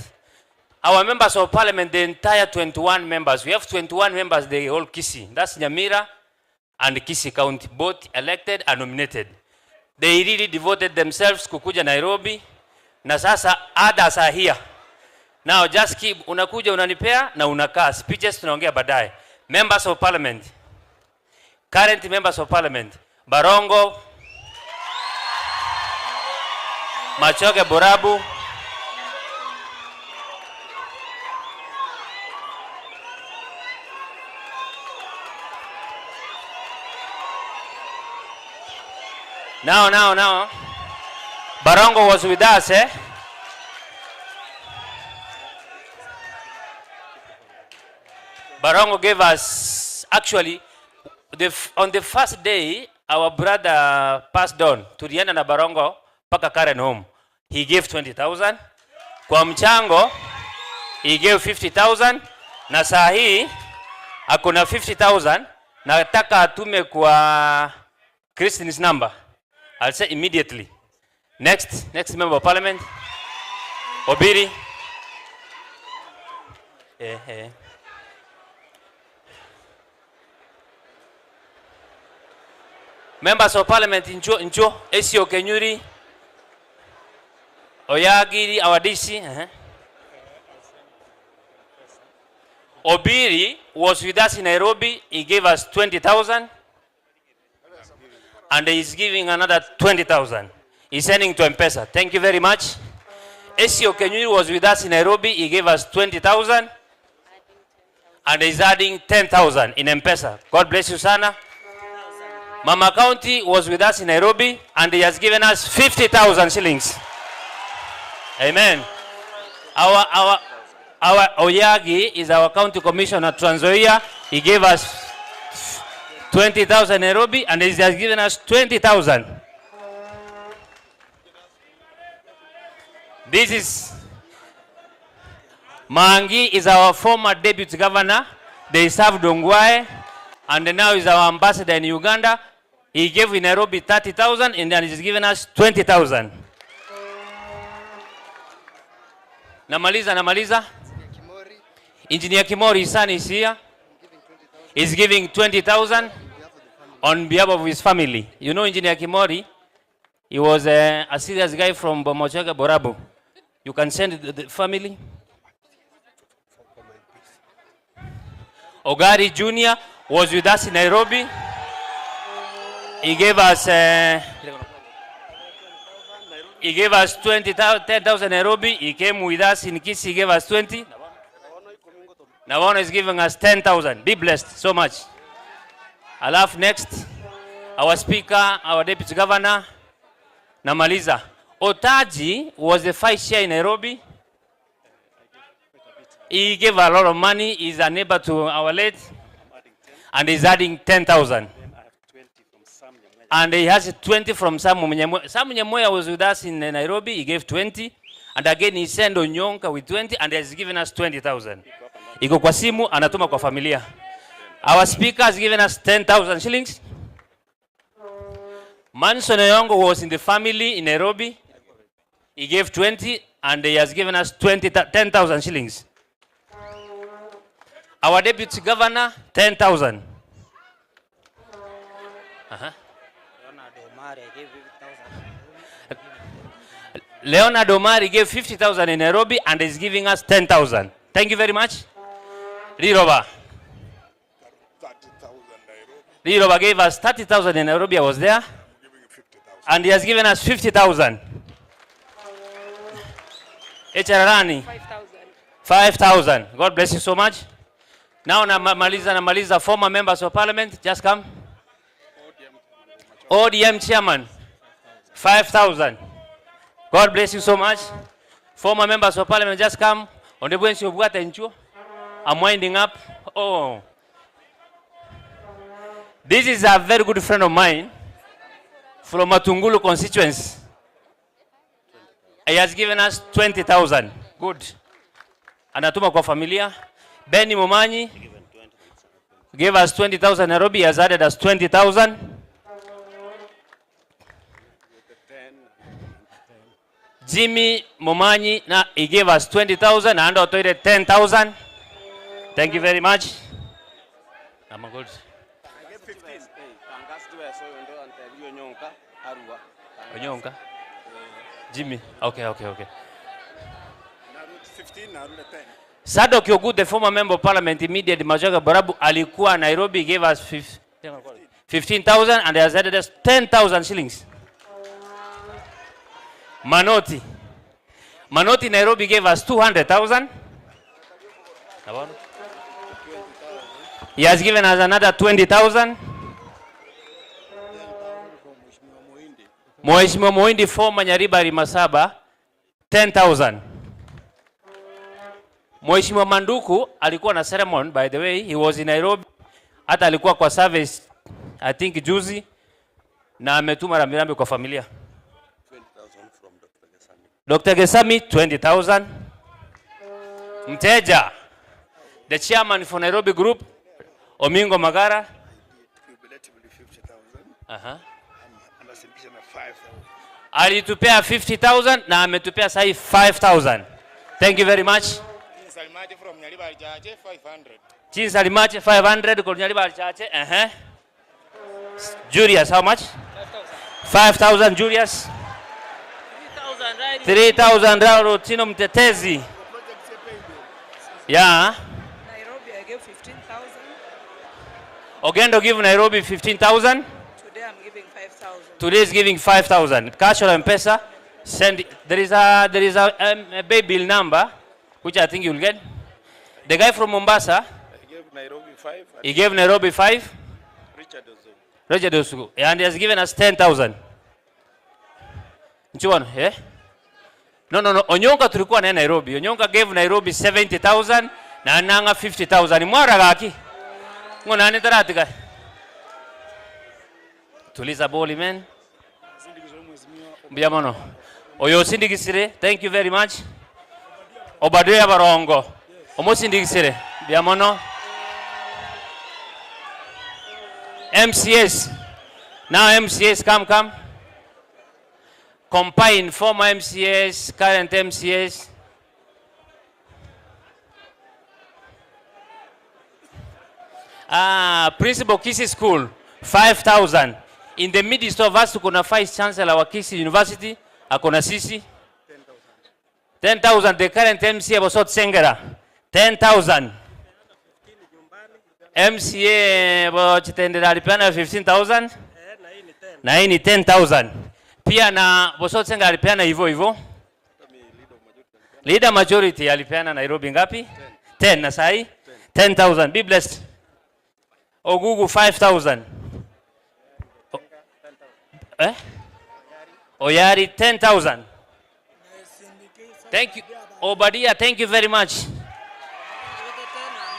Speaker 25: Our members of parliament, the entire 21 members, we have 21 members, the whole Kisii. That's Nyamira and Kisii County, both elected and nominated. They really devoted themselves kukuja Nairobi, na sasa others are here. Now just keep, unakuja unanipea na unakaa. Speeches tunaongea baadaye. Members of parliament, current members of parliament, Barongo, Machoge Borabu, Now. Barongo was with us, eh? Barongo gave us, actually, on the first day, our brother passed on. Tulienda na Barongo paka Karen home. He gave 20,000. Kwa mchango, he gave 50,000. Na saa hii, akona 50,000. Nataka atume kwa Christine's number. I'll say immediately. Next member of parliament. Obiri. Members of parliament, Ncho, Ncho, Esio Kenyuri, Oyagiri, our DC. Obiri was with us in Nairobi. He gave us 20,000. And he's giving another 20,000. He's sending to M-Pesa. Thank you very much. Esio Kenyuri was with us in Nairobi. He gave us 20,000. And he's adding 10,000 in M-Pesa. God bless you, sana. Mama County was with us in Nairobi, and he has given us 50,000 shillings. Amen. Our Oyagi is our county commissioner, Trans Nzoia. He gave us 20,000 Nairobi, and he has given us 20,000. This is Mangi is our former deputy governor. They served Ongwae, and now is our ambassador in Uganda. He gave in Nairobi 30,000, and then he's given us 20,000. Namaliza, namaliza. Engineer Kimori son is here. He's giving 20,000 on behalf of his family. You know Engineer Kimori, he was a serious guy from Bomachoge Borabu. You can send the family. Ogari Jr. was with us in Nairobi. He gave us, 10,000 Nairobi. He came with us in Kisii. He gave us 20. Nabono is giving us 10,000. Be blessed so much. Alafu next, our speaker, our deputy governor, Namaliza. Otaji was the vice chair in Nairobi. He gave a lot of money. He's a neighbor to our late. And he's adding 10,000. And he has 20 from Sam Nyamoya. Sam Nyamoya was with us in Nairobi. He gave 20. And again, he sent Onyonka with 20 and has given us 20,000. Iko kwa simu, anatuma kwa familia. Our speaker has given us 10,000 shillings. Manson Oyongo was in the family in Nairobi. He gave 20 and he has given us 10,000 shillings. Our deputy governor, 10,000. Leonard Omari gave 50,000 in Nairobi and is giving us 10,000. Thank you very much. Liroba. Liroba gave us 30,000 in Nairobi. I was there. And he has given us 50,000. Echarani. 5,000. God bless you so much. Now namaliza, former members of parliament, just come. ODM chairman, 5,000. God bless you so much. Former members of parliament, just come. I'm winding up. Oh. This is a very good friend of mine from Matungulu constituency. He has given us 20,000. Good. Anatuma kwa familia. Benny Momanyi gave us 20,000 Nairobi. He has added us 20,000. Jimmy Momanyi na he gave us 20,000 and otoire 10,000. Thank you very much. I'm good. Onyonka. Jimmy. Okay. Sadok Yogut, the former member of parliament, immediate Majoga Borabu, alikuwa Nairobi, gave us 15,000 and has added us 10,000 shillings. Manoti. Manoti Nairobi gave us 200,000. He has given us another 20,000. Mheshimiwa Muhindi, former Nyaribari Masaba, 10,000. Mheshimiwa Manduku alikuwa na ceremony, by the way, he was in Nairobi. Hata alikuwa kwa service I think juzi, na ametuma rambirambi kwa familia. Dr. Gesami 20,000. Mteja, the chairman for Nairobi Group, Omingo Magara. Aha. Alitupea 50,000 na ametupea sahi 5,000. Thank you very much. Chinsa Limache 500 kwa Nyaribari Chache. Julius, how much? 5,000 Julius. 3,000 Raul Tino Mtetezi. Yeah.
Speaker 8: Nairobi, I gave 15,000.
Speaker 25: Ogendo give Nairobi 15,000.
Speaker 8: Today I'm giving 5,000.
Speaker 25: Today is giving 5,000. Cash or M-Pesa. Send. There is a pay bill number, which I think you'll get. The guy from Mombasa.
Speaker 24: He gave Nairobi 5.
Speaker 25: He gave Nairobi 5.
Speaker 24: Richard Osugu.
Speaker 25: Richard Osugu. And he has given us 10,000. Nchuano, eh? No. Onyonka tulikuwa naye Nairobi. Onyonka gave Nairobi 70,000 na nanga 50,000. Mwara gaki. Ngona nani taratika. Tuliza boli man. Mbiamono. Oyo sindigisire. Thank you very much. Obadia Barongo. Omosindigisire. Mbiamono. MCS. Now MCS come. Combine former MCS, current MCS. Principal Kisii School, 5,000. In the midst of us, kuna Vice Chancellor wa Kisii University, akona sisi. 10,000. The current MCA Bosot Sengera, 10,000. MCA Bochitendera alipeana 15,000. Na hii ni 10,000. Pia na Bosot Sengera alipeana hivyo hivyo. Leader majority alipeana Nairobi ngapi? 10 na sahi 10,000. Be blessed. Ogugu 5,000. Eh? Oyari 10,000. Thank you. Obadia, thank you very much.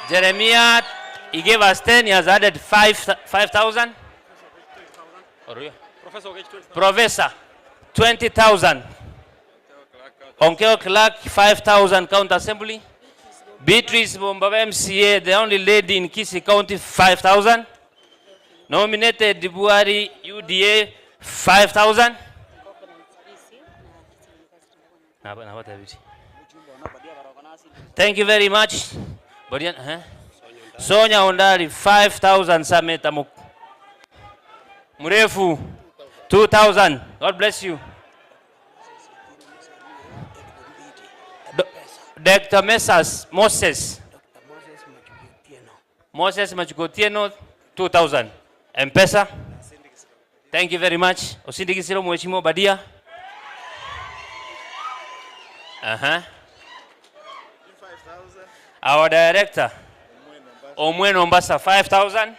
Speaker 25: Jeremiah, he gave us 10, he has added 5,000. Professor, 20,000. Onkeo Clark, 5,000 County Assembly. Beatrice Bombaba MCA, the only lady in Kisii County, 5,000. Nominated Buhari UDA, 5,000. Thank you very much. Sonia Ondari, 5,000 Sameta Mrefu, 2,000. God bless you. Dr. Moses. Moses Machukotieno, 2,000. M-Pesa. Thank you very much. Osindigisiro Mheshimiwa Badia. Our director, Omweno Mombasa, 5,000.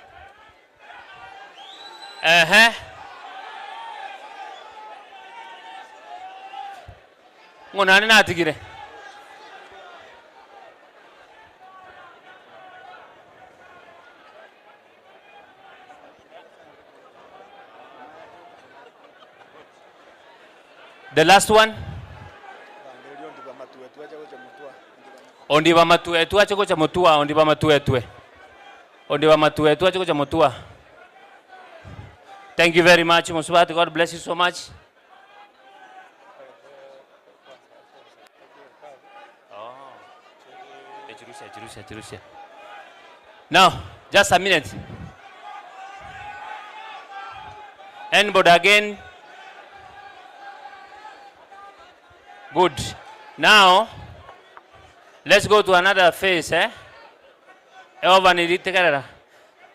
Speaker 25: Ngonani natigire. The last one. Ondiba matuetue choko cha mutua, ondiba matuetue. Ondiba matuetue choko cha mutua. Thank you very much, Musubati. God bless you so much. Chirusia, chirusia. Now, just a minute. Anybody again? Good. Now, let's go to another phase, eh? Eva nilitegerera.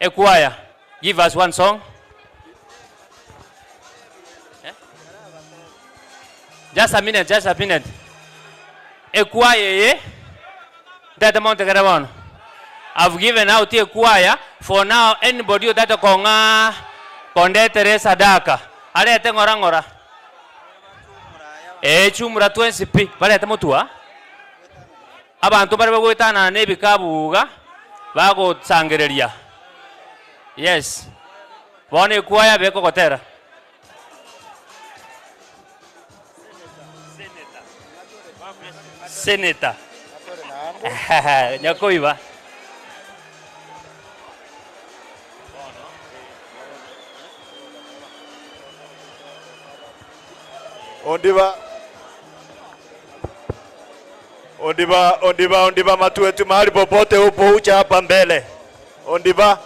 Speaker 25: Ekwaya, give us one song. Eh? Just a minute, just a minute. Ekwaya ye. Tata montegera bono. I've given out a choir. For now, anybody that konga kondetere sadaka. Arete ngora ngora. Eh, chumura 20p. Barete mutua. Abantu bari bagwetana n'ebikabuga bagotsangereria. Yes. Bono ekwaya bekogotera. Senator. Nyakoiba.
Speaker 2: Ondiba. Ondiba, Ondiba, Ondiba, matu wetu mahali popote upo ucha hapa mbele. Ondiba.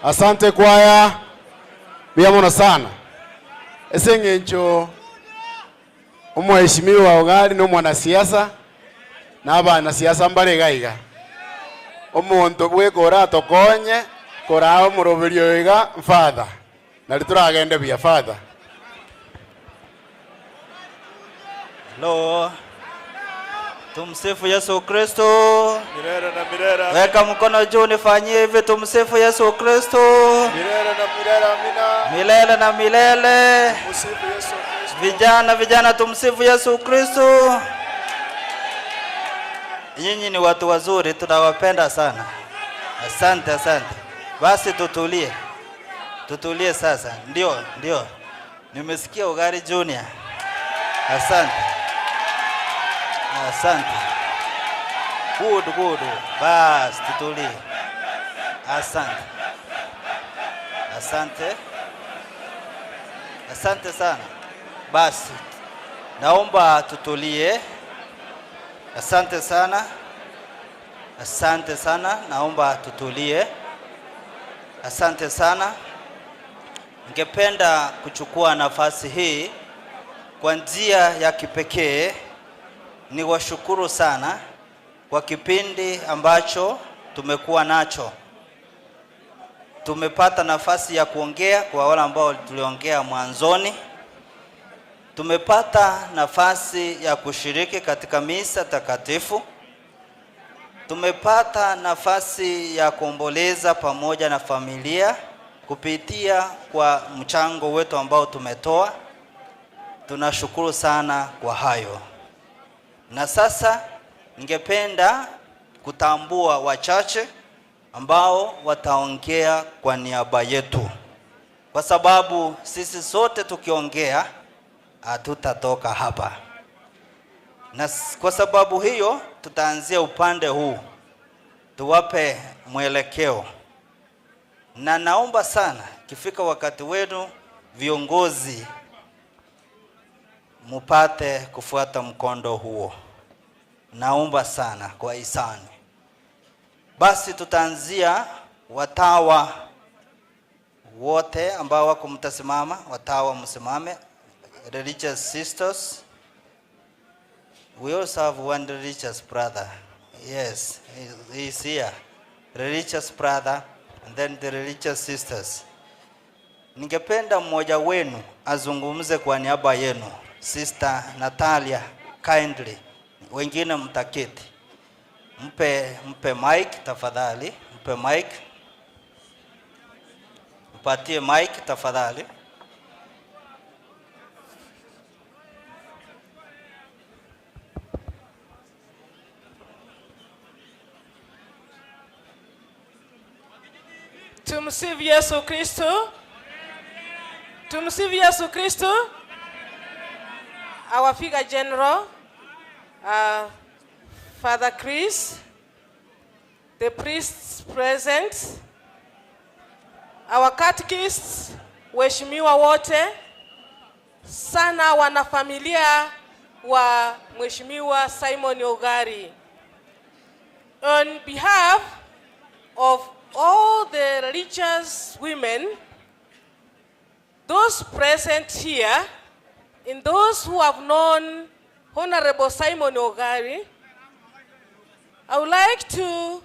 Speaker 5: Asante kwaya, biamono sana. Ese ng'encho omweshimiwa Ogari no mwanasiasa na abanasiasa mbare iga iga. Omonto bwekora atokonye kora omoroberio iga father. Nari turagende buya father.
Speaker 9: Hello. Tumsifu Yesu Kristo.
Speaker 2: Milele na milele.
Speaker 9: Weka mkono juu nifanyie hivi. Tumsifu Yesu Kristo.
Speaker 2: Milele na milele, amina.
Speaker 9: Milele na milele.
Speaker 2: Tumsifu Yesu Kristo.
Speaker 9: Vijana, vijana, tumsifu Yesu Kristo. Nyinyi ni watu wazuri, tunawapenda sana. Asante, asante. Basi tutulie. Tutulie sasa. Ndio, ndio. Nimesikia Ogari Junior. Asante. Asante. Good, good. Bas, tutulie. Asante. Asante. Asante sana. Basi, naomba tutulie. Asante sana. Asante sana. Naomba tutulie. Asante sana. Ningependa kuchukua nafasi hii kwa njia ya kipekee niwashukuru sana kwa kipindi ambacho tumekuwa nacho. Tumepata nafasi ya kuongea kwa wale ambao tuliongea mwanzoni. Tumepata nafasi ya kushiriki katika misa takatifu. Tumepata nafasi ya kuomboleza pamoja na familia kupitia kwa mchango wetu ambao tumetoa. Tunashukuru sana kwa hayo. Na sasa ningependa kutambua wachache ambao wataongea kwa niaba yetu, kwa sababu sisi sote tukiongea hatutatoka hapa, na kwa sababu hiyo tutaanzia upande huu, tuwape mwelekeo, na naomba sana ikifika wakati wenu viongozi mupate kufuata mkondo huo. Naomba sana kwa hisani. Basi tutaanzia watawa wote ambao wako, mtasimama. Watawa msimame, religious sisters. We also have one religious brother. Yes, he is here. Religious brother and then the religious sisters. Ningependa mmoja wenu azungumze kwa niaba yenu. Sister Natalia, kindly. Wengine mtaketi. Mpe mic tafadhali, mpe mic. Mpatie mic tafadhali.
Speaker 11: Tumsifu Yesu Kristo. Tumsifu Yesu Kristo. Our Vicar General, Father Chris, the priests present, our catechists, waheshimiwa wote, sana wanafamilia wa Mheshimiwa Simon Ogari. On behalf of all the religious women, those present here, and those who have known Honorable Simon Ogari, I would like to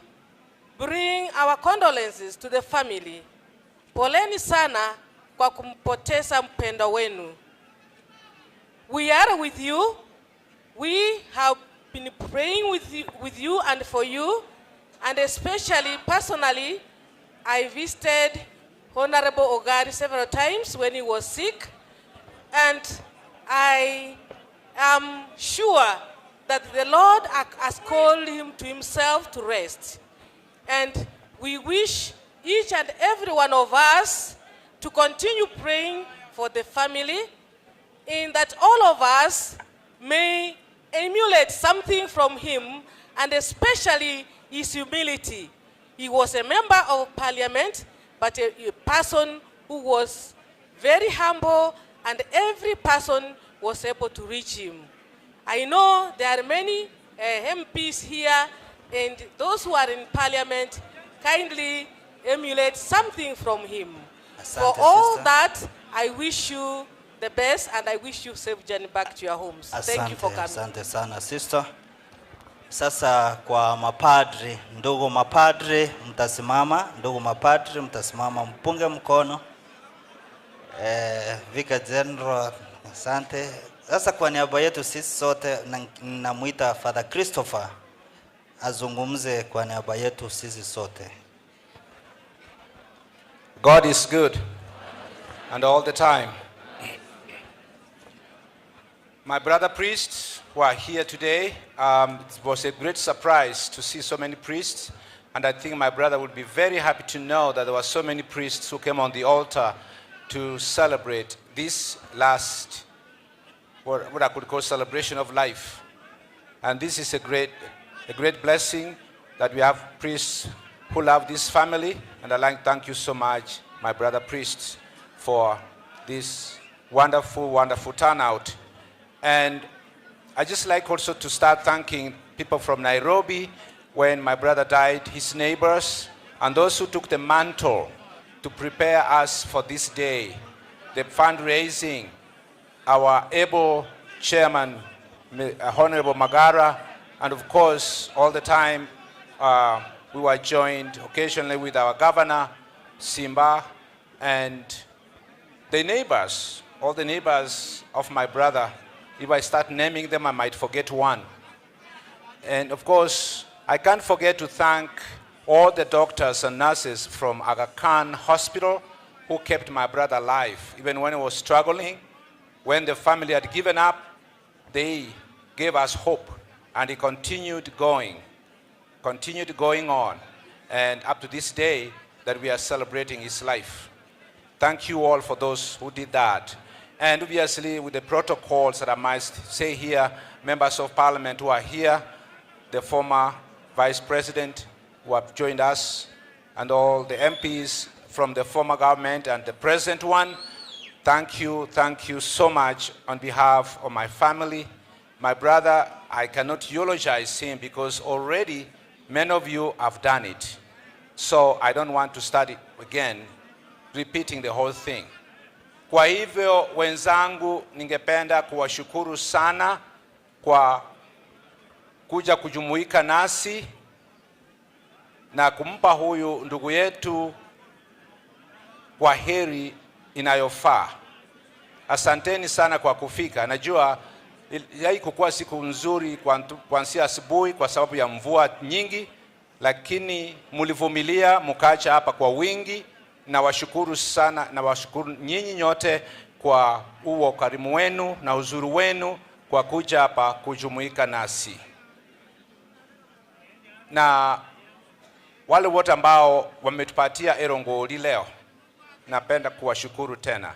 Speaker 11: bring our condolences to the family. Poleni sana kwa kumpoteza mpendwa wenu. We are with you. We have been praying with you and for you, and especially personally, I visited Honorable Ogari several times when he was sick, and I am sure that the Lord has called him to himself to rest. And we wish each and every one of us to continue praying for the family, in that all of us may emulate something from him, and especially his humility. He was a member of parliament, but a person who was very humble, and every person was able to reach him. I know there are many MPs here, and those who are in parliament, kindly emulate something from him.
Speaker 9: Asante,
Speaker 11: For all
Speaker 9: sister.
Speaker 11: That, I wish you the best, and I wish you safe journey back to your homes. Thank you for
Speaker 9: Asante,
Speaker 11: coming.
Speaker 9: asante sana, sister. Sasa kwa mapadri, ndugu mapadri mtasimama, ndugu mapadri mtasimama, mpunge mkono. Vicar General, asante. Sasa kwa niaba yetu sisi sote namuita Father Christopher azungumze kwa niaba yetu sisi sote.
Speaker 4: God is good, and all the time. My brother priests who are here today, it was a great surprise to see so many priests, and I think my brother would be very happy to know that there were so many priests who came on the altar to celebrate this last, what I could call, celebration of life. And this is a great blessing that we have priests who love this family. And I'd like to thank you so much, my brother priests, for this wonderful, wonderful turnout. And I just like also to start thanking people from Nairobi when my brother died, his neighbors, and those who took the mantle to prepare us for this day, the fundraising, our able chairman, Honorable Magara, and of course, all the time we were joined occasionally with our governor, Simba, and the neighbors, all the neighbors of my brother. If I start naming them, I might forget one. And of course, I can't forget to thank all the doctors and nurses from Aga Khan Hospital who kept my brother alive. Even when he was struggling, when the family had given up, they gave us hope and he continued going.
Speaker 12: continued going on, and up to this day that we are celebrating his life. Thank you all for those who did that. And obviously, with the protocols that I must say here, members of parliament who are here, the former vice president who have joined us, and all the MPs from the former government and the present one, thank you so much on behalf of my family. My brother, I cannot eulogize him because already many of you have done it. So I don't want to start it again, repeating the whole thing. Kwa hivyo wenzangu, ningependa kuwashukuru sana kwa kuja kujumuika nasi na kumpa huyu ndugu yetu kwa heri inayofaa. Asanteni sana kwa kufika. Najua haikukuwa siku nzuri kuanzia asubuhi kwa sababu ya mvua nyingi, lakini mlivumilia mkaja hapa kwa wingi. Nawashukuru sana, nawashukuru nyinyi nyote kwa huo ukarimu wenu na uzuri wenu kwa kuja hapa kujumuika nasi, na wale wote ambao wametupatia erongoli leo, napenda kuwashukuru tena.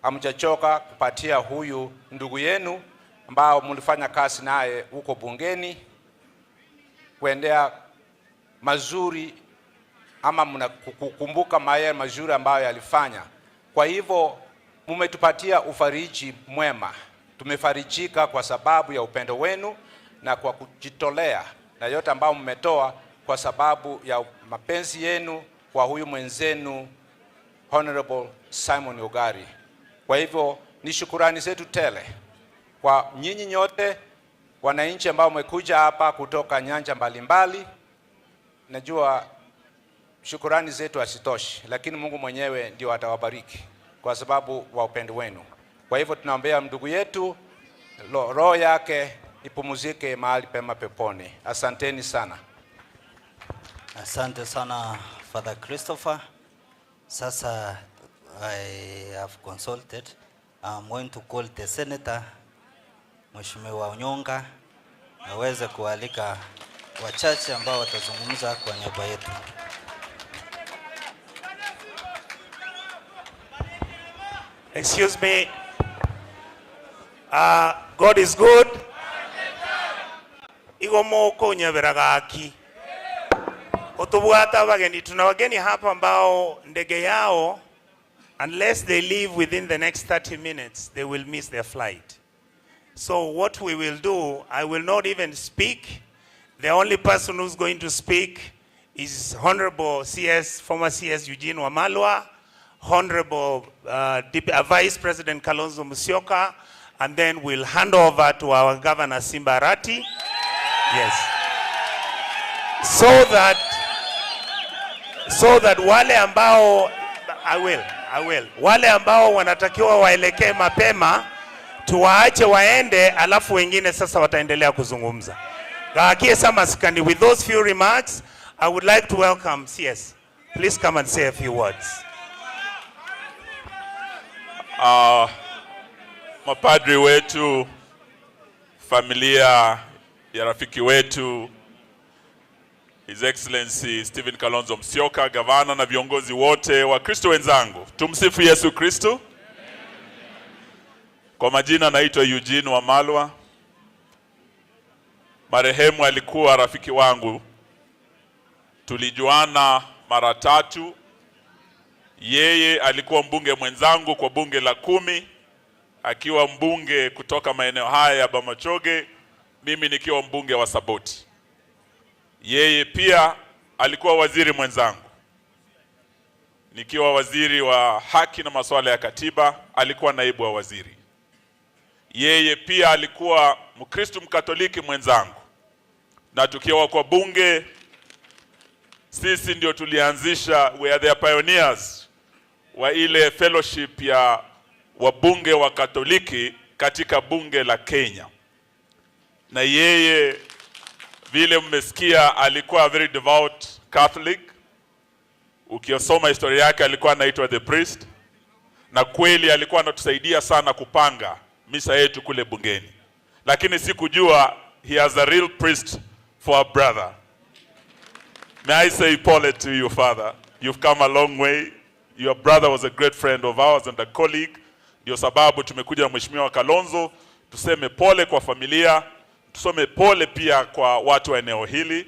Speaker 12: Hamjachoka kupatia huyu ndugu yenu ambao mlifanya kazi naye huko bungeni kuendea mazuri ama mnakumbuka maya mazuri ambayo yalifanya. Kwa hivyo mmetupatia ufariji mwema, tumefarijika kwa sababu ya upendo wenu na kwa kujitolea na yote ambayo mmetoa kwa sababu ya mapenzi yenu kwa huyu mwenzenu Honorable Simon Ogari. Kwa hivyo ni shukurani zetu tele kwa nyinyi nyote wananchi ambao mmekuja hapa kutoka nyanja mbalimbali. Najua shukurani zetu hazitoshi, lakini Mungu mwenyewe ndio atawabariki kwa sababu wa upendo wenu. Kwa hivyo tunaombea ndugu yetu, roho yake ipumzike mahali pema peponi. Asanteni sana.
Speaker 9: Asante sana, Father Christopher. Sasa I have consulted. I'm going to call the senator, Mheshimiwa Onyonka, aweze kualika wachache ambao watazungumza kwa niaba yetu.
Speaker 7: Excuse me. God is good. Igo nyaberaga otubwata wageni. Tuna wageni hapa ambao ndege yao, unless they leave within the next 30 minutes, they will miss their flight. So what we will do, I will not even speak. The only person who's going to speak is Honorable CS, former CS Eugene Wamalwa, Honorable Vice President Kalonzo Musyoka, and then we'll hand over to our Governor Simba Arati. Yes. So that wale ambao I will. Wale ambao wanatakiwa waelekee mapema tuwaache waende, alafu wengine sasa wataendelea kuzungumza. Gaakie Samaskani, with those few remarks, I would like to welcome CS. Please come and say a few words.
Speaker 13: Mapadri wetu, familia ya rafiki wetu His Excellency Stephen Kalonzo Musyoka, gavana na viongozi wote wa Kristo wenzangu, tumsifu Yesu Kristo. Kwa majina naitwa Eugene Wamalwa. Marehemu alikuwa rafiki wangu, tulijuana mara tatu. Yeye alikuwa mbunge mwenzangu kwa bunge la 10, akiwa mbunge kutoka maeneo haya ya Bomachoge, mimi nikiwa mbunge wa Saboti. Yeye pia alikuwa waziri mwenzangu, nikiwa waziri wa haki na masuala ya katiba, alikuwa naibu wa waziri. Yeye pia alikuwa Mkristo Mkatoliki mwenzangu, na tukiwa kwa bunge sisi ndio tulianzisha, we are the pioneers wa ile fellowship ya wabunge wa Katoliki katika bunge la Kenya. Na yeye, vile mmesikia, alikuwa very devout Catholic. Ukisoma historia yake alikuwa anaitwa the priest, na kweli alikuwa anatusaidia sana kupanga misa yetu kule bungeni, lakini sikujua he has a real priest for a brother. May I say pole to you, Father. You've come a long way. Your brother was a great friend of ours and a colleague. Ndio sababu tumekuja na Mheshimiwa Kalonzo tuseme pole kwa familia, tuseme pole pia kwa watu wa eneo hili.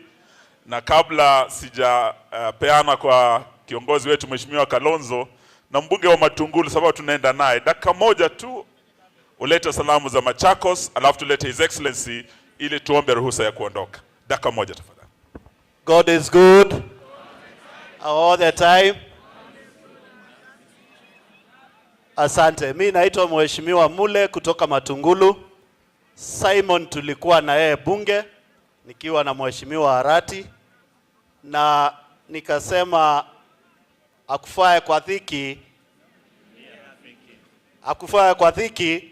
Speaker 13: Na kabla sijapeana kwa kiongozi wetu Mheshimiwa Kalonzo na mbunge wa Matungulu, sababu tunaenda naye dakika moja tu, ulete salamu za Machakos, alafu tulete His Excellency ili tuombe ruhusa ya kuondoka. Dakika moja tafadhali.
Speaker 2: God is good all the time. Asante. Mi naitwa Mheshimiwa Mule kutoka Matungulu. Simon tulikuwa na yeye bunge nikiwa na Mheshimiwa Harati, na nikasema akufae kwa dhiki, akufae kwa dhiki,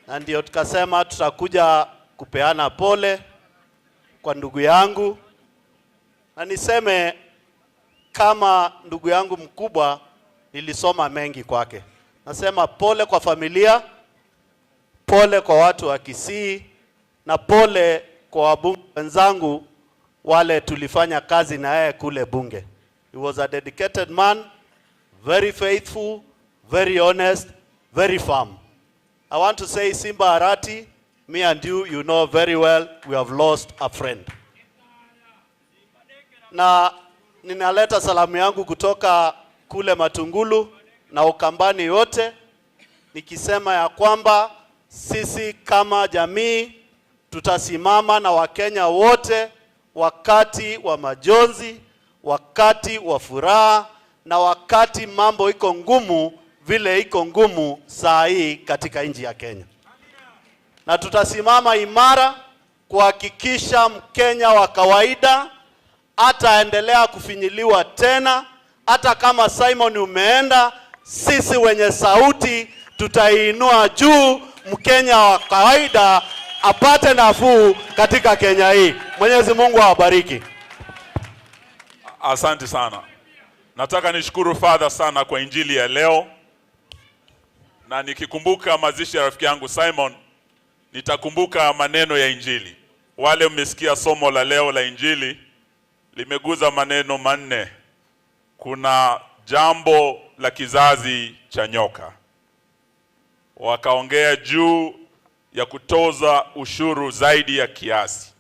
Speaker 2: na ndio tukasema tutakuja kupeana pole kwa ndugu yangu, na niseme kama ndugu yangu mkubwa nilisoma mengi kwake. Nasema pole kwa familia, pole kwa watu wa Kisii na pole kwa wabunge wenzangu wale tulifanya kazi na yeye kule bunge. He was a dedicated man, very faithful, very honest, very firm. I want to say, Simba Arati, me and you, you know very well we have lost a friend. Na ninaleta salamu yangu kutoka kule Matungulu na Ukambani yote, nikisema ya kwamba sisi kama jamii tutasimama na Wakenya wote wakati wa majonzi, wakati wa furaha na wakati mambo iko ngumu vile iko ngumu saa hii katika nchi ya Kenya, na tutasimama imara kuhakikisha Mkenya wa kawaida hataendelea kufinyiliwa tena. Hata kama Simon umeenda, sisi wenye sauti tutaiinua juu, Mkenya wa kawaida apate nafuu katika Kenya hii. Mwenyezi Mungu awabariki.
Speaker 13: Asante sana. Nataka nishukuru Father sana kwa injili ya leo, na nikikumbuka mazishi ya rafiki yangu Simon nitakumbuka maneno ya injili. Wale mmesikia somo la leo la injili limeguza maneno manne. Kuna jambo la kizazi cha nyoka, wakaongea juu ya kutoza ushuru zaidi ya kiasi.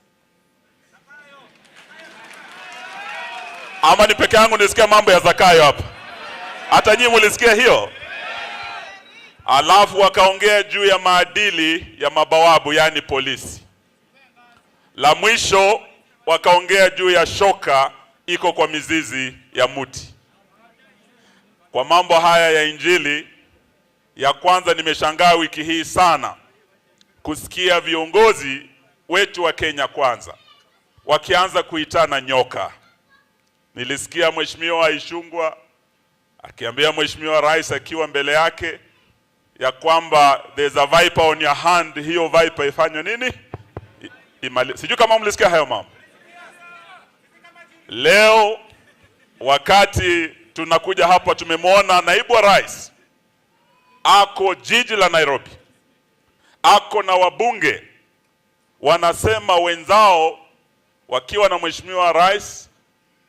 Speaker 13: Ama ni peke yangu nilisikia mambo ya Zakayo hapa? Hata nyinyi mulisikia hiyo? Alafu wakaongea juu ya maadili ya mabawabu, yani polisi. La mwisho wakaongea juu ya shoka iko kwa mizizi ya muti. Kwa mambo haya ya injili, ya kwanza nimeshangaa wiki hii sana kusikia viongozi wetu wa Kenya Kwanza wakianza kuitana nyoka. Nilisikia Mheshimiwa Ichung'wah akiambia Mheshimiwa Rais akiwa mbele yake ya kwamba there's a viper on your hand, hiyo viper ifanywe nini? Sijui kama mlisikia hayo mambo. Leo wakati tunakuja hapa tumemwona naibu wa rais ako jiji la Nairobi, ako na wabunge wanasema wenzao wakiwa na Mheshimiwa Rais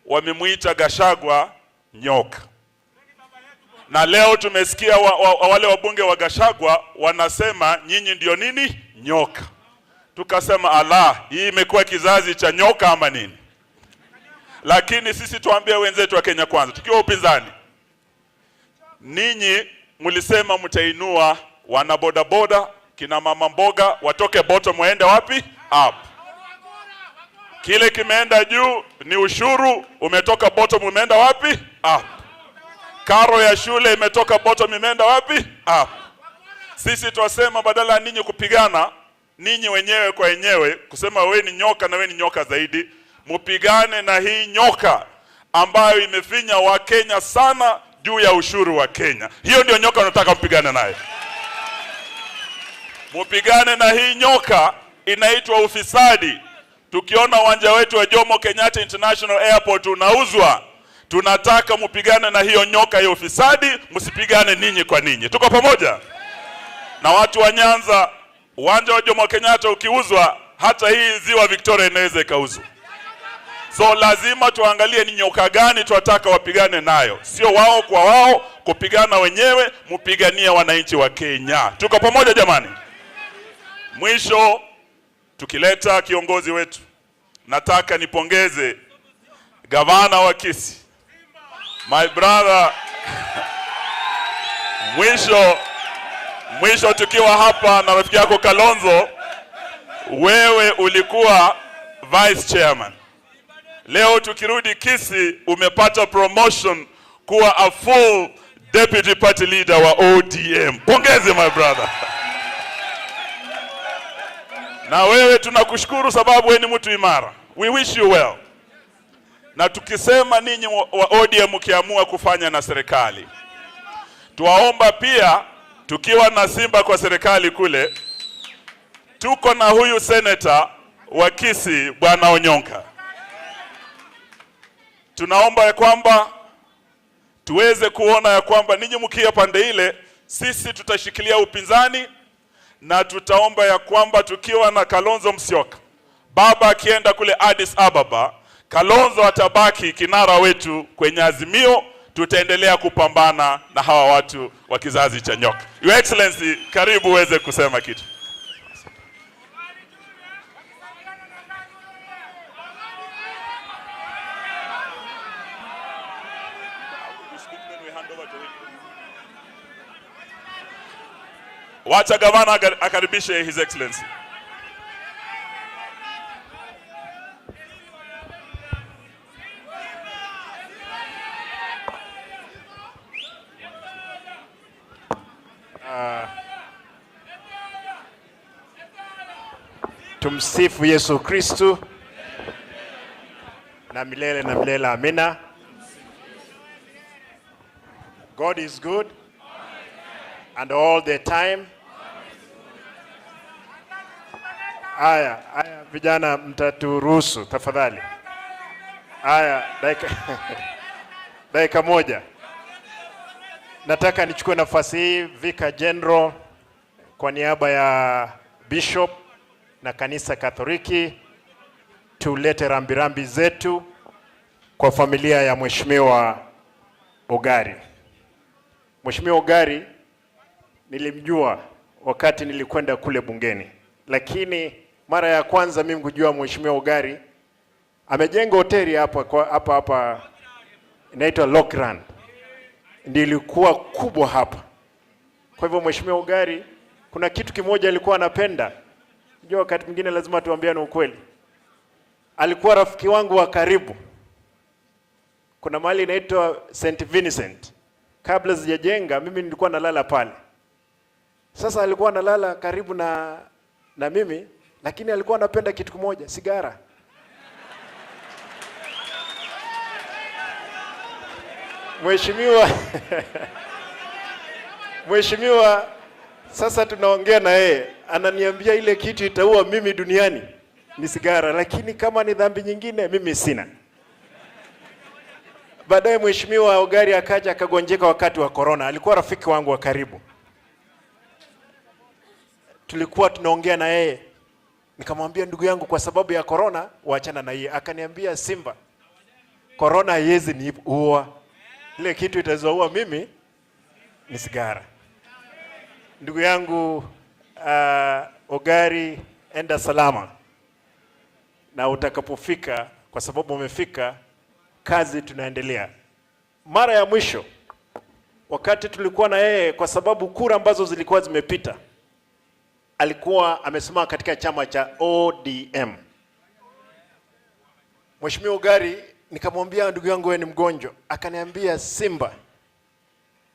Speaker 13: wamemuita Gachagua nyoka. Na leo tumesikia wale wabunge wa Gachagua wanasema nyinyi ndio nini? Nyoka. Tukasema ala, hii imekuwa kizazi cha nyoka ama nini? Lakini sisi tuambie wenzetu wa Kenya Kwanza, tukiwa upinzani, ninyi mlisema mtainua wana bodaboda, kina mama mboga watoke bottom waende wapi? Up. Kile kimeenda juu ni ushuru, umetoka bottom umeenda wapi? Up. Karo ya shule imetoka bottom imeenda wapi? Up. Sisi twasema badala ya ninyi kupigana ninyi wenyewe kwa wenyewe, kusema we ni nyoka na we ni nyoka zaidi, mupigane na hii nyoka ambayo imefinya Wakenya sana juu ya ushuru wa Kenya. Hiyo ndio nyoka nataka mpigane naye. Mupigane na hii nyoka inaitwa ufisadi. Tukiona uwanja wetu wa Jomo Kenyatta International Airport unauzwa, tunataka mupigane na hiyo nyoka ya ufisadi, msipigane ninyi kwa ninyi. Tuko pamoja? Na watu wa Nyanza, uwanja wa Jomo Kenyatta ukiuzwa, hata hii ziwa Victoria inaweza ikauzwa. So lazima tuangalie ni nyoka gani twataka wapigane nayo, sio wao kwa wao kupigana wenyewe, mpiganie wananchi wa Kenya. Tuko pamoja jamani? Mwisho, tukileta kiongozi wetu, nataka nipongeze gavana wa Kisii, my brother. Mwisho tukiwa hapa na rafiki yako Kalonzo, wewe ulikuwa vice chairman. Leo tukirudi Kisii umepata promotion kuwa a full deputy party leader wa ODM. Pongezi, my brother. Na wewe tunakushukuru sababu wewe ni mtu imara. We wish you well. Na tukisema ninyi wa ODM mkiamua kufanya na serikali, tuwaomba pia, tukiwa na Simba kwa serikali kule, tuko na huyu senator wa Kisii, Bwana Onyonka. Tunaomba ya kwamba tuweze kuona ya kwamba ninyi mkia pande ile, sisi tutashikilia upinzani na tutaomba ya kwamba tukiwa na Kalonzo Musyoka, baba akienda kule Addis Ababa, Kalonzo atabaki kinara wetu kwenye Azimio. Tutaendelea kupambana na hawa watu wa kizazi cha nyoka. Your Excellency, karibu uweze kusema kitu. Wacha gavana akaribishe His Excellency.
Speaker 10: Tumsifu Yesu Kristu na milele na milele, amina. God is good and all the time. Aya, aya, vijana mtaturuhusu tafadhali. Aya, dakika moja. Nataka nichukue nafasi hii, Vicar General, kwa niaba ya Bishop na Kanisa Katoliki, tulete rambirambi zetu kwa familia ya Mheshimiwa Ogari. Mheshimiwa Ogari nilimjua wakati nilikwenda kule bungeni, lakini mara ya kwanza mimi kujua Mheshimiwa Ogari amejenga hoteli hapa inaitwa Lockran, ndio ilikuwa kubwa hapa. Kwa hivyo Mheshimiwa Ogari kuna kitu kimoja alikuwa anapenda. Unajua wakati mwingine lazima tuambiane ukweli. Alikuwa rafiki wangu wa karibu. Kuna mahali inaitwa St Vincent. Kabla sijajenga mimi nilikuwa nalala pale. Sasa alikuwa analala karibu na mimi, lakini alikuwa anapenda kitu kimoja, sigara. Mheshimiwa, sasa tunaongea na yeye, ananiambia ile kitu itaua mimi duniani ni sigara, lakini kama ni dhambi nyingine mimi sina. Baadaye Mheshimiwa Ogari akaja akagonjeka wakati wa corona. Alikuwa rafiki wangu wa karibu. Tulikuwa tunaongea na yeye, nikamwambia ndugu yangu, kwa sababu ya corona waachana na yeye. Akaniambia Simba, corona haiwezi niua, ile kitu itazoua mimi ni sigara. Ndugu yangu Ogari, enda salama, na utakapofika, kwa sababu umefika, kazi tunaendelea. Mara ya mwisho wakati tulikuwa na yeye, kwa sababu kura ambazo zilikuwa zimepita, alikuwa amesimama katika chama cha ODM. Mheshimiwa Ogari, nikamwambia ndugu yangu wewe ni mgonjwa, akaniambia Simba,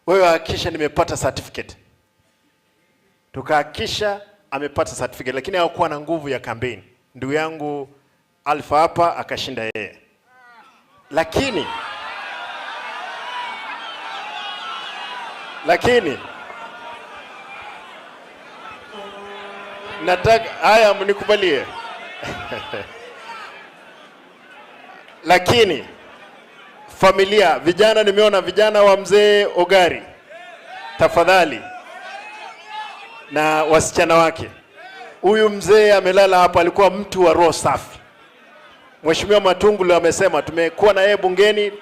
Speaker 10: wewe hakikisha nimepata certificate. Tukahakikisha amepata certificate, lakini hakuwa na nguvu ya kampeni. Ndugu yangu Alpha hapa akashinda yeye. Lakini nataka haya mnikubalie. Lakini familia, vijana, nimeona vijana wa mzee Ogari, tafadhali, na wasichana wake. Huyu mzee amelala hapa, alikuwa mtu wa roho safi. Mheshimiwa Matungulu amesema tumekuwa na yeye bungeni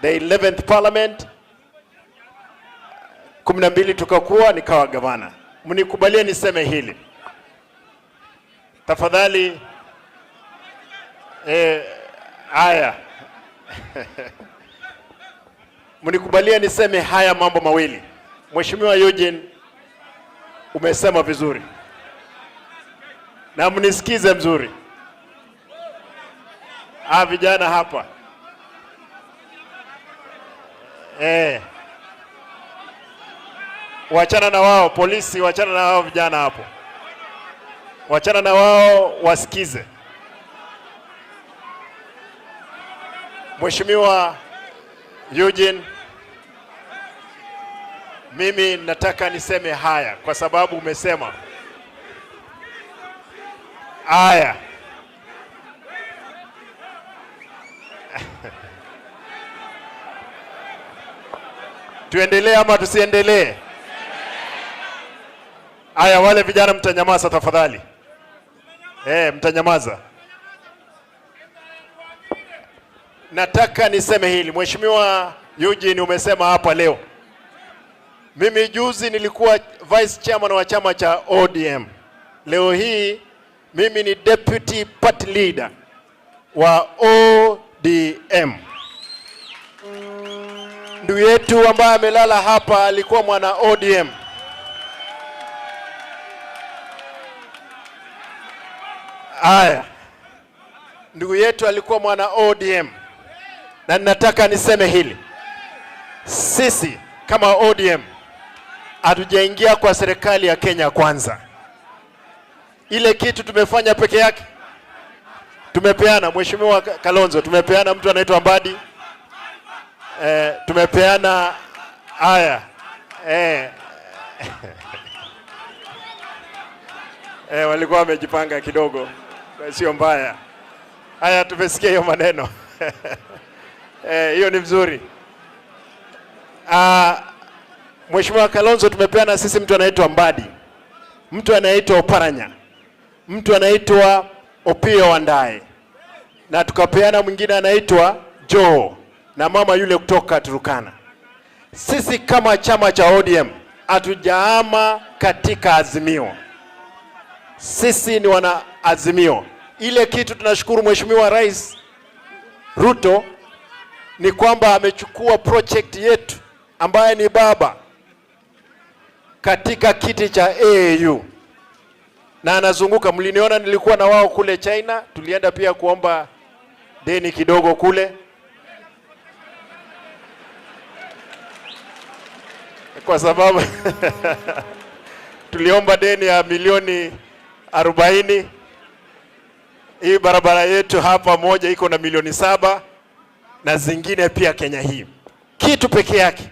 Speaker 10: the 11th parliament 12 tukakuwa nikawa gavana. Mnikubalie niseme hili tafadhali. Haya mnikubalie niseme haya mambo mawili. Mheshimiwa Eugene, umesema vizuri na mnisikize mzuri. Ah, vijana hapa wachana na wao polisi, wachana na wao vijana hapo, wachana na wao wasikize. Mheshimiwa Eugene, mimi nataka niseme haya kwa sababu umesema haya. Tuendelee ama tusiendelee? Haya, wale vijana mtanyamaza tafadhali. Mtanyamaza. Nataka niseme hili. Mheshimiwa Eugene, umesema hapa leo. Mimi juzi nilikuwa vice chairman wa chama cha ODM. Leo hii mimi ni deputy party leader wa ODM. Ndugu yetu ambaye amelala hapa alikuwa mwana ODM. Haya, ndugu yetu alikuwa mwana ODM, na ninataka niseme hili, sisi kama ODM hatujaingia kwa serikali ya Kenya Kwanza. Ile kitu tumefanya peke yake, tumepeana, Mheshimiwa Kalonzo, tumepeana mtu anaitwa Mbadi, tumepeana haya walikuwa wamejipanga kidogo, sio mbaya. Haya, tumesikia hiyo maneno hiyo ni mzuri. Mheshimiwa Kalonzo, tumepeana sisi mtu anaitwa Mbadi, mtu anaitwa Oparanya, mtu anaitwa Opiyo Wandayi, na tukapeana mwingine anaitwa Joe na mama yule kutoka Turkana. Sisi kama chama cha ODM hatujaama katika Azimio. Sisi ni wana Azimio. Ile kitu tunashukuru Mheshimiwa Rais Ruto ni kwamba amechukua project yetu ambaye ni baba katika kiti cha AU na anazunguka. Mliniona nilikuwa na wao kule China, tulienda pia kuomba deni kidogo kule, kwa sababu tuliomba deni ya milioni 40. Hii barabara yetu hapa moja iko na milioni 7 na zingine pia Kenya hii. Kitu peke yake,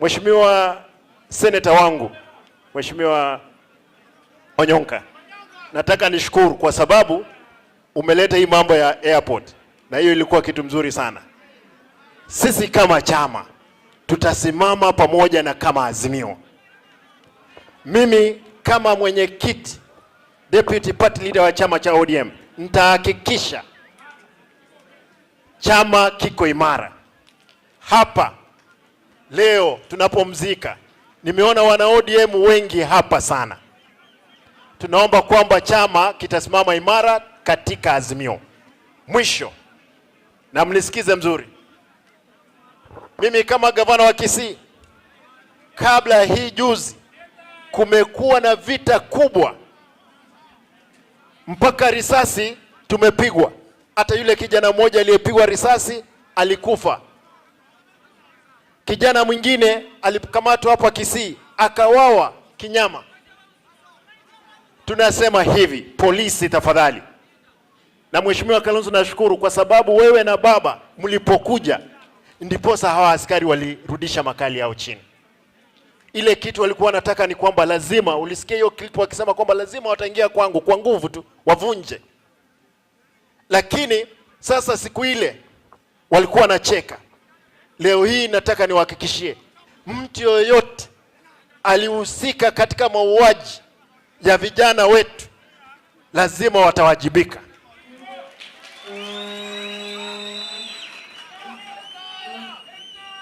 Speaker 10: Mheshimiwa Seneta wangu, Mheshimiwa Onyonka, nataka nishukuru kwa sababu umeleta hii mambo ya airport, na hiyo ilikuwa kitu mzuri sana. Sisi kama chama tutasimama pamoja na kama Azimio. Mimi kama mwenyekiti deputy party leader wa chama cha ODM nitahakikisha chama kiko imara. Hapa leo tunapomzika, nimeona wana ODM wengi hapa sana. Tunaomba kwamba chama kitasimama imara katika Azimio. Mwisho, na mnisikize mzuri, mimi kama gavana wa Kisii, kabla hii juzi kumekuwa na vita kubwa mpaka risasi tumepigwa. Hata yule kijana mmoja aliyepigwa risasi alikufa. Kijana mwingine alikamatwa hapa Kisii akawawa kinyama. Tunasema hivi, polisi tafadhali. Na Mheshimiwa Kalonzo, nashukuru kwa sababu wewe na baba mlipokuja ndiposa hawa askari walirudisha makali yao chini. Ile kitu walikuwa wanataka ni kwamba lazima, ulisikia hiyo clip wakisema kwamba lazima wataingia kwangu kwa nguvu tu wavunje. Lakini sasa siku ile walikuwa wanacheka. Leo hii nataka niwahakikishie, mtu yoyote alihusika katika mauaji ya vijana wetu lazima watawajibika.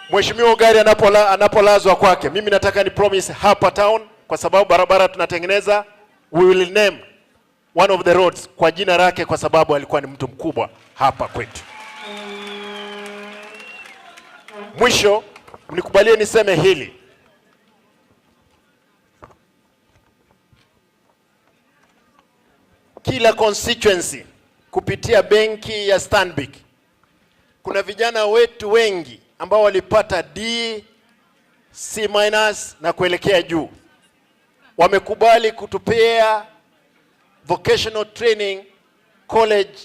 Speaker 10: Mheshimiwa Ogari anapolazwa kwake, mimi nataka ni promise hapa town, kwa sababu barabara tunatengeneza, we will name one of the roads kwa jina lake, kwa sababu alikuwa ni mtu mkubwa hapa kwetu. Mwisho, mnikubalie niseme hili. Kila constituency kupitia benki ya Stanbic kuna vijana wetu wengi ambao walipata D, C minus na kuelekea juu. Wamekubali kutupea vocational training college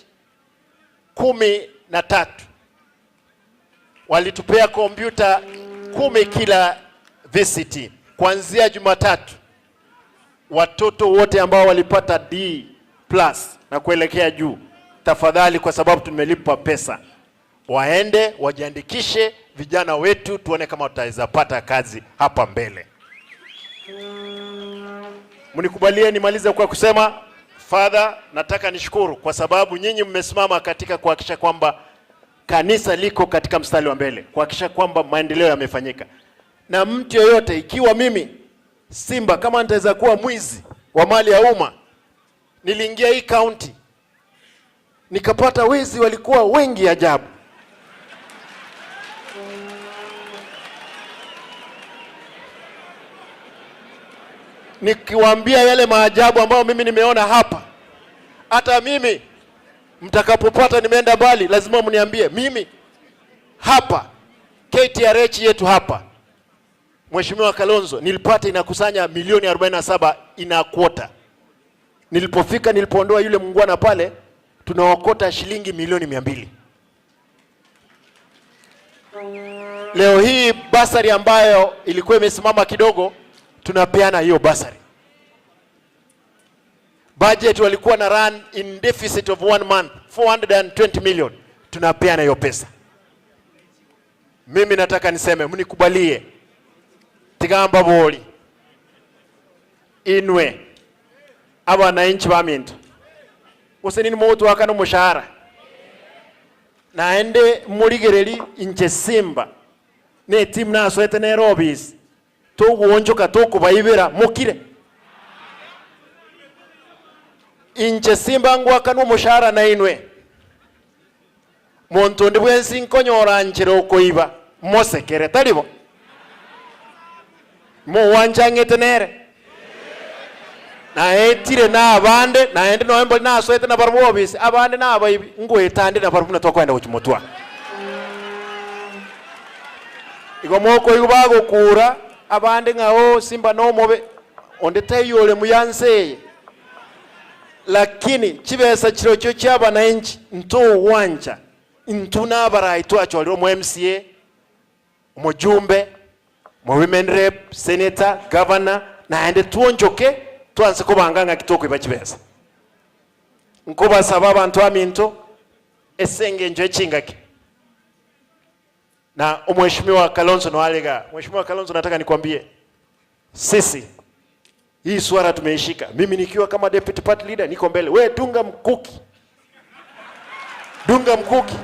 Speaker 10: 13. Walitupea kompyuta 10 kila VCT. Kuanzia Jumatatu watoto wote ambao walipata D plus na kuelekea juu, tafadhali, kwa sababu tumelipa pesa, waende wajiandikishe vijana wetu, tuone kama tutaweza pata kazi hapa mbele. Mnikubalie nimalize kwa kusema, Father, nataka nishukuru kwa sababu nyinyi mmesimama katika kuhakikisha kwamba kanisa liko katika mstari wa mbele, kuhakikisha kwamba maendeleo yamefanyika. Na mtu yoyote, ikiwa mimi Simba kama nitaweza kuwa mwizi wa mali ya umma, niliingia hii county nikapata wezi walikuwa wengi ajabu. Nikiwaambia yale maajabu ambayo mimi nimeona hapa, hata mimi mtakapopata nimeenda mbali lazima mniambie. Mimi hapa KTRH yetu hapa, Mheshimiwa Kalonzo, nilipata inakusanya milioni 47 ina quota. Nilipofika, nilipoondoa yule mungwana pale, tunaokota shilingi milioni 200. Leo hii basari ambayo ilikuwa imesimama kidogo, tunapeana hiyo basari. Budget walikuwa na run in deficit of 1 month 420 million, tunapeana hiyo pesa. Mimi nataka niseme, mnikubalie tigamba boli inwe abananchi ba minto usenini mutu wakana mushahara naende murigereri inche Simba ne team nasoete Nairobi tuguonjoka tukubaibira mukire inche Simba ngwakana umushahara na inwe muntu ndi bwensi nkonyora nchira okoiba mosekere taribo muwanjang'ete nere naetire na abande naende noembo nasoete na barabwo obisi abande na abaibi ngwetande na barabwo natwakwenda gochimotwa igo moko igo bagokura abande ng'ao Simba nomobe onde tayore muyanseye lakini chibesa chirocho chia abananchi nto wanja ntuna abarai twachorire omu MCA, omujumbe, mu women rep, senator, governor, naende tuonjoke twanse kubanga ng'aki tokoiba chibesa. Nkobasaba abantu aminto esenge enjo echingaki. Na Mheshimiwa Kalonzo Noalega, Mheshimiwa Kalonzo, nataka nikwambie sisi hii swala tumeishika. Mimi nikiwa kama deputy party leader niko mbele. We dunga mkuki. Dunga mkuki.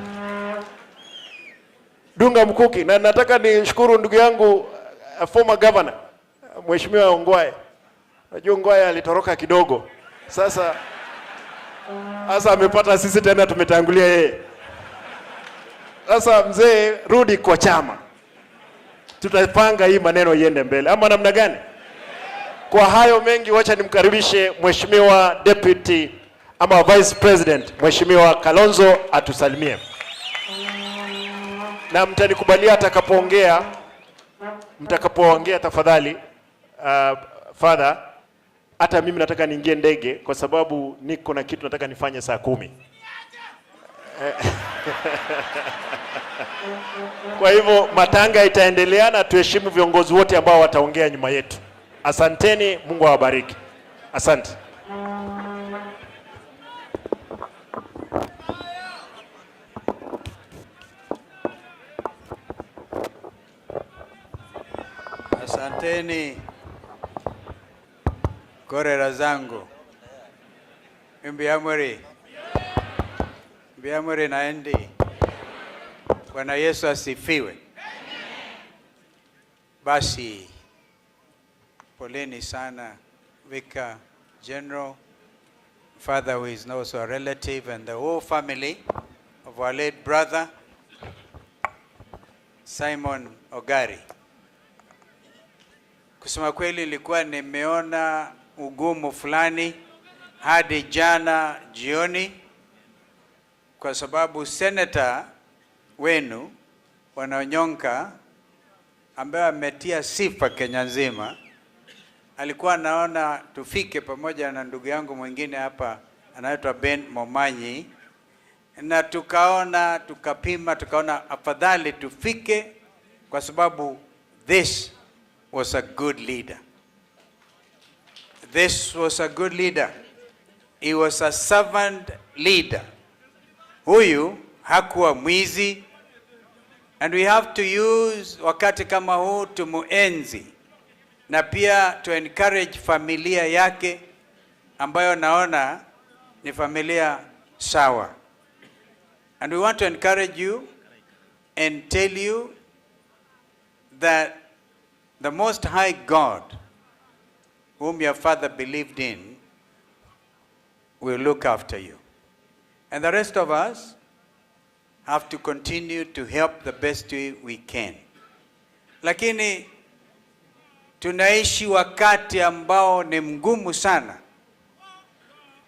Speaker 10: Dunga mkuki. Na nataka nishukuru ndugu yangu former governor Mheshimiwa Ongwae. Najua Ongwae alitoroka kidogo. Sasa amepata sisi tena tumetangulia yeye. Sasa mzee, rudi kwa chama. Tutapanga hii maneno iende mbele. Ama namna gani? Kwa hayo mengi, wacha nimkaribishe Mheshimiwa Deputy ama Vice President Mheshimiwa Kalonzo atusalimie. Na mtanikubalia mtakapoongea tafadhali, Father, hata mimi nataka niingie ndege kwa sababu niko na kitu nataka nifanye saa 10. Kwa hivyo matanga itaendelea na tuheshimu viongozi wote ambao wataongea nyuma yetu. Asanteni, Mungu awabariki. Asante.
Speaker 14: Asanteni korera zangu. Mbiamuri. Mbiamuri naendi. Bwana Yesu asifiwe. Basi poleni sana, Vicar General, father who is also a relative, and the whole family of our late brother Simon Ogari. Kusema kweli, nilikuwa nimeona ugumu fulani hadi jana jioni, kwa sababu senator wenu Bwana Onyonka ambaye ametia sifa Kenya nzima alikuwa anaona tufike pamoja na ndugu yangu mwingine hapa anaitwa Ben Momanyi, na tukaona, tukapima, tukaona afadhali tufike kwa sababu this was a good leader. This was a good leader. He was a servant leader. Huyu hakuwa mwizi, and we have to use wakati kama huu tumuenzi na pia to encourage familia yake ambayo naona ni familia sawa. And we want to encourage you and tell you that the Most High God, whom your father believed in, will look after you. And the rest of us have to continue to help the best way we can. Lakini tunaishi wakati ambao ni mgumu sana.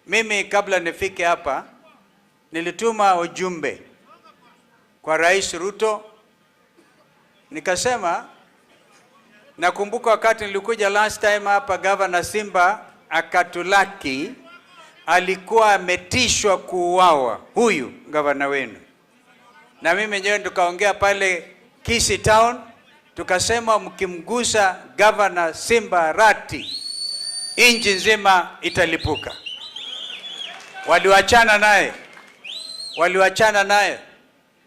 Speaker 14: Mimi kabla nifike hapa nilituma ujumbe kwa Rais Ruto, nikasema, nakumbuka wakati nilikuja last time hapa, Governor Simba akatulaki, alikuwa ametishwa kuuawa huyu gavana wenu, na mimi mwenyewe tukaongea pale Kisii Town, tukasema mkimgusa Governor Simba Arati nchi nzima italipuka. Waliwachana naye, waliwachana naye.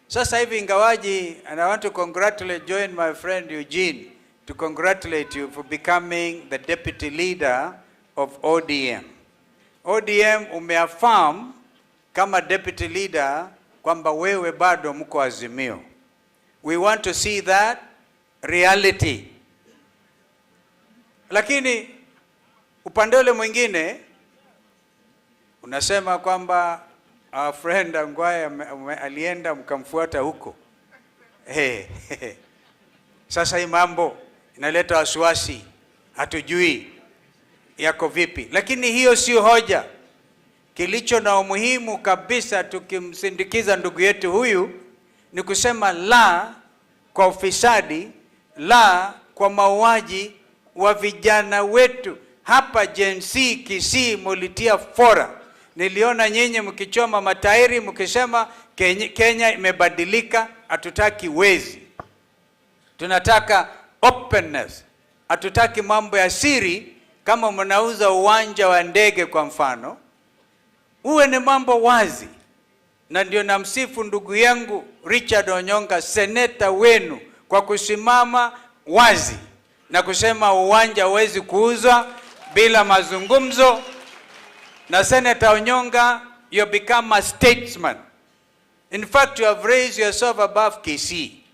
Speaker 14: Sasa hivi ingawaji, and I want to congratulate, join my friend Eugene to congratulate you for becoming the deputy leader of ODM. ODM umeaffirm kama deputy leader kwamba wewe bado mko Azimio. We want to see that reality. Lakini upande ule mwingine unasema kwamba our friend Ongwae alienda mkamfuata huko. Hey, hey. Sasa hii mambo inaleta wasiwasi, hatujui yako vipi, lakini hiyo sio hoja. Kilicho na umuhimu kabisa tukimsindikiza ndugu yetu huyu ni kusema la kwa ufisadi, la kwa mauaji wa vijana wetu hapa Gen Z Kisii, mulitia fora. Niliona nyinyi mkichoma matairi mkisema Kenya imebadilika, hatutaki wezi, tunataka openness, hatutaki mambo ya siri. Kama mnauza uwanja wa ndege kwa mfano, uwe ni mambo wazi. Na ndio namsifu ndugu yangu Richard Onyonka, seneta wenu, kwa kusimama wazi na kusema uwanja huwezi kuuzwa bila mazungumzo. Na Senator Onyonka, you become a statesman. In fact, you have raised yourself above Kisii.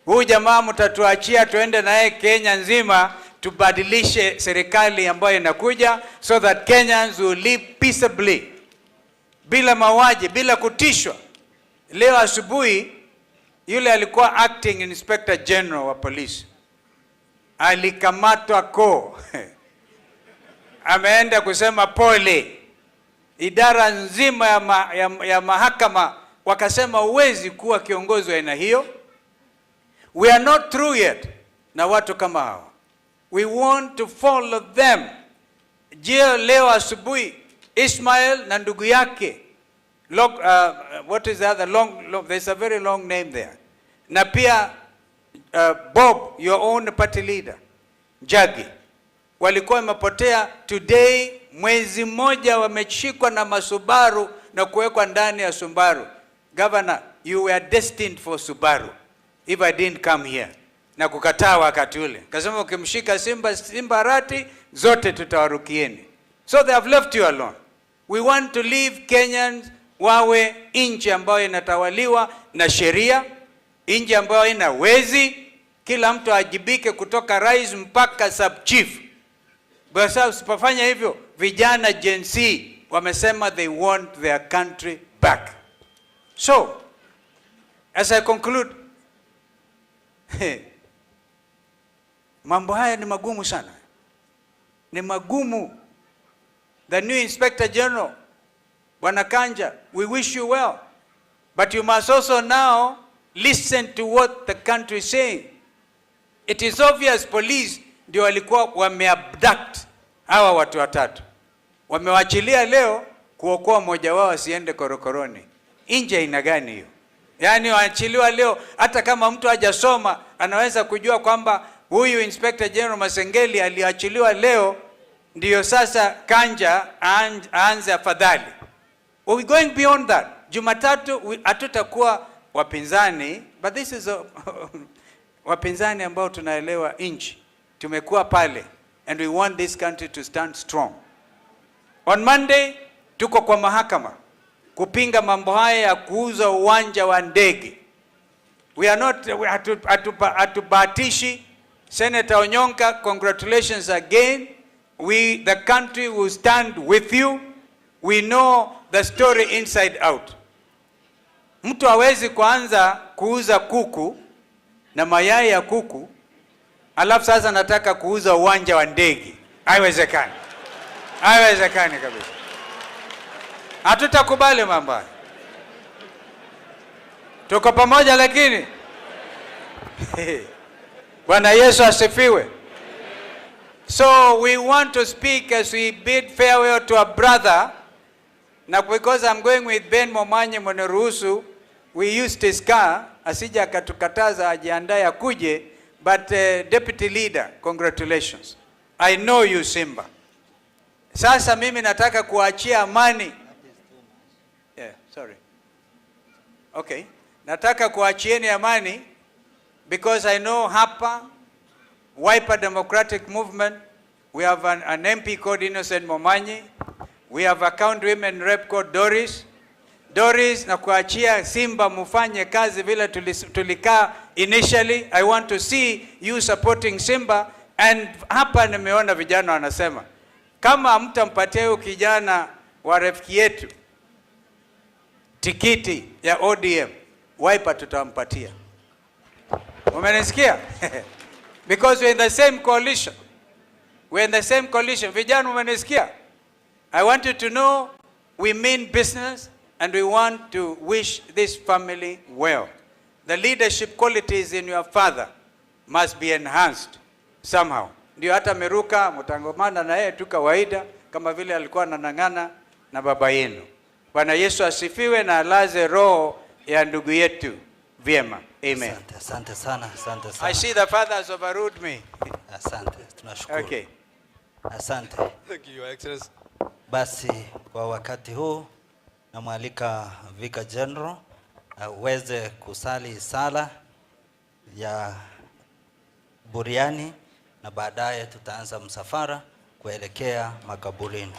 Speaker 14: Huyu jamaa mtatuachia tuende naye Kenya nzima tubadilishe serikali ambayo inakuja so that Kenyans will live peaceably, bila mauaji, bila kutishwa. Leo asubuhi yule alikuwa acting inspector general wa polisi alikamatwa ko ameenda kusema pole. Idara nzima ya mahakama wakasema huwezi kuwa kiongozi wa aina hiyo. We are not through yet na watu kama hao. We want to follow them. Je, leo asubuhi Ismail na ndugu yake long, what is the other long, long, there's a very long name there, na pia Bob, your own party leader Njagi, walikuwa wamepotea. Today mwezi mmoja wameshikwa na masubaru na kuwekwa ndani ya Subaru. Governor, you were destined for Subaru if I didn't come here na kukataa wakati ule, kasema ukimshika Simba Arati zote tutawarukieni. So they have left you alone. We want to leave Kenyans wawe nchi ambayo inatawaliwa na sheria, nchi ambayo haina wezi. Kila mtu ajibike kutoka rais mpaka sub chief. Kwa sababu usipofanya hivyo, vijana Gen Z wamesema they want their country back. So, as I conclude, mambo haya ni magumu sana, ni magumu. The new Inspector General, Bwana Kanja, we wish you well, but you must also now listen to what the country is saying. It is obvious police ndio walikuwa wameabduct hawa watu watatu, wamewachilia leo kuokoa mmoja wao asiende korokoroni. Nje aina gani hiyo? Yaani waachiliwa leo, hata kama mtu hajasoma anaweza kujua kwamba huyu Inspector General Masengeli aliachiliwa leo, ndiyo sasa Kanja aanze afadhali. We going beyond that. Jumatatu hatutakuwa wapinzani, but this is a wapinzani ambao tunaelewa nchi. Tumekuwa pale and we want this country to stand strong. On Monday tuko kwa mahakama kupinga mambo haya ya kuuza uwanja wa ndege. We are not, hatubahatishi. Senator Onyonka, congratulations again. We, the country will stand with you. We know the story inside out. Mtu hawezi kuanza kuuza kuku na mayai ya kuku alafu sasa nataka kuuza uwanja wa ndege. Haiwezekani, haiwezekani kabisa. Hatutakubali mambo haya. Tuko pamoja lakini Bwana Yesu asifiwe. So we want to speak as we bid farewell to a brother. Na because I'm going with Ben Momanyi mniruhusu, we used his car, asija akatukataza ajiandae akuje, but deputy leader, congratulations. I know you Simba. Sasa mimi nataka kuachia amani. Yeah, sorry. Okay. Nataka kuachieni amani because I know hapa Wiper Democratic Movement, we have an MP called Innocent Momanyi. We have a county women rep called Doris. Doris, na kuachia Simba mufanye kazi vile tulikaa initially. I want to see you supporting Simba. And hapa nimeona vijana wanasema kama mtampatia huyu kijana wa rafiki yetu tikiti ya ODM, Wiper tutampatia. Umenisikia? Because we're in the same coalition. We're in the same coalition. Vijana, umenisikia? I want you to know we mean business and we want to wish this family well. The leadership qualities in your father must be enhanced somehow. Ndio hata Miruka mtangomana na yeye tu kawaida kama vile alikuwa ananang'ana na baba yenu. Bwana Yesu asifiwe na alaze roho ya ndugu yetu vyema. Amen.
Speaker 9: Asante, asante sana, asante sana.
Speaker 14: I see the father has overruled me.
Speaker 9: Asante, tunashukuru.
Speaker 14: Okay.
Speaker 9: Asante.
Speaker 26: Thank you, Your Excellency.
Speaker 9: Basi kwa wakati huu namwalika Vicar General aweze kusali sala ya buriani na baadaye tutaanza msafara kuelekea makaburini.